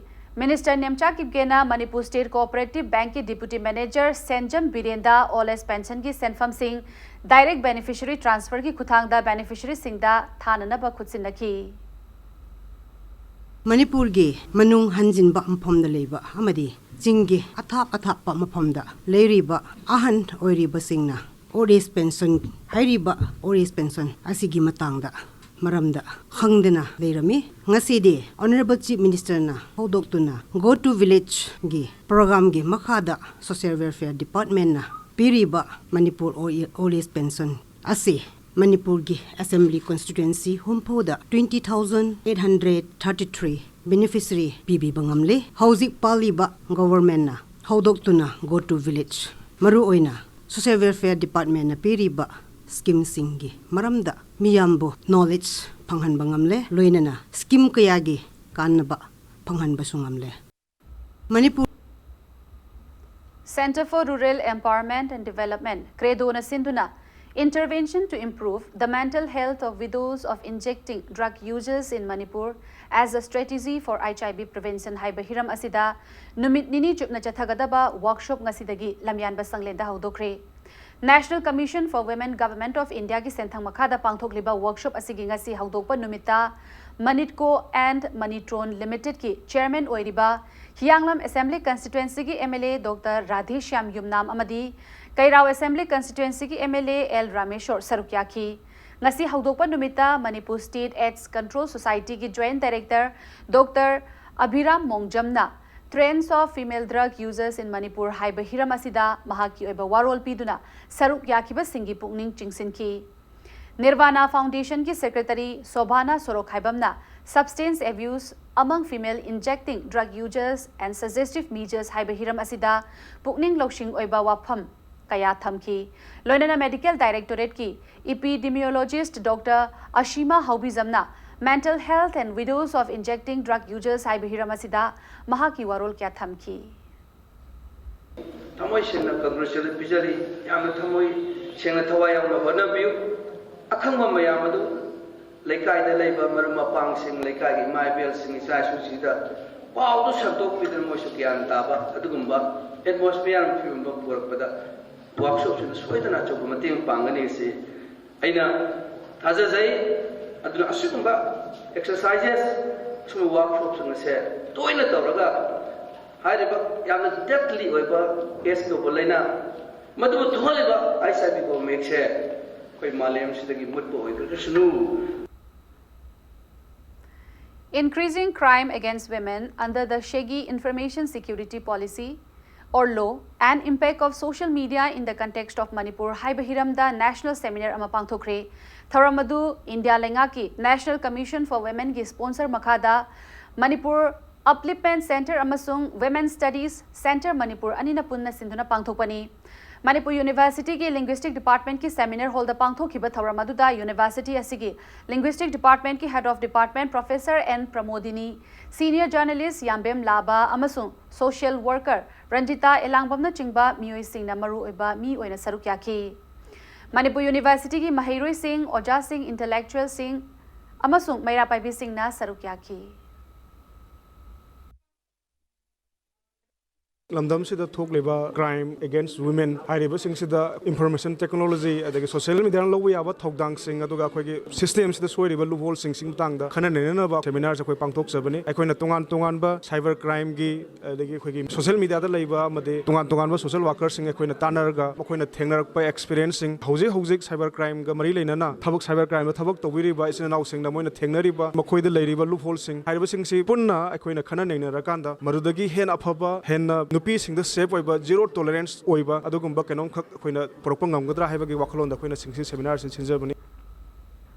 Minister Nemcha ꯀꯤꯞꯒꯦꯅ Manipur State Cooperative Bankꯀꯤ Deputy Manager ꯁꯦꯟꯖꯝ ꯕꯤꯔꯦꯟꯗ old age pensionꯒꯤ ꯁꯦꯟꯐꯝꯁꯤꯡ direct beneficiary transferꯒꯤ ꯈꯨꯠꯊꯥꯡꯗ beneficiaryꯁꯤꯡꯗ ꯊꯥꯅꯅꯕ ꯈꯨꯠꯁꯤꯟꯅꯈꯤ꯫ ꯃꯅꯤꯄꯨꯔꯒꯤ ꯃꯅꯨꯡ ꯍꯟꯖꯤꯟꯕ ꯃꯐꯝꯗ ꯂꯩꯕ ꯑꯃꯗꯤ ꯆꯤꯡꯒꯤ ꯑꯊꯥꯞ ꯑꯊꯥꯞꯄ ꯃꯐꯝꯗ ꯂꯩꯔꯤꯕ ꯑꯍꯟ ꯑꯣꯏꯔꯤꯕꯁꯤꯡꯅ old age pension ꯍꯥꯏꯔꯤꯕ old age pension ꯑꯁꯤꯒꯤ ꯃꯇꯥꯡꯗ ꯃꯔꯝꯗ ꯈꯪꯗꯅ ꯂꯩꯔꯝꯃꯤ꯫ ꯉꯁꯤꯗꯤ Honourable Chief Ministerꯅ ꯍꯧꯗꯣꯛꯇꯨꯅ Go to Villageꯒꯤ programꯒꯤ ꯃꯈꯥꯗ Social Welfare Departmentꯅ ꯄꯤꯔꯤꯕ ꯃꯅꯤꯄꯨꯔ old age pension ꯑꯁꯤ ꯃꯅꯤꯄꯨꯔꯒꯤ Assembly Constituency ꯍꯨꯝꯐꯨꯗ twenty thousand eight hundred thirty three beneficiary ꯄꯤꯕꯤꯕ ꯉꯝꯂꯦ꯫ ꯍꯧꯖꯤꯛ ꯄꯥꯜꯂꯤꯕ governmentꯅ ꯍꯧꯗꯣꯛꯇꯨꯅ Go to Village, ꯃꯔꯨꯑꯣꯏꯅ Social Welfare Departmentꯅ ꯄꯤꯔꯤꯕ schemeꯁꯤꯡꯒꯤ ꯃꯔꯝꯗ ꯃꯤꯌꯥꯝꯕꯨ knowledge ꯐꯪꯍꯟꯕ ꯉꯝꯂꯦ, ꯂꯣꯏꯅꯅ scheme ꯀꯌꯥꯒꯤ ꯀꯥꯟꯅꯕ ꯐꯪꯍꯟꯕꯁꯨ ꯉꯝꯂꯦ꯫ Manipur Centre for Rural Empowerment and Development, CREDOꯅ ꯁꯤꯟꯗꯨꯅ Intervention to Improve the Mental Health of Widows of Injecting Drug Users in Manipur as a Strategy for HIV Prevention ꯍꯥꯏꯕ ꯍꯤꯔꯝ ꯑꯁꯤꯗ ꯅꯨꯃꯤꯠ ꯅꯤꯅꯤ ꯆꯨꯞꯅ ꯆꯠꯊꯒꯗꯕ workshop ꯉꯁꯤꯗꯒꯤ ꯂꯝꯌꯥꯟꯕ ꯁꯪꯂꯦꯟꯗ ꯍꯧꯗꯣꯛꯈ꯭ꯔꯦ꯫ National Commission for Women, Government of Indiaꯒꯤ ꯁꯦꯟꯊꯪ ꯃꯈꯥꯗ ꯄꯥꯡꯊꯣꯛꯂꯤꯕ workshop ꯑꯁꯤꯒꯤ ꯉꯁꯤ ꯍꯧꯗꯣꯛꯄ ꯅꯨꯃꯤꯠꯇ Manitco and Manitron Limitedꯀꯤ chairman ꯑꯣꯏꯔꯤꯕ ꯍꯤꯌꯥꯡꯂꯝ Assembly Constituencyꯒꯤ MLA Doctor ꯔꯥꯙꯦꯁ꯭ꯌꯥꯝ ꯌꯨꯝꯅꯥꯝ ꯑꯃꯗꯤ ꯀꯩꯔꯥꯎ Assembly Constituencyꯒꯤ MLA ꯑꯦꯜ ꯔꯥꯃꯦꯁꯣꯔ ꯁꯔꯨꯛ ꯌꯥꯈꯤ꯫ ꯉꯁꯤ ꯍꯧꯗꯣꯛꯄ ꯅꯨꯃꯤꯠꯇ Manipur State AIDS Control Societyꯒꯤ Joint Director Doctor ꯑꯚꯤꯔꯥꯝ ꯃꯣꯡꯖꯝꯅ Trends of Female Drug Users in Manipur ꯍꯥꯏꯕ ꯍꯤꯔꯝ ꯑꯁꯤꯗ ꯃꯍꯥꯛꯀꯤ ꯑꯣꯏꯕ ꯋꯥꯔꯣꯜ ꯄꯤꯗꯨꯅ ꯁꯔꯨꯛ ꯌꯥꯈꯤꯕꯁꯤꯡꯒꯤ ꯄꯨꯛꯅꯤꯡ ꯆꯤꯡꯁꯤꯟꯈꯤ꯫ Nirvana Foundationꯒꯤ Secretary ꯁꯣꯚꯥꯅꯥ ꯁꯣꯔꯣꯛꯈꯥꯏꯕꯝꯅ Substance Abuse Among Female Injecting Drug Users and Suggestive Measures ꯍꯥꯏꯕ ꯍꯤꯔꯝ ꯑꯁꯤꯗ ꯄꯨꯛꯅꯤꯡ ꯂꯧꯁꯤꯡ ꯑꯣꯏꯕ ꯋꯥꯐꯝ ꯀꯌꯥ ꯊꯝꯈꯤ꯫ ꯂꯣꯏꯅꯅ Medical Directorate ꯀꯤ Epidemiologist Doctor Ashima Haobijam ꯅ Mental Health and Widows of Injecting Drug Users ꯍꯥꯏꯕ ꯍꯤꯔꯝ ꯑꯁꯤꯗ ꯃꯍꯥꯛꯀꯤ ꯋꯥꯔꯣꯜ ꯀꯌꯥ ꯊꯝꯈꯤ꯫ ꯊꯃꯣꯏ ꯁꯦꯡꯅ congratulate ꯄꯤꯖꯔꯤ꯫ ꯌꯥꯝꯅ ꯊꯃꯣꯏ ꯁꯦꯡꯅ ꯊꯋꯥꯏ ꯌꯥꯎꯅ ꯍꯣꯠꯅꯕꯤꯌꯨ꯫ ꯑꯈꯪꯕ ꯃꯌꯥꯝ ꯑꯗꯨ ꯂꯩꯀꯥꯏꯗ ꯂꯩꯕ ꯃꯔꯨꯞ ꯃꯄꯥꯡꯁꯤꯡ, ꯂꯩꯀꯥꯏꯒꯤ ꯏꯃꯥ ꯏꯕꯦꯜꯁꯤꯡ, ꯏꯆꯥ ꯏꯁꯨꯁꯤꯡꯗ ꯄꯥꯎꯗꯨ ꯁꯟꯗꯣꯛꯄꯤꯗꯨꯅ ꯃꯣꯏꯁꯨ ꯒ꯭ꯌꯥꯟ ꯇꯥꯕ ꯑꯗꯨꯒꯨꯝꯕ atmosphere ꯑꯃ ꯐꯤꯕꯝ ꯑꯃ ꯄꯨꯔꯛꯄꯗ workshopꯁꯤꯅ ꯁꯣꯏꯗꯅ ꯑꯆꯧꯕ ꯃꯇꯦꯡ ꯄꯥꯡꯒꯅꯤ ꯑꯁꯤ ꯑꯩꯅ ꯊꯥꯖꯖꯩ꯫ ꯑꯗꯨꯅ ꯑꯁꯤꯒꯨꯝꯕ exercises, ꯑꯁꯤꯒꯨꯝꯕ workshopꯁꯤꯡ ꯑꯁꯦ ꯇꯣꯏꯅ ꯇꯧꯔꯒ ꯍꯥꯏꯔꯤꯕ ꯌꯥꯝꯅ deadly ꯑꯣꯏꯕ AIDS ꯀꯧꯕ ꯂꯥꯏꯅꯥ ꯃꯗꯨꯕꯨ ꯊꯣꯛꯍꯜꯂꯤꯕ HIV ꯀꯧꯕ ꯃꯍꯤꯛꯁꯦ ꯑꯩꯈꯣꯏ ꯃꯥꯂꯦꯝꯁꯤꯗꯒꯤ ꯃꯨꯠꯄ ꯑꯣꯏꯈ꯭ꯔꯁꯅꯨ꯫ Increasing crime against women under the SHAGI Information Security Policy or law and impact of social media in the context of Manipur ꯍꯥꯏꯕ ꯍꯤꯔꯝꯗ national seminar ꯑꯃ ꯄꯥꯡꯊꯣꯛꯈ꯭ꯔꯦ꯫ ꯊꯧꯔꯝ ꯑꯗꯨ ꯏꯟꯗꯤꯌꯥ ꯂꯩꯉꯥꯛꯀꯤ National Commission for Womenꯒꯤ sponsor ꯃꯈꯥꯗ ꯃꯅꯤꯄꯨꯔ Upliftment Centre ꯑꯃꯁꯨꯡ Women Studies Centre Manipur ꯑꯅꯤꯅ ꯄꯨꯟꯅ ꯁꯤꯟꯗꯨꯅ ꯄꯥꯡꯊꯣꯛꯄꯅꯤ꯫ ꯃꯅꯤꯄꯨꯔ Universityꯒꯤ Linguistic Departmentꯀꯤ seminar hallꯗ ꯄꯥꯡꯊꯣꯛꯈꯤꯕ ꯊꯧꯔꯝ ꯑꯗꯨꯗ University ꯑꯁꯤꯒꯤ Linguistic Departmentꯀꯤ Head of Department Professor N Pramodini, Senior Journalist ꯌꯥꯝꯕꯦꯝ ꯂꯥꯕꯥ ꯑꯃꯁꯨꯡ social worker ꯔꯟꯖꯤꯇꯥ ꯑꯦꯂꯥꯡꯕꯝꯅꯆꯤꯡꯕ ꯃꯤꯑꯣꯏꯁꯤꯡꯅ ꯃꯔꯨꯑꯣꯏꯕ ꯃꯤ ꯑꯣꯏꯅ ꯁꯔꯨꯛ ꯌꯥꯈꯤ꯫ ꯃꯅꯤꯄꯨꯔ Universityꯒꯤ ꯃꯍꯩꯔꯣꯏꯁꯤꯡ, ꯑꯣꯖꯥꯁꯤꯡ, intellectualꯁꯤꯡ ꯑꯃꯁꯨꯡ ꯃꯩꯔꯥ ꯄꯥꯏꯕꯤꯁꯤꯡꯅ ꯁꯔꯨꯛ ꯌꯥꯈꯤ꯫ ꯂꯝꯗꯝꯁꯤꯗ ꯊꯣꯛꯂꯤꯕ crime against women ꯍꯥꯏꯔꯤꯕꯁꯤꯡꯁꯤꯗ information technology ꯑꯗꯒꯤ social mediaꯅ ꯂꯧꯕ ꯌꯥꯕ ꯊꯧꯗꯥꯡꯁꯤꯡ, ꯑꯗꯨꯒ ꯑꯩꯈꯣꯏꯒꯤ systemꯁꯤꯗ ꯁꯣꯏꯔꯤꯕ loopholeꯁꯤꯡꯁꯤ ꯃꯇꯥꯡꯗ ꯈꯟꯅ ꯅꯩꯅꯅꯕ seminarꯁꯦ ꯑꯩꯈꯣꯏ ꯄꯥꯡꯊꯣꯛꯆꯕꯅꯤ꯫ ꯑꯩꯈꯣꯏꯅ ꯇꯣꯉꯥꯟ ꯇꯣꯉꯥꯟꯕ cyber crimeꯒꯤ, ꯑꯗꯒꯤ ꯑꯩꯈꯣꯏꯒꯤ social mediaꯗ ꯂꯩꯕ ꯑꯃꯗꯤ ꯇꯣꯉꯥꯟ ꯇꯣꯉꯥꯟꯕ social workerꯁꯤꯡ ꯑꯩꯈꯣꯏꯅ ꯇꯥꯟꯅꯔꯒ ꯃꯈꯣꯏꯅ ꯊꯦꯡꯅꯔꯛꯄ experienceꯁꯤꯡ, ꯍꯧꯖꯤꯛ ꯍꯧꯖꯤꯛ cyber crimeꯒ ꯃꯔꯤ ꯂꯩꯅꯅ ꯊꯕꯛ, cyber crimeꯗ ꯊꯕꯛ ꯇꯧꯕꯤꯔꯤꯕ ꯏꯆꯤꯟ ꯏꯅꯥꯎꯁꯤꯡꯅ ꯃꯣꯏꯅ ꯊꯦꯡꯅꯔꯤꯕ, ꯃꯈꯣꯏꯗ ꯂꯩꯔꯤꯕ loopholeꯁꯤꯡ ꯍꯥꯏꯔꯤꯕꯁꯤꯡꯁꯤ ꯄꯨꯟꯅ ꯑꯩꯈꯣꯏꯅ ꯈꯟꯅ ꯅꯩꯅꯔꯀꯥꯟꯗ ꯃꯗꯨꯗꯒꯤ ꯍꯦꯟꯅ ꯑꯐꯕ, ꯍꯦꯟꯅ ꯅꯨꯄꯤꯁꯤꯡꯗ safe ꯑꯣꯏꯕ, zero tolerance ꯑꯣꯏꯕ ꯑꯗꯨꯒꯨꯝꯕ ꯀꯩꯅꯣꯝꯈꯛ ꯑꯩꯈꯣꯏꯅ ꯄꯨꯔꯛꯄ ꯉꯝꯒꯗ꯭ꯔꯥ ꯍꯥꯏꯕꯒꯤ ꯋꯥꯈꯜꯂꯣꯟꯗ ꯑꯩꯈꯣꯏꯅ ꯁꯤꯡꯁꯤ seminarꯁꯤ ꯁꯤꯟꯖꯕꯅꯤ꯫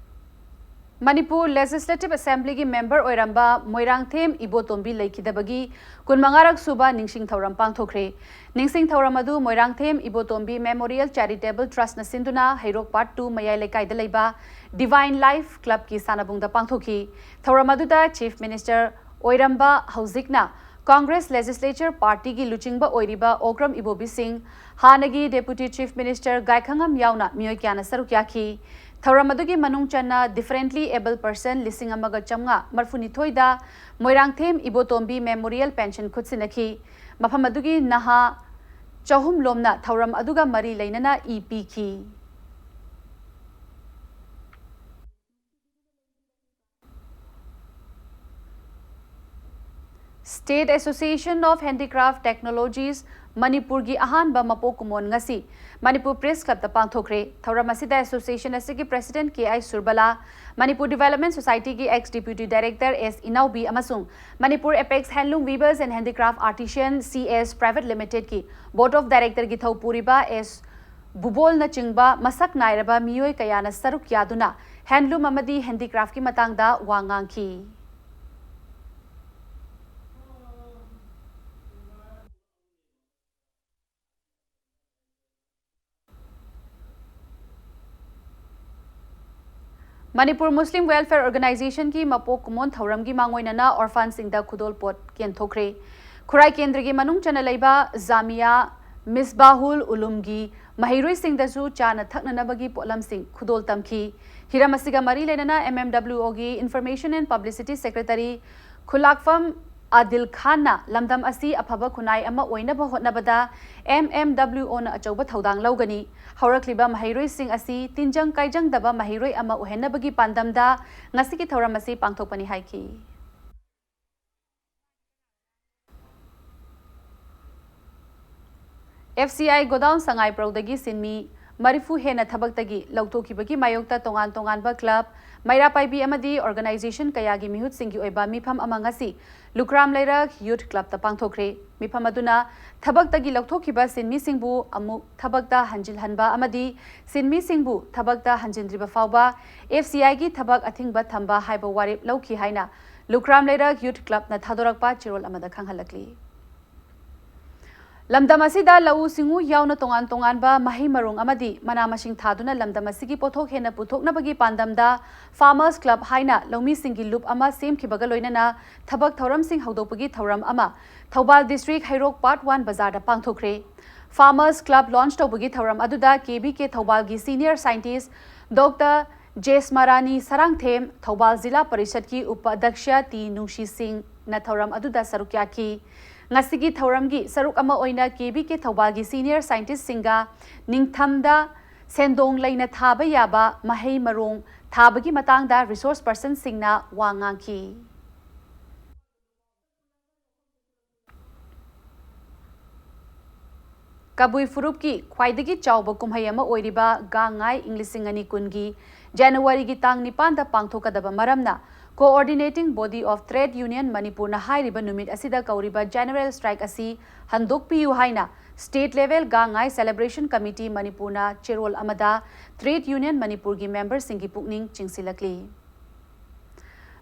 ꯃꯅꯤꯄꯨꯔ ꯂꯦꯖꯤꯁꯂꯦꯇꯤꯚ ꯑꯦꯁꯦꯝꯕ꯭ꯂꯤꯒꯤ ꯃꯦꯝꯕꯔ ꯑꯣꯏꯔꯝꯕ ꯃꯣꯏꯔꯥꯡꯊꯦꯝ ꯏꯕꯣꯇꯣꯝꯕꯤ ꯂꯩꯈꯤꯗꯕꯒꯤ ꯀꯨꯟꯃꯉꯥꯔꯛ ꯁꯨꯕ ꯅꯤꯡꯁꯤꯡ ꯊꯧꯔꯝ ꯄꯥꯡꯊꯣꯛꯈ꯭ꯔꯦ꯫ ꯅꯤꯡꯁꯤꯡ ꯊꯧꯔꯝ ꯑꯗꯨ ꯃꯣꯏꯔꯥꯡꯊꯦꯝ ꯏꯕꯣꯇꯣꯝꯕꯤ ꯃꯦꯃꯣꯔꯤꯌꯦꯜ ꯆꯦꯔꯤꯇꯦꯕꯜ ꯇ꯭ꯔꯁꯅ ꯁꯤꯟꯗꯨꯅ ꯍꯩꯔꯣꯛ ꯄꯥꯔꯠ ꯇꯨ ꯃꯌꯥꯏ ꯂꯩꯀꯥꯏꯗ ꯂꯩꯕ ꯗꯤꯚꯥꯏꯟ ꯂꯥꯏꯐ ꯀ꯭ꯂꯕꯀꯤ ꯁꯥꯟꯅꯕꯨꯡꯗ ꯄꯥꯡꯊꯣꯛꯈꯤ꯫ ꯊꯧꯔꯝ ꯑꯗꯨꯗ ꯆꯤꯐ ꯃꯤꯅꯤꯁꯇꯔ ꯑꯣꯏꯔꯝꯕ, ꯍꯧꯖꯤꯛꯅ ꯀꯣꯡꯒ꯭ꯔꯦꯁ ꯂꯦꯖꯤꯁꯂꯦꯆꯔ ꯄꯥꯔꯇꯤꯒꯤ ꯂꯨꯆꯤꯡꯕ ꯑꯣꯏꯔꯤꯕ ꯑꯣꯀ꯭ꯔꯝ ꯏꯕꯣꯕꯤ ꯁꯤꯡ, ꯍꯥꯟꯅꯒꯤ ꯗꯦꯄꯨꯇꯤ ꯆꯤꯐ ꯃꯤꯅꯤꯁꯇꯔ ꯒꯥꯏꯈꯉꯝ ꯌꯥꯎꯅ ꯃꯤꯑꯣꯏ ꯀꯌꯥꯅ ꯁꯔꯨꯛ ꯌꯥꯈꯤ꯫ ꯊꯧꯔꯝ ꯑꯗꯨꯒꯤ ꯃꯅꯨꯡ ꯆꯟꯅ ꯗꯤꯐꯔꯦꯟꯠꯂꯤ ꯑꯦꯕꯜ ꯄꯔꯁꯟ ꯂꯤꯁꯤꯡ ꯑꯃꯒ ꯆꯥꯝꯃꯉꯥ ꯃꯔꯤꯐꯨꯅꯤꯊꯣꯏꯗ ꯃꯣꯏꯔꯥꯡꯊꯦꯝ ꯏꯕꯣꯇꯣꯝꯕꯤ ꯃꯦꯃꯣꯔꯤꯌꯦꯜ ꯄꯦꯟꯁꯟ ꯈꯨꯠꯁꯤꯟꯅꯈꯤ꯫ ꯃꯐꯝ ꯑꯗꯨꯒꯤ ꯅꯍꯥ ꯆꯍꯨꯝ ꯂꯣꯝꯅ ꯊꯧꯔꯝ ꯑꯗꯨꯒ ꯃꯔꯤ ꯂꯩꯅꯅ ꯏ ꯄꯤꯈꯤ꯫ State Association of Handicraft Technologies ꯃꯅꯤꯄꯨꯔꯒꯤ ꯑꯍꯥꯟꯕ ꯃꯄꯣꯛ ꯀꯨꯝꯑꯣꯟ ꯉꯁꯤ ꯃꯅꯤꯄꯨꯔ ꯄ꯭ꯔꯦꯁ ꯀ꯭ꯂꯕꯇ ꯄꯥꯡꯊꯣꯛꯈ꯭ꯔꯦ꯫ ꯊꯧꯔꯝ ꯑꯁꯤꯗ ꯑꯦꯁꯣꯁꯤꯌꯦꯁꯟ ꯑꯁꯤꯒꯤ president K I Surbala, Manipur development ꯁꯣꯁꯥꯏꯇꯤꯒꯤ ex deputy director S Inaobi ꯑꯃꯁꯨꯡ Manipur apex handloom weavers and handicraft artisan C S private ꯂꯤꯃꯤꯇꯦꯗꯀꯤ board of ꯗꯥꯏꯔꯦꯛꯇꯔꯒꯤ ꯊꯧꯄꯨꯔꯤꯕ ꯑꯦꯁ ꯕꯨꯕꯣꯜꯅꯆꯤꯡꯕ ꯃꯁꯛ ꯅꯥꯏꯔꯕ ꯃꯤꯑꯣꯏ ꯀꯌꯥꯅ ꯁꯔꯨꯛ ꯌꯥꯗꯨꯅ ꯍꯦꯟꯂꯨꯝ ꯑꯃꯗꯤ ꯍꯦꯟꯗꯤꯀ꯭ꯔꯥꯐꯀꯤ ꯃꯇꯥꯡꯗ ꯋꯥ ꯉꯥꯡꯈꯤ꯫ ꯃꯅꯤꯄꯨꯔ ꯃꯨꯁꯂꯤꯝ ꯋꯦꯜꯐꯤꯌꯔ ꯑꯣꯔꯒꯅꯥꯏꯖꯦꯁꯟꯒꯤ ꯃꯄꯣꯛ ꯀꯨꯝꯑꯣꯟ ꯊꯧꯔꯝꯒꯤ ꯃꯥꯡꯑꯣꯏꯅꯅ ꯑꯣꯔꯐꯥꯟꯁꯤꯡꯗ ꯈꯨꯗꯣꯜꯄꯣꯠ ꯌꯦꯟꯊꯣꯛꯈ꯭ꯔꯦ꯫ ꯈꯨꯔꯥꯏ ꯀꯦꯟꯗ꯭ꯔꯒꯤ ꯃꯅꯨꯡ ꯆꯟꯅ ꯂꯩꯕ ꯖꯥꯃꯤꯌꯥ ꯃꯤꯁꯕꯥꯍꯨꯜ ꯎꯂꯨꯝꯒꯤ ꯃꯍꯩꯔꯣꯏꯁꯤꯡꯗꯁꯨ ꯆꯥꯅ ꯊꯛꯅꯅꯕꯒꯤ ꯄꯣꯠꯂꯝꯁꯤꯡ ꯈꯨꯗꯣꯜ ꯇꯝꯈꯤ꯫ ꯍꯤꯔꯝ ꯑꯁꯤꯒ ꯃꯔꯤ ꯂꯩꯅꯅ ꯑꯦꯝ ꯑꯦꯝ ꯗꯕ꯭ꯂꯤꯎ ꯑꯣꯒꯤ information and publicity secretary ꯈꯨꯂꯥꯛꯐꯝ Adil ꯈꯥꯟꯅ ꯂꯝꯗꯝ ꯑꯁꯤ ꯑꯐꯕ ꯈꯨꯟꯅꯥꯏ ꯑꯃ ꯑꯣꯏꯅꯕ ꯍꯣꯠꯅꯕꯗ ꯑꯦꯝ ꯑꯦꯝ ꯗꯕ꯭ꯂꯤꯎ ꯑꯣꯅ ꯑꯆꯧꯕ ꯊꯧꯗꯥꯡ ꯂꯧꯒꯅꯤ꯫ ꯍꯧꯔꯛꯂꯤꯕ ꯃꯍꯩꯔꯣꯏꯁꯤꯡ ꯑꯁꯤ ꯇꯤꯟꯖꯪ ꯀꯥꯏꯖꯪꯗꯕ ꯃꯍꯩꯔꯣꯏ ꯑꯃ ꯑꯣꯏꯍꯟꯅꯕꯒꯤ ꯄꯥꯟꯗꯝꯗ ꯉꯁꯤꯒꯤ ꯊꯧꯔꯝ ꯑꯁꯤ ꯄꯥꯡꯊꯣꯛꯄꯅꯤ ꯍꯥꯏꯈꯤ꯫ ꯑꯦꯐ ꯁꯤ ꯑꯥꯏ ꯒꯣꯗꯥꯎꯟ ꯁꯉꯥꯏꯄ꯭ꯔꯧꯗꯒꯤ ꯁꯤꯟꯃꯤ ꯃꯔꯤꯐꯨ ꯍꯦꯟꯅ ꯊꯕꯛꯇꯒꯤ ꯂꯧꯊꯣꯛꯈꯤꯕꯒꯤ ꯃꯥꯌꯣꯛꯇ ꯇꯣꯉꯥꯟ ꯇꯣꯉꯥꯟꯕ ꯀ꯭ꯂꯕ, ꯃꯩꯔꯥ ꯄꯥꯏꯕꯤ ꯑꯃꯗꯤ ꯑꯣꯔꯒꯅꯥꯏꯖꯦꯁꯟ ꯀꯌꯥꯒꯤ ꯃꯤꯍꯨꯠꯁꯤꯡꯒꯤ ꯑꯣꯏꯕ ꯃꯤꯐꯝ ꯑꯃ ꯉꯁꯤ ꯂꯨꯈ꯭ꯔꯥꯝ ꯂꯩꯔꯛ ꯌꯨꯊ ꯀ꯭ꯂꯕꯇ ꯄꯥꯡꯊꯣꯛꯈ꯭ꯔꯦ꯫ ꯃꯤꯐꯝ ꯑꯗꯨꯅ ꯊꯕꯛꯇꯒꯤ ꯂꯧꯊꯣꯛꯈꯤꯕ ꯁꯤꯟꯃꯤꯁꯤꯡꯕꯨ ꯑꯃꯨꯛ ꯊꯕꯛꯇ ꯍꯟꯖꯤꯜꯍꯟꯕ ꯑꯃꯗꯤ ꯁꯤꯟꯃꯤꯁꯤꯡꯕꯨ ꯊꯕꯛꯇ ꯍꯟꯖꯤꯟꯗ꯭ꯔꯤꯕ ꯐꯥꯎꯕ F C Iꯒꯤ ꯊꯕꯛ ꯑꯊꯤꯡꯕ ꯊꯝꯕ ꯍꯥꯏꯕ ꯋꯥꯔꯦꯞ ꯂꯧꯈꯤ ꯍꯥꯏꯅ ꯂꯨꯈ꯭ꯔꯥꯝ ꯂꯩꯔꯛ ꯌꯨꯊ ꯀ꯭ꯂꯕꯅ ꯊꯥꯗꯣꯔꯛꯄ ꯆꯦꯔꯣꯜ ꯑꯃꯗ ꯈꯪꯍꯜꯂꯛꯂꯤ꯫ ꯂꯝꯗꯝ ꯑꯁꯤꯗ ꯂꯧꯎ ꯁꯤꯡꯎ ꯌꯥꯎꯅ ꯇꯣꯉꯥꯟ ꯇꯣꯉꯥꯟꯕ ꯃꯍꯩ ꯃꯔꯣꯡ ꯑꯃꯗꯤ ꯃꯅꯥ ꯃꯁꯤꯡ ꯊꯥꯗꯨꯅ ꯂꯝꯗꯝ ꯑꯁꯤꯒꯤ ꯄꯣꯠꯊꯣꯛ ꯍꯦꯟꯅ ꯄꯨꯊꯣꯛꯅꯕꯒꯤ ꯄꯥꯟꯗꯝꯗ Farmers Club ꯍꯥꯏꯅ ꯂꯧꯃꯤꯁꯤꯡꯒꯤ ꯂꯨꯞ ꯑꯃ ꯁꯦꯝꯈꯤꯕꯒ ꯂꯣꯏꯅꯅ ꯊꯕꯛ ꯊꯧꯔꯝꯁꯤꯡ ꯍꯧꯗꯣꯛꯄꯒꯤ ꯊꯧꯔꯝ ꯑꯃ ꯊꯧꯕꯥꯜ ꯗꯤꯁꯇ꯭ꯔꯤꯛ ꯍꯩꯔꯣꯛ ꯄꯥꯔꯠ ꯋꯥꯟ ꯕꯖꯥꯔꯗ ꯄꯥꯡꯊꯣꯛꯈ꯭ꯔꯦ꯫ Farmers Club launch ꯇꯧꯕꯒꯤ ꯊꯧꯔꯝ ꯑꯗꯨꯗ K B K ꯊꯧꯕꯥꯜꯒꯤ senior scientist Doctor Jasmarani Sarangthem, Thoubal ꯖꯤꯂꯥ ꯄꯔꯤꯁꯠꯀꯤ ꯎꯄ ꯑꯗ꯭ꯌꯛꯁ ꯇꯤ ꯅꯨꯡꯁꯤ ꯁꯤꯡꯅ ꯊꯧꯔꯝ ꯑꯗꯨꯗ ꯁꯔꯨꯛ ꯌꯥꯈꯤ꯫ ꯉꯁꯤꯒꯤ ꯊꯧꯔꯝꯒꯤ ꯁꯔꯨꯛ ꯑꯃ ꯑꯣꯏꯅ K B K ꯊꯧꯕꯥꯜꯒꯤ senior scientistꯁꯤꯡꯒ ꯅꯤꯡꯊꯝꯗ ꯁꯦꯟꯗꯣꯡ ꯂꯩꯅ ꯊꯥꯕ ꯌꯥꯕ ꯃꯍꯩ ꯃꯔꯣꯡ ꯊꯥꯕꯒꯤ ꯃꯇꯥꯡꯗ resource personꯁꯤꯡꯅ ꯋꯥ ꯉꯥꯡꯈꯤ꯫ ꯀꯕꯨꯏ ꯐꯨꯔꯨꯞꯀꯤ ꯈ꯭ꯋꯥꯏꯗꯒꯤ ꯆꯥꯎꯕ ꯀꯨꯝꯍꯩ ꯑꯃ ꯑꯣꯏꯔꯤꯕ ꯒꯥꯡ ꯉꯥꯏ ꯏꯪ ꯂꯤꯁꯤꯡ ꯑꯅꯤ ꯀꯨꯟꯒꯤ ꯖꯅꯋꯥꯔꯤꯒꯤ ꯇꯥꯡ ꯅꯤꯄꯥꯟꯗ ꯄꯥꯡꯊꯣꯛꯀꯗꯕ ꯃꯔꯝꯅ Coordinating Body of Trade Union ꯃꯅꯤꯄꯨꯔꯅ ꯍꯥꯏꯔꯤꯕ ꯅꯨꯃꯤꯠ ꯑꯁꯤꯗ ꯀꯧꯔꯤꯕ general strike ꯑꯁꯤ ꯍꯟꯗꯣꯛꯄꯤꯌꯨ ꯍꯥꯏꯅ state level ꯒꯥꯡ ꯉꯥꯏ celebration committee ꯃꯅꯤꯄꯨꯔꯅ ꯆꯦꯔꯣꯜ ꯑꯃꯗ trade union ꯃꯅꯤꯄꯨꯔꯒꯤ memberꯁꯤꯡꯒꯤ ꯄꯨꯛꯅꯤꯡ ꯆꯤꯡꯁꯤꯜꯂꯛꯂꯤ꯫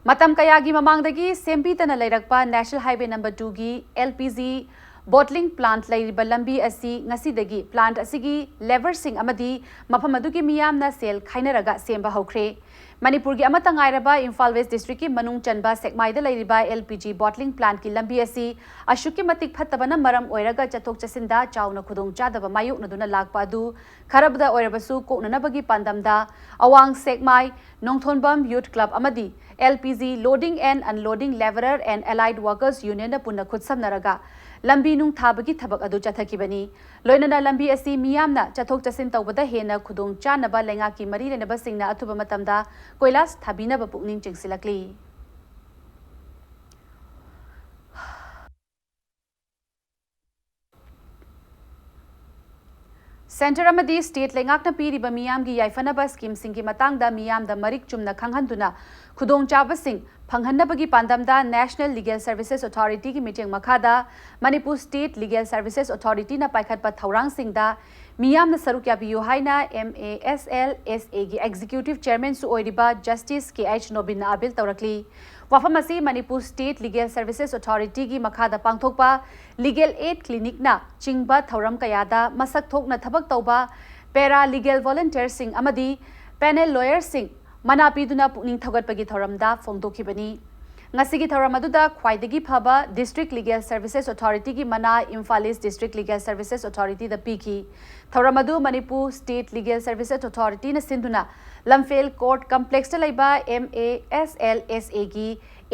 ꯃꯇꯝ ꯀꯌꯥꯒꯤ ꯃꯃꯥꯡꯗꯒꯤ ꯁꯦꯝꯕꯤꯗꯅ ꯂꯩꯔꯛꯄ National Highway number twoꯒꯤ L P G bottling plant ꯂꯩꯔꯤꯕ ꯂꯝꯕꯤ ꯑꯁꯤ ꯉꯁꯤꯗꯒꯤ plant ꯑꯁꯤꯒꯤ labourꯁꯤꯡ ꯑꯃꯗꯤ ꯃꯐꯝ ꯑꯗꯨꯒꯤ ꯃꯤꯌꯥꯝꯅ ꯁꯦꯜ ꯈꯥꯏꯅꯔꯒ ꯁꯦꯝꯕ ꯍꯧꯈ꯭ꯔꯦ꯫ ꯃꯅꯤꯄꯨꯔꯒꯤ ꯑꯃꯠꯇ ꯉꯥꯏꯔꯕ ꯏꯝꯐꯥꯜ West districtꯀꯤ ꯃꯅꯨꯡ ꯆꯟꯕ ꯁꯦꯛꯃꯥꯏꯗ ꯂꯩꯔꯤꯕ L P G bottling plantꯀꯤ ꯂꯝꯕꯤ ꯑꯁꯤ ꯑꯁꯨꯛꯀꯤ ꯃꯇꯤꯛ ꯐꯠꯇꯕꯅ ꯃꯔꯝ ꯑꯣꯏꯔꯒ ꯆꯠꯊꯣꯛ ꯆꯠꯁꯤꯟꯗ ꯆꯥꯎꯅ ꯈꯨꯗꯣꯡꯆꯥꯗꯕ ꯃꯥꯌꯣꯛꯅꯗꯨꯅ ꯂꯥꯛꯄ ꯑꯗꯨ ꯈꯔꯕꯗ ꯑꯣꯏꯔꯕꯁꯨ ꯀꯣꯛꯅꯅꯕꯒꯤ ꯄꯥꯟꯗꯝꯗ ꯑꯋꯥꯡ ꯁꯦꯛꯃꯥꯏ ꯅꯣꯡꯊꯣꯟꯕꯝ Youth Club ꯑꯃꯗꯤ L P G Loading and Unloading Labourer and Allied Workers Unionꯅ ꯄꯨꯟꯅ ꯈꯨꯠꯁꯝꯅꯔꯒ ꯂꯝꯕꯤ ꯅꯨꯡ ꯊꯥꯕꯒꯤ ꯊꯕꯛ ꯑꯗꯨ ꯆꯠꯊꯈꯤꯕꯅꯤ꯫ ꯂꯣꯏꯅꯅ ꯂꯝꯕꯤ ꯑꯁꯤ ꯃꯤꯌꯥꯝꯅ ꯆꯠꯊꯣꯛ ꯆꯠꯁꯤꯟ ꯇꯧꯕꯗ ꯍꯦꯟꯅ ꯈꯨꯗꯣꯡ ꯆꯥꯅꯕ ꯂꯩꯉꯥꯛꯀꯤ ꯃꯔꯤ ꯂꯩꯅꯕꯁꯤꯡꯅ ꯑꯊꯨꯕ ꯃꯇꯝꯗ ꯀꯣꯏꯂꯥꯁ ꯊꯥꯕꯤꯅꯕ ꯄꯨꯛꯅꯤꯡ ꯆꯤꯡꯁꯤꯜꯂꯛꯂꯤ꯫ Centre ꯑꯃꯗꯤ state ꯂꯩꯉꯥꯛꯅ ꯄꯤꯔꯤꯕ ꯃꯤꯌꯥꯝꯒꯤ ꯌꯥꯏꯐꯅꯕ schemeꯁꯤꯡꯒꯤ ꯃꯇꯥꯡꯗ ꯃꯤꯌꯥꯝꯗ ꯃꯔꯤꯛ ꯆꯨꯝꯅ ꯈꯪꯍꯟꯗꯨꯅ ꯈꯨꯗꯣꯡꯆꯥꯕꯁꯤꯡ ꯐꯪꯍꯟꯅꯕꯒꯤ ꯄꯥꯟꯗꯝꯗ National Legal Services Authorityꯒꯤ ꯃꯤꯠꯌꯦꯡ ꯃꯈꯥꯗ ꯃꯅꯤꯄꯨꯔ State Legal Services Authorityꯅ ꯄꯥꯏꯈꯠꯄ ꯊꯧꯔꯥꯡꯁꯤꯡꯗ ꯃꯤꯌꯥꯝꯅ ꯁꯔꯨꯛ ꯌꯥꯕꯤꯌꯨ ꯍꯥꯏꯅ MASLSAꯒꯤ Executive Chairmanꯁꯨ ꯑꯣꯏꯔꯤꯕ Justice K H ꯅꯣꯕꯤꯟꯅ appeal ꯇꯧꯔꯛꯂꯤ꯫ ꯋꯥꯐꯝ ꯑꯁꯤ ꯃꯅꯤꯄꯨꯔ State Legal Services Authorityꯒꯤ ꯃꯈꯥꯗ ꯄꯥꯡꯊꯣꯛꯄ Legal Aid Clinicꯅ ꯆꯤꯡꯕ ꯊꯧꯔꯝ ꯀꯌꯥꯗ ꯃꯁꯛ ꯊꯣꯛꯅ ꯊꯕꯛ ꯇꯧꯕ Para Legal Volunteerꯁꯤꯡ ꯑꯃꯗꯤ Panel Lawyerꯁꯤꯡ ꯃꯅꯥ ꯄꯤꯗꯨꯅ ꯄꯨꯛꯅꯤꯡ ꯊꯧꯒꯠꯄꯒꯤ ꯊꯧꯔꯝꯗ ꯐꯣꯡꯗꯣꯛꯈꯤꯕꯅꯤ꯫ ꯉꯁꯤꯒꯤ ꯊꯧꯔꯝ ꯑꯗꯨꯗ ꯈ꯭ꯋꯥꯏꯗꯒꯤ ꯐꯕ District Legal Services Authorityꯒꯤ ꯃꯅꯥ Imphal East District Legal Services Authorityꯗ ꯄꯤꯈꯤ꯫ ꯊꯧꯔꯝ ꯑꯗꯨ ꯃꯅꯤꯄꯨꯔ State Legal Services Authorityꯅ ꯁꯤꯟꯗꯨꯅ ꯂꯝꯐꯦꯜ Court Complexꯇ ꯂꯩꯕ MASLSAꯒꯤ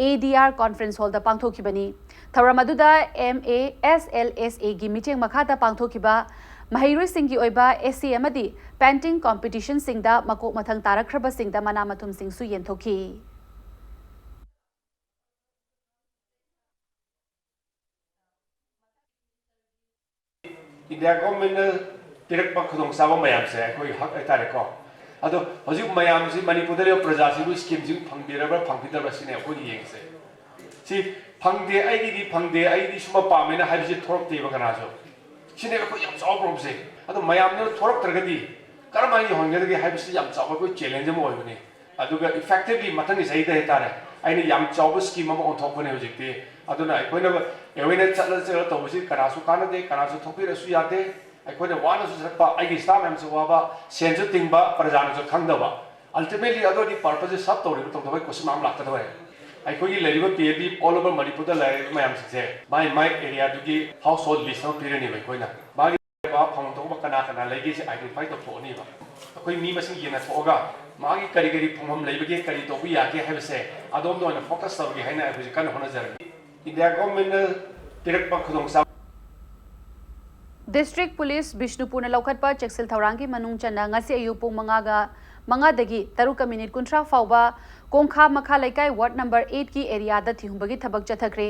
ADR Conference Hallꯗ ꯄꯥꯡꯊꯣꯛꯈꯤꯕꯅꯤ꯫ ꯊꯧꯔꯝ ꯑꯗꯨꯗ MASLSAꯒꯤ ꯃꯤꯠꯌꯦꯡ ꯃꯈꯥꯗ ꯄꯥꯡꯊꯣꯛꯈꯤꯕ ꯃꯍꯩꯔꯣꯏꯁꯤꯡꯒꯤ ꯑꯣꯏꯕ essay ꯑꯃꯗꯤ painting competitionꯁꯤꯡꯗ ꯃꯀꯣꯛ ꯃꯊꯪ ꯇꯥꯔꯛꯈ꯭ꯔꯕꯁꯤꯡꯗ ꯃꯅꯥ ꯃꯊꯨꯝꯁꯤꯡꯁꯨ ꯌꯦꯟꯊꯣꯛꯈꯤ꯫ India Governmentꯅ ꯄꯤꯔꯛꯄ ꯈꯨꯗꯣꯡꯆꯥꯕ ꯃꯌꯥꯝꯁꯦ ꯑꯩꯈꯣꯏꯒꯤ ꯍꯛ ꯍꯥꯏꯇꯥꯔꯦꯀꯣ꯫ ꯑꯗꯣ ꯍꯧꯖꯤꯛ ꯃꯌꯥꯝꯁꯤ, ꯃꯅꯤꯄꯨꯔꯗ ꯂꯩꯕ ꯄ꯭ꯔꯖꯥꯁꯤꯕꯨ schemeꯁꯤꯕꯨ ꯐꯪꯕꯤꯔꯕ꯭ꯔꯥ ꯐꯪꯕꯤꯗꯕ꯭ꯔꯥ ꯁꯤꯅꯦ ꯑꯩꯈꯣꯏꯅ ꯌꯦꯡꯉꯤꯁꯦ꯫ ꯁꯤ ꯐꯪꯗꯦ, ꯑꯩꯒꯤꯗꯤ ꯐꯪꯗꯦ, ꯑꯩꯗꯤ ꯁꯨꯝꯕ ꯄꯥꯝꯃꯦꯅ ꯍꯥꯏꯕꯁꯤ ꯊꯣꯛꯂꯛꯇꯦꯕ ꯀꯅꯥꯁꯨ꯫ ꯁꯤꯅꯦ ꯑꯩꯈꯣꯏ ꯌꯥꯝ ꯆꯥꯎꯕ problemꯁꯦ꯫ ꯑꯗꯣ ꯃꯌꯥꯝꯗꯨꯅ ꯊꯣꯛꯂꯛꯇ꯭ꯔꯒꯗꯤ ꯀꯔꯝꯍꯥꯏꯅ ꯌꯧꯍꯟꯒꯗꯒꯦ ꯍꯥꯏꯕꯁꯤ ꯌꯥꯝ ꯆꯥꯎꯕ ꯑꯩꯈꯣꯏ challenge ꯑꯃ ꯑꯣꯏꯕꯅꯤ꯫ ꯑꯗꯨꯒ effectively ꯃꯊꯪꯒꯤ ꯆꯍꯤꯗ ꯍꯥꯏꯇꯥꯔꯦ, ꯑꯩꯅ ꯌꯥꯝ ꯆꯥꯎꯕ scheme ꯑꯃ ꯑꯣꯟꯊꯣꯛꯄꯅꯦ ꯍꯧꯖꯤꯛꯇꯤ꯫ ꯑꯗꯨꯅ ꯑꯩꯈꯣꯏꯅ awareness ꯆꯠꯂ ꯆꯠꯂ ꯇꯧꯕꯁꯤ ꯀꯅꯥꯁꯨ ꯀꯥꯟꯅꯗꯦ, ꯀꯅꯥꯁꯨ ꯊꯣꯛꯄꯤꯔꯁꯨ ꯌꯥꯗꯦ꯫ ꯑꯩꯈꯣꯏꯅ ꯋꯥꯅꯁꯨ ꯆꯠꯄ, ꯑꯩꯒꯤ staff ꯃꯌꯥꯝꯁꯨ ꯋꯥꯕ, ꯁꯦꯟꯁꯨ ꯇꯤꯡꯕ, ꯄ꯭ꯔꯖꯥꯅꯁꯨ ꯈꯪꯗꯕ꯫ Ultimately ꯑꯗꯨꯒꯤ purposeꯁꯦ serve ꯇꯧꯔꯤꯕ ꯇꯧꯗꯕꯒꯤ question ꯑꯃ ꯂꯥꯛꯀꯗꯧꯔꯦ꯫ ꯑꯩꯈꯣꯏꯒꯤ ꯂꯩꯔꯤꯕ P L D all over ꯃꯅꯤꯄꯨꯔꯗ ꯂꯩꯔꯤꯕ ꯃꯌꯥꯝꯁꯤꯡꯁꯦ ꯃꯥꯏ ꯃꯥꯏ areaꯗꯨꯒꯤ household list ꯑꯃ ꯄꯤꯔꯅꯤꯕ ꯑꯩꯈꯣꯏꯅ꯫ ꯃꯥꯒꯤ ꯐꯪꯐꯝ ꯊꯣꯛꯄ ꯀꯅꯥ ꯀꯅꯥ ꯂꯩꯒꯦꯁꯦ identify ꯇꯧꯊꯣꯛꯑꯅꯤꯕ꯫ ꯑꯩꯈꯣꯏ ꯃꯤ ꯃꯁꯤꯡ ꯌꯦꯟꯅꯊꯣꯛꯑꯒ ꯃꯥꯒꯤ ꯀꯔꯤ ꯀꯔꯤ ꯐꯪꯐꯝ ꯂꯩꯕꯒꯦ, ꯀꯔꯤ ꯇꯧꯕ ꯌꯥꯒꯦ ꯍꯥꯏꯕꯁꯦ ꯑꯗꯣꯝꯗ ꯑꯣꯏꯅ focus ꯇꯧꯔꯒꯦ ꯍꯥꯏꯅ ꯑꯩꯈꯣꯏꯁꯦ ꯀꯟꯅ ꯍꯣꯠꯅꯖꯔꯤ꯫ India Governmentꯅ ꯄꯤꯔꯛꯄ ꯈꯨꯗꯣꯡꯆꯥꯕ꯫ District Police ꯕꯤꯁꯅꯨꯄꯨꯔꯅ ꯂꯧꯈꯠꯄ ꯆꯦꯛꯁꯤꯜ ꯊꯧꯔꯥꯡꯒꯤ ꯃꯅꯨꯡ ꯆꯟꯅ ꯉꯁꯤ ꯑꯌꯨꯛ ꯄꯨꯡ ꯃꯉꯥꯒ ꯃꯉꯥꯗꯒꯤ ꯇꯔꯨꯛꯀ ꯃꯤꯅꯤꯠ ꯀꯨꯟꯊ꯭ꯔꯥ ꯐꯥꯎꯕ ꯀꯣꯡꯈꯥ ꯃꯈꯥ ꯂꯩꯀꯥꯏ ꯋꯥꯔꯗ ꯅꯝꯕꯔ ꯑꯩꯠꯀꯤ ꯑꯦꯔꯤꯌꯥꯗ ꯊꯤꯍꯨꯝꯕꯒꯤ ꯊꯕꯛ ꯆꯠꯊꯈ꯭ꯔꯦ꯫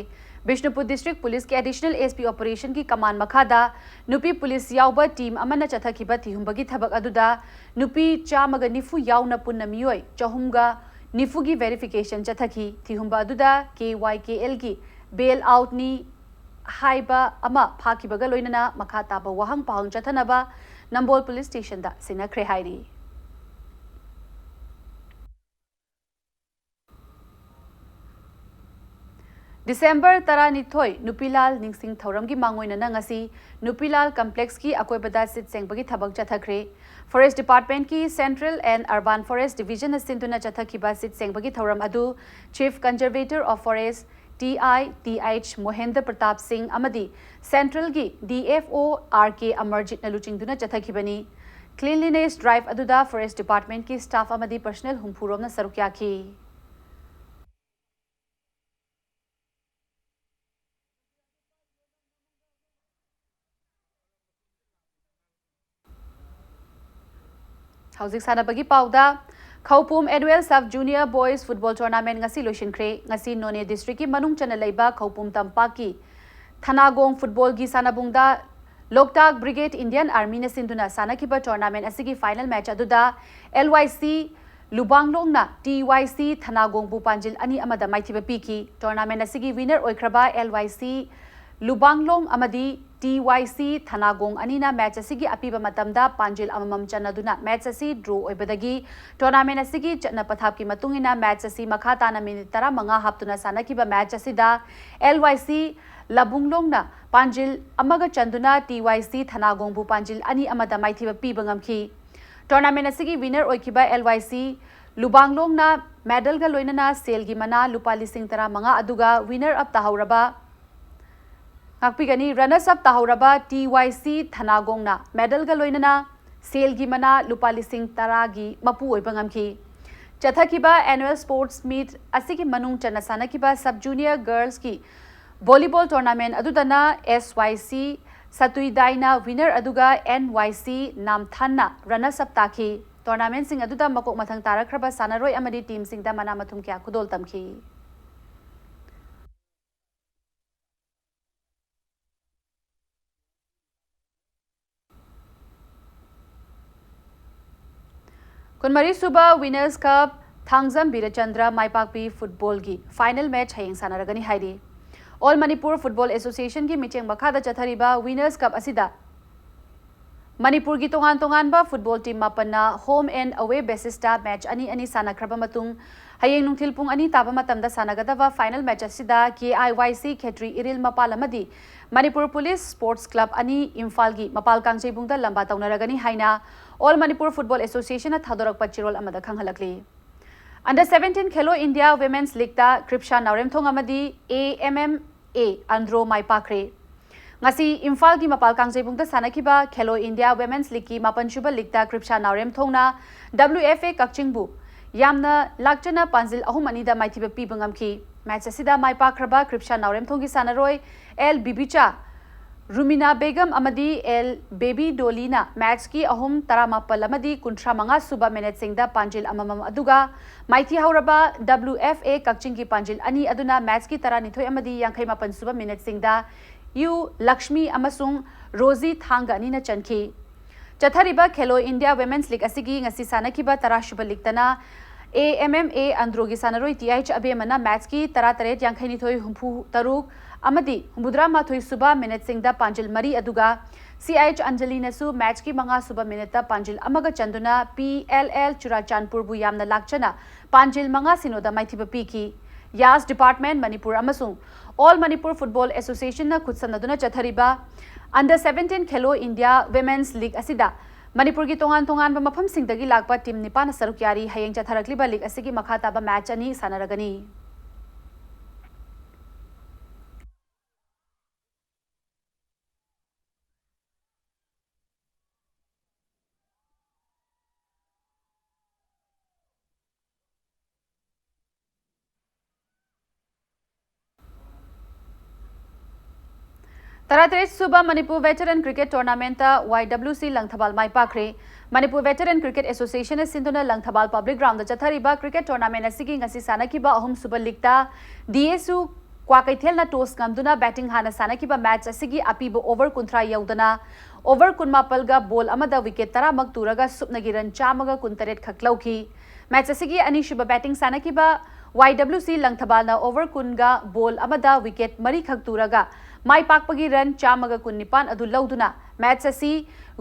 ꯕꯤꯁꯅꯨꯄꯨꯔ ꯗꯤꯁꯇ꯭ꯔꯤꯛ ꯄꯨꯂꯤꯁꯀꯤ ꯑꯦꯗꯤꯁꯅꯦꯜ ꯑꯦꯁ ꯄꯤ ꯑꯣꯄꯔꯦꯁꯟꯒꯤ ꯀꯃꯥꯟ ꯃꯈꯥꯗ ꯅꯨꯄꯤ ꯄꯨꯂꯤꯁ ꯌꯥꯎꯕ ꯇꯤꯝ ꯑꯃꯅ ꯆꯠꯊꯈꯤꯕ ꯊꯤꯍꯨꯝꯕꯒꯤ ꯊꯕꯛ ꯑꯗꯨꯗ ꯅꯨꯄꯤ ꯆꯥꯝꯃꯒ ꯅꯤꯐꯨ ꯌꯥꯎꯅ ꯄꯨꯟꯅ ꯃꯤꯑꯣꯏ ꯆꯍꯨꯝꯒ ꯅꯤꯐꯨꯒꯤ ꯚꯦꯔꯤꯐꯤꯀꯦꯁꯟ ꯆꯠꯊꯈꯤ꯫ ꯊꯤꯍꯨꯝꯕ ꯑꯗꯨꯗ ꯀꯦ ꯋꯥꯏ ꯀꯦ ꯑꯦꯜꯒꯤ ꯕꯦꯜ ꯑꯥꯎꯠꯅꯤ ꯍꯥꯏꯕ ꯑꯃ ꯐꯥꯈꯤꯕꯒ ꯂꯣꯏꯅꯅ ꯃꯈꯥ ꯇꯥꯕ ꯋꯥꯍꯪ ꯄꯥꯎꯍꯪ ꯆꯠꯊꯅꯕ ꯅꯝꯕꯣꯜ ꯄꯨꯂꯤꯁ ꯁ꯭ꯇꯦꯁꯟꯗ ꯁꯤꯟꯅꯈ꯭ꯔꯦ ꯍꯥꯏꯔꯤ꯫ ꯗꯤꯁꯦꯝꯕꯔ ꯇꯔꯥꯅꯤꯊꯣꯏ, ꯅꯨꯄꯤꯂꯥꯜ ꯅꯤꯡꯁꯤꯡ ꯊꯧꯔꯝꯒꯤ ꯃꯥꯡꯑꯣꯏꯅꯅ ꯉꯁꯤ ꯅꯨꯄꯤꯂꯥꯜ ꯀꯝꯄ꯭ꯂꯦꯛꯁꯀꯤ ꯑꯀꯣꯏꯕꯗ ꯁꯤꯠ ꯁꯦꯡꯕꯒꯤ ꯊꯕꯛ ꯆꯠꯊꯈ꯭ꯔꯦ꯫ ꯐꯣꯔꯦꯁ ꯗꯤꯄꯥꯔꯠꯃꯦꯟꯠꯀꯤ ꯁꯦꯟꯇ꯭ꯔꯦꯜ ꯑꯦꯟ ꯑꯔꯕꯥꯟ ꯐꯣꯔꯦꯁ ꯗꯤꯕꯤꯖꯟꯅ ꯁꯤꯟꯗꯨꯅ ꯆꯠꯊꯈꯤꯕ ꯁꯤꯠ ꯁꯦꯡꯕꯒꯤ ꯊꯧꯔꯝ ꯑꯗꯨ chief conservator of forest, T I T H Mohendra Pratap Singh ꯑꯃꯗꯤ ꯁꯦꯟꯇ꯭ꯔꯦꯜꯒꯤ D F O R K ꯑꯃꯔꯖꯤꯠꯅ ꯂꯨꯆꯤꯡꯗꯨꯅ ꯆꯠꯊꯈꯤꯕꯅꯤ꯫ ꯀ꯭ꯂꯤꯟꯂꯤꯅꯦꯁ ꯗ꯭ꯔꯥꯏꯚ ꯑꯗꯨꯗ ꯐꯣꯔꯦꯁ ꯗꯤꯄꯥꯔꯠꯃꯦꯟꯠꯀꯤ ꯁ꯭ꯇꯥꯐ ꯑꯃꯗꯤ ꯄꯔꯁꯅꯦꯜ ꯍꯨꯝꯐꯨ ꯔꯣꯝꯅ ꯁꯔꯨꯛ ꯌꯥꯈꯤ꯫ ꯍꯧꯖꯤꯛ ꯁꯥꯟꯅꯕꯒꯤ ꯄꯥꯎꯗ, Khoupum annual sub junior boys football tournament ꯉꯁꯤ ꯂꯣꯏꯁꯤꯟꯈ꯭ꯔꯦ꯫ ꯉꯁꯤ ꯅꯣꯅꯦ ꯗꯤꯁꯇ꯭ꯔꯤꯛꯀꯤ ꯃꯅꯨꯡ ꯆꯟꯅ ꯂꯩꯕ ꯈꯧꯄꯨꯝ ꯇꯝꯄꯥꯛꯀꯤ ꯊꯅꯥꯒꯣꯡ ꯐꯨꯠꯕꯣꯜꯒꯤ ꯁꯥꯟꯅꯕꯨꯡꯗ ꯂꯣꯛꯇꯥꯛ ꯕ꯭ꯔꯤꯒꯦꯗ ꯏꯟꯗꯤꯌꯟ ꯑꯥꯔꯃꯤꯅ ꯁꯤꯟꯗꯨꯅ ꯁꯥꯟꯅꯈꯤꯕ ꯇꯣꯔꯅꯥꯃꯦꯟꯠ ꯑꯁꯤꯒꯤ ꯐꯥꯏꯅꯦꯜ ꯃꯦꯆ ꯑꯗꯨꯗ ꯑꯦꯜ ꯋꯥꯏ ꯁꯤ ꯂꯨꯕꯥꯡꯂꯣꯡꯅ ꯇꯤ ꯋꯥꯏ ꯁꯤ ꯊꯅꯥꯒꯣꯡꯕꯨ ꯄꯥꯟꯖꯤꯜ ꯑꯅꯤ ꯑꯃꯗ ꯃꯥꯏꯊꯤꯕ ꯄꯤꯈꯤ꯫ ꯇꯣꯔꯅꯥꯃꯦꯟꯠ ꯑꯁꯤꯒꯤ ꯋꯤꯅꯔ ꯑꯣꯏꯈ꯭ꯔꯕ ꯑꯦꯜ ꯋꯥꯏ ꯁꯤ ꯂꯨꯕꯥꯡꯂꯣꯡ ꯑꯃꯗꯤ ꯇꯤ ꯋꯥꯏ ꯁꯤ ꯊꯅꯥꯒꯣꯡ ꯑꯅꯤꯅ ꯃꯦꯆ ꯑꯁꯤꯒꯤ ꯑꯄꯤꯕ ꯃꯇꯝꯗ ꯄꯥꯟꯖꯤꯜ ꯑꯃꯃꯝ ꯆꯟꯅꯗꯨꯅ ꯃꯦꯆ ꯑꯁꯤ ꯗ꯭ꯔꯣ ꯑꯣꯏꯕꯗꯒꯤ ꯇꯣꯔꯅꯥꯃꯦꯟꯠ ꯑꯁꯤꯒꯤ ꯆꯠꯅ ꯄꯊꯥꯞꯀꯤ ꯃꯇꯨꯡ ꯏꯟꯅ ꯃꯦꯆ ꯑꯁꯤ ꯃꯈꯥ ꯇꯥꯅ ꯃꯤꯅꯤꯠ ꯇꯔꯥꯃꯉꯥ ꯍꯥꯞꯇꯨꯅ ꯁꯥꯟꯅꯈꯤꯕ ꯃꯦꯆ ꯑꯁꯤꯗ ꯑꯦꯜ ꯋꯥꯏ ꯁꯤ ꯂꯕꯨꯡꯂꯣꯡꯅ ꯄꯥꯟꯖꯤꯜ ꯑꯃꯒ ꯆꯟꯗꯨꯅ ꯇꯤ ꯋꯥꯏ ꯁꯤ ꯊꯅꯥꯒꯣꯡꯕꯨ ꯄꯥꯟꯖꯤꯜ ꯑꯅꯤ ꯑꯃꯗ ꯃꯥꯏꯊꯤꯕ ꯄꯤꯕ ꯉꯝꯈꯤ꯫ ꯇꯣꯔꯅꯥꯃꯦꯟꯠ ꯑꯁꯤꯒꯤ ꯋꯤꯅꯔ ꯑꯣꯏꯈꯤꯕ ꯑꯦꯜ ꯋꯥꯏ ꯁꯤ ꯂꯨꯕꯥꯡꯂꯣꯡꯅ ꯃꯦꯗꯜꯒ ꯂꯣꯏꯅꯅ ꯁꯦꯜꯒꯤ ꯃꯅꯥ ꯂꯨꯄꯥ ꯂꯤꯁꯤꯡ ꯇꯔꯥꯃꯉꯥ ꯑꯗꯨꯒ ꯋꯤꯅꯔ ꯑꯞ ꯇꯥꯍꯧꯔꯕ, ꯉꯥꯛꯄꯤꯒꯅꯤ, ꯔꯅꯔꯁ ꯑꯞ ꯇꯥꯍꯧꯔꯕ ꯇꯤ ꯋꯥꯏ ꯁꯤ ꯊꯅꯥꯒꯣꯡꯅ ꯃꯦꯗꯜꯒ ꯂꯣꯏꯅꯅ ꯁꯦꯜꯒꯤ ꯃꯅꯥ ꯂꯨꯄꯥ ꯂꯤꯁꯤꯡ ꯇꯔꯥꯒꯤ ꯃꯄꯨ ꯑꯣꯏꯕ ꯉꯝꯈꯤ꯫ ꯆꯠꯊꯈꯤꯕ ꯑꯦꯅꯨꯑꯦꯜ ꯁ꯭ꯄꯣꯔꯠꯁ ꯃꯤꯠ ꯑꯁꯤꯒꯤ ꯃꯅꯨꯡ ꯆꯟꯅ ꯁꯥꯟꯅꯈꯤꯕ ꯁꯕ ꯖꯨꯅꯤꯌꯔ ꯒꯔꯜꯁꯀꯤ ꯚꯣꯂꯤꯕꯣꯜ ꯇꯣꯔꯅꯥꯃꯦꯟꯠ ꯑꯗꯨꯗꯅ ꯑꯦꯁ ꯋꯥꯏ ꯁꯤ ꯁꯇꯨꯏꯗꯥꯏꯅ ꯋꯤꯅꯔ ꯑꯗꯨꯒ ꯑꯦꯟ ꯋꯥꯏ ꯁꯤ ꯅꯥꯝꯊꯥꯟꯅ ꯔꯅꯔꯁ ꯑꯞ ꯇꯥꯈꯤ꯫ Tournamentꯁꯤꯡ ꯑꯗꯨꯗ ꯃꯀꯣꯛ ꯃꯊꯪ ꯇꯥꯔꯛꯈ꯭ꯔꯕ ꯁꯥꯟꯅꯔꯣꯏ ꯑꯃꯗꯤ teamꯁꯤꯡꯗ ꯃꯅꯥ ꯃꯊꯨꯝ ꯀꯌꯥ ꯈꯨꯗꯣꯜ ꯇꯝꯈꯤ꯫ ꯀꯨꯟꯃꯔꯤ ꯁꯨꯕ Winners Cup Thangjam ꯕꯤꯔꯆꯟꯗ꯭ꯔ ꯃꯥꯏꯄꯥꯛꯄꯤ footballꯒꯤ final match ꯍꯌꯦꯡ ꯁꯥꯟꯅꯔꯒꯅꯤ ꯍꯥꯏꯔꯤ꯫ All Manipur Football Associationꯒꯤ ꯃꯤꯠꯌꯦꯡ ꯃꯈꯥꯗ ꯆꯠꯊꯔꯤꯕ Winners Cup ꯑꯁꯤꯗ ꯃꯅꯤꯄꯨꯔꯒꯤ ꯇꯣꯉꯥꯟ ꯇꯣꯉꯥꯟꯕ football team ꯃꯥꯄꯟꯅ home and away basisꯇ match ꯑꯅꯤ ꯑꯅꯤ ꯁꯥꯟꯅꯈ꯭ꯔꯕ ꯃꯇꯨꯡ, ꯍꯌꯦꯡ ꯅꯨꯡꯊꯤꯜ ꯄꯨꯡ ꯑꯅꯤ ꯇꯥꯕ ꯃꯇꯝꯗ ꯁꯥꯟꯅꯒꯗꯕ final match ꯑꯁꯤꯗ K I Y C ꯈꯦꯇ꯭ꯔꯤ ꯏꯔꯤꯜ ꯃꯄꯥꯜ ꯑꯃꯗꯤ ꯃꯅꯤꯄꯨꯔ Police Sports Club ꯑꯅꯤ ꯏꯝꯐꯥꯜꯒꯤ ꯃꯄꯥꯜ ꯀꯥꯡꯖꯩꯕꯨꯡꯗ ꯂꯝꯕꯥ ꯇꯧꯅꯔꯒꯅꯤ ꯍꯥꯏꯅ All Manipur Football Associationꯅ ꯊꯥꯗꯣꯔꯛꯄ ꯆꯦꯔꯣꯜ ꯑꯃꯗ ꯈꯪꯍꯜꯂꯛꯂꯤ꯫ Under seventeen Khelo India Women's Leagueꯇ ꯀ꯭ꯔꯤꯞꯁꯥ ꯅꯥꯎꯔꯦꯝꯊꯣꯡ ꯑꯃꯗꯤ A M M A Andro ꯃꯥꯏ ꯄꯥꯛꯈ꯭ꯔꯦ꯫ ꯉꯁꯤ ꯏꯝꯐꯥꯜꯒꯤ ꯃꯄꯥꯜ ꯀꯥꯡꯖꯩꯕꯨꯡꯗ ꯁꯥꯟꯅꯈꯤꯕ Khelo India Women's Leagueꯀꯤ ꯃꯥꯄꯟꯁꯨꯕ leagueꯇ Kripsha ꯅꯥꯎꯔꯦꯝꯊꯣꯡꯅ W F A ꯀꯛꯆꯤꯡꯕꯨ ꯌꯥꯝꯅ ꯂꯥꯛꯆꯅ ꯄꯥꯟꯖꯤꯜ ꯑꯍꯨꯝ ꯑꯅꯤꯗ ꯃꯥꯏꯊꯤꯕ ꯄꯤꯕ ꯉꯝꯈꯤ꯫ Match ꯑꯁꯤꯗ ꯃꯥꯏ ꯄꯥꯛꯈ꯭ꯔꯕ ꯀ꯭ꯔꯤꯞꯁꯥ ꯅꯥꯎꯔꯦꯝꯊꯣꯡꯒꯤ ꯁꯥꯟꯅꯔꯣꯏ L ꯕꯤꯕꯤꯆꯥ, ꯔꯨꯃꯤꯅꯥ ꯕꯦꯒꯝ ꯑꯃꯗꯤ L ꯕꯦꯕꯤ ꯗꯣꯂꯤꯅ matchꯀꯤ ꯑꯍꯨꯝ, ꯇꯔꯥꯃꯥꯄꯜ ꯑꯃꯗꯤ ꯀꯨꯟꯊ꯭ꯔꯥ ꯃꯉꯥ ꯁꯨꯕ minuteꯁꯤꯡꯗ ꯄꯥꯟꯖꯤꯜ ꯑꯃꯃꯝ, ꯑꯗꯨꯒ ꯃꯥꯏꯊꯤ ꯍꯧꯔꯕ W F A ꯀꯛꯆꯤꯡꯒꯤ ꯄꯥꯟꯖꯤꯜ ꯑꯅꯤ ꯑꯗꯨꯅ matchꯀꯤ ꯇꯔꯥꯅꯤꯊꯣꯏ ꯑꯃꯗꯤ ꯌꯥꯡꯈꯩ ꯃꯥꯄꯟ ꯁꯨꯕ minuteꯁꯤꯡꯗ U ꯂꯛꯁꯃꯤ ꯑꯃꯁꯨꯡ ꯔꯣꯖꯤ ꯊꯥꯡꯒ ꯑꯅꯤꯅ ꯆꯟꯈꯤ꯫ ꯆꯠꯊꯔꯤꯕ Khelo India Women's League ꯑꯁꯤꯒꯤ ꯉꯁꯤ ꯁꯥꯟꯅꯈꯤꯕ ꯇꯔꯥ ꯁꯨꯕ leagueꯇꯅ A M M A Androꯒꯤ ꯁꯥꯟꯅꯔꯣꯏ T H ꯑꯕꯦꯝꯃꯅ matchꯀꯤ ꯇꯔꯥꯇꯔꯦꯠ, ꯌꯥꯡꯈꯩꯅꯤꯊꯣꯏ, ꯍꯨꯝꯐꯨ ꯇꯔꯨꯛ ꯑꯃꯗꯤ ꯍꯨꯝꯐꯨꯇꯔꯥ ꯃꯥꯊꯣꯏ ꯁꯨꯕ minuteꯁꯤꯡꯗ ꯄꯥꯟꯖꯤꯜ ꯃꯔꯤ, ꯑꯗꯨꯒ C H ꯑꯟꯖꯂꯤꯅꯁꯨ matchꯀꯤ ꯃꯉꯥ ꯁꯨꯕ minuteꯇ ꯄꯥꯟꯖꯤꯜ ꯑꯃꯒ ꯆꯟꯗꯨꯅ P L L ꯆꯨꯔꯥꯆꯥꯟꯄꯨꯔꯕꯨ ꯌꯥꯝꯅ ꯂꯥꯛꯆꯅ ꯄꯥꯟꯖꯤꯜ ꯃꯉꯥ ꯁꯤꯅꯣꯗ ꯃꯥꯏꯊꯤꯕ ꯄꯤꯈꯤ꯫ Yas Department, ꯃꯅꯤꯄꯨꯔ ꯑꯃꯁꯨꯡ All Manipur Football Associationꯅ ꯈꯨꯠꯁꯝꯅꯗꯨꯅ ꯆꯠꯊꯔꯤꯕ Under seventeen Khelo India Women's League ꯑꯁꯤꯗ ꯃꯅꯤꯄꯨꯔꯒꯤ ꯇꯣꯉꯥꯟ ꯇꯣꯉꯥꯟꯕ ꯃꯐꯝꯁꯤꯡꯗꯒꯤ ꯂꯥꯛꯄ team ꯅꯤꯄꯥꯟꯅ ꯁꯔꯨꯛ ꯌꯥꯔꯤ꯫ ꯍꯌꯦꯡ ꯆꯠꯊꯔꯛꯂꯤꯕ league ꯑꯁꯤꯒꯤ ꯃꯈꯥ ꯇꯥꯕ match ꯑꯅꯤ ꯁꯥꯟꯅꯔꯒꯅꯤ꯫ ꯇꯔꯥꯇꯔꯦꯠ ꯁꯨꯕ ꯃꯅꯤꯄꯨꯔ ꯚꯦꯇꯔꯟ ꯀ꯭ꯔꯤꯀꯦꯠ ꯇꯣꯔꯅꯥꯃꯦꯟꯠꯇ ꯋꯥꯏ ꯗꯕ꯭ꯂꯤꯎ ꯁꯤ ꯂꯪꯊꯕꯥꯜ ꯃꯥꯏ ꯄꯥꯛꯈ꯭ꯔꯦ꯫ ꯃꯅꯤꯄꯨꯔ ꯚꯦꯇꯔꯟ ꯀ꯭ꯔꯤꯀꯦꯠ ꯑꯦꯁꯣꯁꯤꯌꯦꯁꯟꯅ ꯁꯤꯟꯗꯨꯅ ꯂꯪꯊꯕꯥꯜ ꯄꯕ꯭ꯂꯤꯛ ꯒ꯭ꯔꯥꯎꯟꯗ ꯆꯠꯊꯔꯤꯕ ꯀ꯭ꯔꯤꯀꯦꯠ ꯇꯣꯔꯅꯥꯃꯦꯟꯠ ꯑꯁꯤꯒꯤ ꯉꯁꯤ ꯁꯥꯟꯅꯈꯤꯕ ꯑꯍꯨꯝꯁꯨꯕ ꯂꯤꯒꯇ ꯗꯤ ꯑꯦꯁ ꯌꯨ ꯀ꯭ꯋꯥꯀꯩꯊꯦꯜꯅ ꯇꯣꯁ ꯉꯝꯗꯨꯅ ꯕꯦꯇꯤꯡ ꯍꯥꯟꯅ ꯁꯥꯟꯅꯈꯤꯕ ꯃꯦꯆ ꯑꯁꯤꯒꯤ ꯑꯄꯤꯕ ꯑꯣꯚꯔ ꯀꯨꯟꯊ꯭ꯔꯥ ꯌꯧꯗꯅ ꯑꯣꯚꯔ ꯀꯨꯟꯃꯥꯄꯜꯒ ꯕꯣꯜ ꯑꯃꯗ ꯋꯤꯀꯦꯠ ꯇꯔꯥꯃꯛ ꯇꯨꯔꯒ ꯁꯨꯞꯅꯒꯤ ꯔꯟ ꯆꯥꯝꯃꯒ ꯀꯨꯟꯇꯔꯦꯠ ꯈꯛ ꯂꯧꯈꯤ꯫ ꯃꯦꯆ ꯑꯁꯤꯒꯤ ꯑꯅꯤꯁꯨꯕ ꯕꯦꯇꯤꯡ ꯁꯥꯟꯅꯈꯤꯕ ꯋꯥꯏ ꯗꯕ꯭ꯂꯤꯎ ꯁꯤ ꯂꯪꯊꯕꯥꯜꯅ ꯑꯣꯚꯔ ꯀꯨꯟꯒ ꯕꯣꯜ ꯑꯃꯗ ꯋꯤꯀꯦꯠ ꯃꯔꯤꯈꯛ ꯇꯨꯔꯒ ꯃꯥꯏ ꯄꯥꯛꯄꯒꯤ ꯔꯟ ꯆꯥꯝꯃꯒ ꯀꯨꯟꯅꯤꯄꯥꯟ ꯑꯗꯨ ꯂꯧꯗꯨꯅ ꯃꯦꯆ ꯑꯁꯤ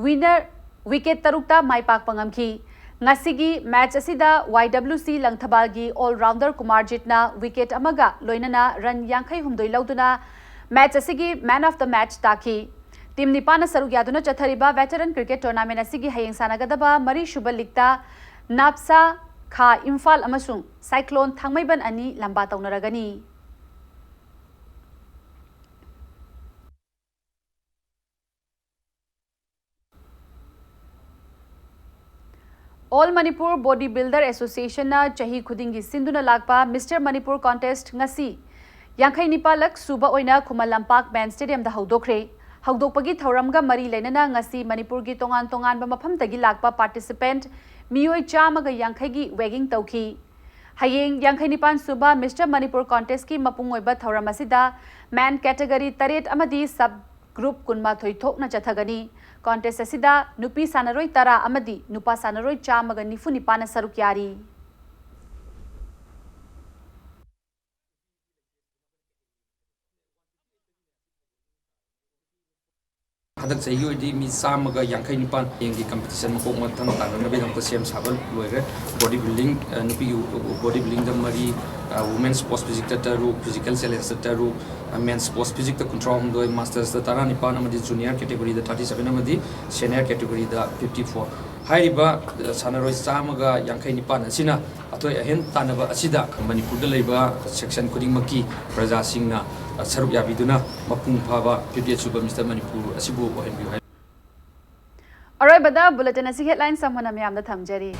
ꯋꯤꯅꯔ ꯋꯤꯀꯦꯠ ꯇꯔꯨꯛꯇ ꯃꯥꯏ ꯄꯥꯛꯄ ꯉꯝꯈꯤ꯫ ꯉꯁꯤꯒꯤ ꯃꯦꯆ ꯑꯁꯤꯗ ꯋꯥꯏ ꯗꯕ꯭ꯂꯤꯎ ꯁꯤ ꯂꯪꯊꯕꯥꯜꯒꯤ ꯑꯣꯜ ꯔꯥꯎꯟꯗꯔ ꯀꯨꯃꯥꯔꯖꯤꯠꯅ ꯋꯤꯀꯦꯠ ꯑꯃꯒ ꯂꯣꯏꯅꯅ ꯔꯟ ꯌꯥꯡꯈꯩ ꯍꯨꯝꯗꯣꯏ ꯂꯧꯗꯨꯅ ꯃꯦꯆ ꯑꯁꯤꯒꯤ ꯃꯦꯟ ꯑꯣꯐ ꯗ ꯃꯦꯆ ꯇꯥꯈꯤ꯫ ꯇꯤꯝ ꯅꯤꯄꯥꯟꯅ ꯁꯔꯨꯛ ꯌꯥꯗꯨꯅ ꯆꯠꯊꯔꯤꯕ ꯚꯦꯇꯔꯟ ꯀ꯭ꯔꯤꯀꯦꯠ ꯇꯣꯔꯅꯥꯃꯦꯟꯠ ꯑꯁꯤꯒꯤ ꯍꯌꯦꯡ ꯁꯥꯟꯅꯒꯗꯕ ꯃꯔꯤꯁꯨꯕ ꯂꯤꯒꯇ ꯅꯥꯞꯁꯥ ꯈꯥ ꯏꯝꯐꯥꯜ ꯑꯃꯁꯨꯡ ꯁꯥꯏꯀ꯭ꯂꯣꯟ ꯊꯥꯡꯃꯩꯕꯟ ꯑꯅꯤ ꯂꯝꯕꯥ ꯇꯧꯅꯔꯒꯅꯤ꯫ ꯑꯣꯜ ꯃꯅꯤꯄꯨꯔ ꯕꯣꯗꯤ ꯕꯤꯜꯗꯔ ꯑꯦꯁꯣꯁꯤꯌꯦꯁꯟꯅ ꯆꯍꯤ ꯈꯨꯗꯤꯡꯒꯤ ꯁꯤꯟꯗꯨꯅ ꯂꯥꯛꯄ ꯃꯤꯁꯇꯔ ꯃꯅꯤꯄꯨꯔ ꯀꯣꯟꯇꯦꯁ ꯉꯁꯤ ꯌꯥꯡꯈꯩ ꯅꯤꯄꯥꯜꯂꯛ ꯁꯨꯕ ꯑꯣꯏꯅ ꯈꯨꯃꯟ ꯂꯝꯄꯥꯛ ꯃꯦꯟ ꯁ꯭ꯇꯦꯗꯤꯌꯝꯗ ꯍꯧꯗꯣꯛꯈ꯭ꯔꯦ꯫ ꯍꯧꯗꯣꯛꯄꯒꯤ ꯊꯧꯔꯝꯒ ꯃꯔꯤ ꯂꯩꯅꯅ ꯉꯁꯤ ꯃꯅꯤꯄꯨꯔꯒꯤ ꯇꯣꯉꯥꯟ ꯇꯣꯉꯥꯟꯕ ꯃꯐꯝꯗꯒꯤ ꯂꯥꯛꯄ ꯄꯥꯔꯇꯤꯁꯤꯄꯦꯟꯠ ꯃꯤꯑꯣꯏ ꯆꯥꯝꯃꯒ ꯌꯥꯡꯈꯩꯒꯤ ꯋꯦꯒꯤꯡ ꯇꯧꯈꯤ꯫ ꯍꯌꯦꯡ ꯌꯥꯡꯈꯩ ꯅꯤꯄꯥꯟ ꯁꯨꯕ ꯃꯤꯁꯇꯔ ꯃꯅꯤꯄꯨꯔ ꯀꯣꯟꯇꯦꯁꯀꯤ ꯃꯄꯨꯡ ꯑꯣꯏꯕ ꯊꯧꯔꯝ ꯑꯁꯤꯗ ꯃꯦꯟ ꯀꯦꯇꯒꯣꯔꯤ ꯇꯔꯦꯠ ꯑꯃꯗꯤ ꯁꯕ ꯒ꯭ꯔꯨꯞ ꯀꯨꯟꯃꯥꯊꯣꯏ ꯊꯣꯛꯅ ꯆꯠꯊꯒꯅꯤ꯫ ꯀꯣꯟꯇꯦꯁ ꯑꯁꯤꯗ ꯅꯨꯄꯤ ꯁꯥꯟꯅꯔꯣꯏ ꯇꯔꯥ ꯑꯃꯗꯤ ꯅꯨꯄꯥ ꯁꯥꯟꯅꯔꯣꯏ ꯆꯥꯝꯃꯒ ꯅꯤꯐꯨ ꯅꯤꯄꯥꯟꯅ ꯁꯔꯨꯛ ꯌꯥꯔꯤ꯫ ꯍꯟꯗꯛ ꯆꯍꯤꯒꯤ ꯑꯣꯏꯗꯤ ꯃꯤ ꯆꯥꯝꯃꯒ ꯌꯥꯡꯈꯩ ꯅꯤꯄꯥꯟ ꯍꯌꯦꯡꯒꯤ ꯀꯝꯄꯤꯇꯤꯁꯟ ꯃꯀꯣꯛ ꯃꯊꯪ ꯇꯥꯟꯅꯅꯕꯒꯤꯗꯃꯛꯇ ꯁꯦꯝ ꯁꯥꯕ ꯂꯣꯏꯈ꯭ꯔꯦ꯫ ꯕꯣꯗꯤ ꯕꯤꯜꯗꯤꯡ, ꯑ, ꯅꯨꯄꯤꯒꯤ ꯕꯣꯗꯤ ꯕꯤꯜꯗꯤꯡꯗ ꯃꯔꯤ, ꯑ, ꯋꯨꯃꯦꯟ ꯁ꯭ꯄꯣꯔꯠꯁ ꯐꯤꯖꯤꯛꯇ ꯇꯔꯨꯛ, ꯐꯤꯖꯤꯀꯦꯜ ꯆꯦꯂꯦꯟꯖꯇ ꯇꯔꯨꯛ, ꯑ, ꯃꯦꯟ ꯁ꯭ꯄꯣꯔꯠꯁ ꯐꯤꯖꯤꯛꯇ ꯀꯨꯟꯊ꯭ꯔꯥꯍꯨꯝꯗꯣꯏ, ꯃꯥꯁꯇꯔꯁꯇ ꯇꯔꯥꯅꯤꯄꯥꯟ ꯑꯃꯗꯤ ꯖꯨꯅꯤꯌꯔ ꯀꯦꯇꯦꯒꯣꯔꯤꯗ ꯊꯥꯔꯇꯤ ꯁꯚꯦꯟ ꯑꯃꯗꯤ ꯁꯦꯅꯤꯌꯔ ꯀꯦꯇꯦꯒꯣꯔꯤꯗ ꯐꯤꯐꯇꯤ ꯐꯣꯔ꯫ ꯍꯥꯏꯔꯤꯕ, ꯑ, ꯁꯥꯟꯅꯔꯣꯏ ꯆꯥꯝꯃꯒ ꯌꯥꯡꯈꯩ ꯅꯤꯄꯥꯟ ꯑꯁꯤꯅ ꯑꯊꯣꯏ ꯑꯍꯦꯟ ꯇꯥꯟꯅꯕ ꯑꯁꯤꯗ ꯃꯅꯤꯄꯨꯔꯗ ꯂꯩꯕ ꯁꯦꯛꯁꯟ ꯈꯨꯗꯤꯡꯃꯛꯀꯤ ꯄ꯭ꯔꯖꯥꯁꯤꯡꯅ ꯁꯔꯨꯛ ꯌꯥꯕꯤꯗꯨꯅ ꯃꯄꯨꯡ ꯐꯥꯕ ꯐꯤꯐꯇꯤ ꯑꯩꯠ ꯁꯨꯕ ꯃꯤꯁꯇꯔ ꯃꯅꯤꯄꯨꯔ ꯑꯁꯤꯕꯨ ꯑꯣꯏꯍꯟꯕꯤꯌꯨ ꯍꯥꯏ꯫ ꯑꯔꯣꯏꯕꯗ ꯕꯨꯂꯦꯇꯤꯟ ꯑꯁꯤꯒꯤ ꯍꯦꯗꯂꯥꯏꯟꯁ ꯑꯃꯨꯛ ꯍꯟꯅ ꯃꯌꯥꯝꯗ ꯊꯝꯖꯔꯤ꯫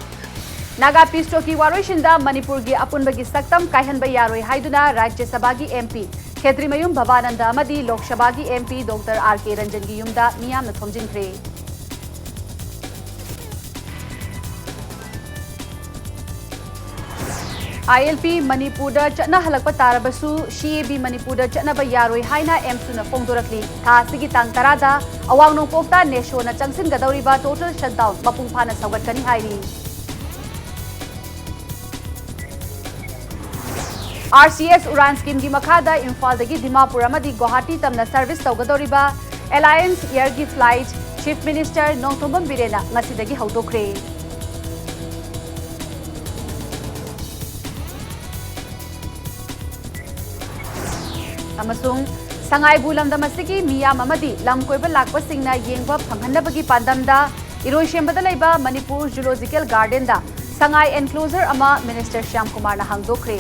ꯅꯥꯒꯥ ꯄꯤꯁ ꯇꯣꯛꯀꯤ ꯋꯥꯔꯣꯏꯁꯤꯟꯗ ꯃꯅꯤꯄꯨꯔꯒꯤ ꯑꯄꯨꯟꯕꯒꯤ ꯁꯛꯇꯝ ꯀꯥꯏꯍꯟꯕ ꯌꯥꯔꯣꯏ ꯍꯥꯏꯗꯨꯅ ꯔꯥꯖ꯭ꯌ ꯁꯚꯥꯒꯤ ꯑꯦꯝ ꯄꯤ ꯈꯦꯇ꯭ꯔꯤꯃꯌꯨꯝ ꯚꯕꯥꯅꯟꯗ ꯑꯃꯗꯤ ꯂꯣꯛ ꯁꯚꯥꯒꯤ MP Doctor R K Ranjan ꯒꯤ ꯌꯨꯝꯗ ꯃꯤꯌꯥꯝꯅ ꯊꯣꯝꯖꯤꯟꯈ꯭ꯔꯦ꯫ ILP ꯃꯅꯤꯄꯨꯔꯗ ꯆꯠꯅꯍꯜꯂꯛꯄ ꯇꯥꯔꯕꯁꯨ, CAB ꯃꯅꯤꯄꯨꯔꯗ ꯆꯠꯅꯕ ꯌꯥꯔꯣꯏ ꯍꯥꯏꯅ AMSUꯅ ꯐꯣꯡꯗꯣꯔꯛꯂꯤ꯫ ꯊꯥ ꯑꯁꯤꯒꯤ ꯇꯥꯡ ꯇꯔꯥꯗ ꯑꯋꯥꯡ ꯅꯣꯡꯄꯣꯛꯇ NESOꯅ ꯆꯪꯁꯤꯟꯒꯗꯧꯔꯤꯕ total shutdown ꯃꯄꯨꯡ ꯐꯥꯅ ꯁꯧꯒꯠꯀꯅꯤ ꯍꯥꯏꯔꯤ꯫ RCS ꯎꯔꯥꯟ schemeꯒꯤ ꯃꯈꯥꯗ ꯏꯝꯐꯥꯜꯗꯒꯤ ꯗꯤꯃꯥꯄꯨꯔ ꯑꯃꯗꯤ ꯒꯨꯋꯥꯍꯥꯇꯤ ꯇꯝꯅ service ꯇꯧꯒꯗꯧꯔꯤꯕ Alliance Airꯒꯤ flight Chief Minister Nongthombam ꯕꯤꯔꯦꯟꯅ ꯉꯁꯤꯗꯒꯤ ꯍꯧꯗꯣꯛꯈ꯭ꯔꯦ꯫ ꯑꯃꯁꯨꯡ ꯁꯉꯥꯏꯕꯨ ꯂꯝꯗꯝ ꯑꯁꯤꯒꯤ ꯃꯤꯌꯥꯝ ꯑꯃꯗꯤ ꯂꯝ ꯀꯣꯏꯕ ꯂꯥꯛꯄꯁꯤꯡꯅ ꯌꯦꯡꯕ ꯐꯪꯍꯟꯅꯕꯒꯤ ꯄꯥꯟꯗꯝꯗ ꯏꯔꯣꯏꯁꯦꯝꯕꯗ ꯂꯩꯕ ꯃꯅꯤꯄꯨꯔ Zoological Gardenꯗ ꯁꯉꯥꯏ enclosure ꯑꯃ Minister ꯁ꯭ꯌꯥꯝ ꯀꯨꯃꯥꯔꯅ ꯍꯥꯡꯗꯣꯛꯈ꯭ꯔꯦ꯫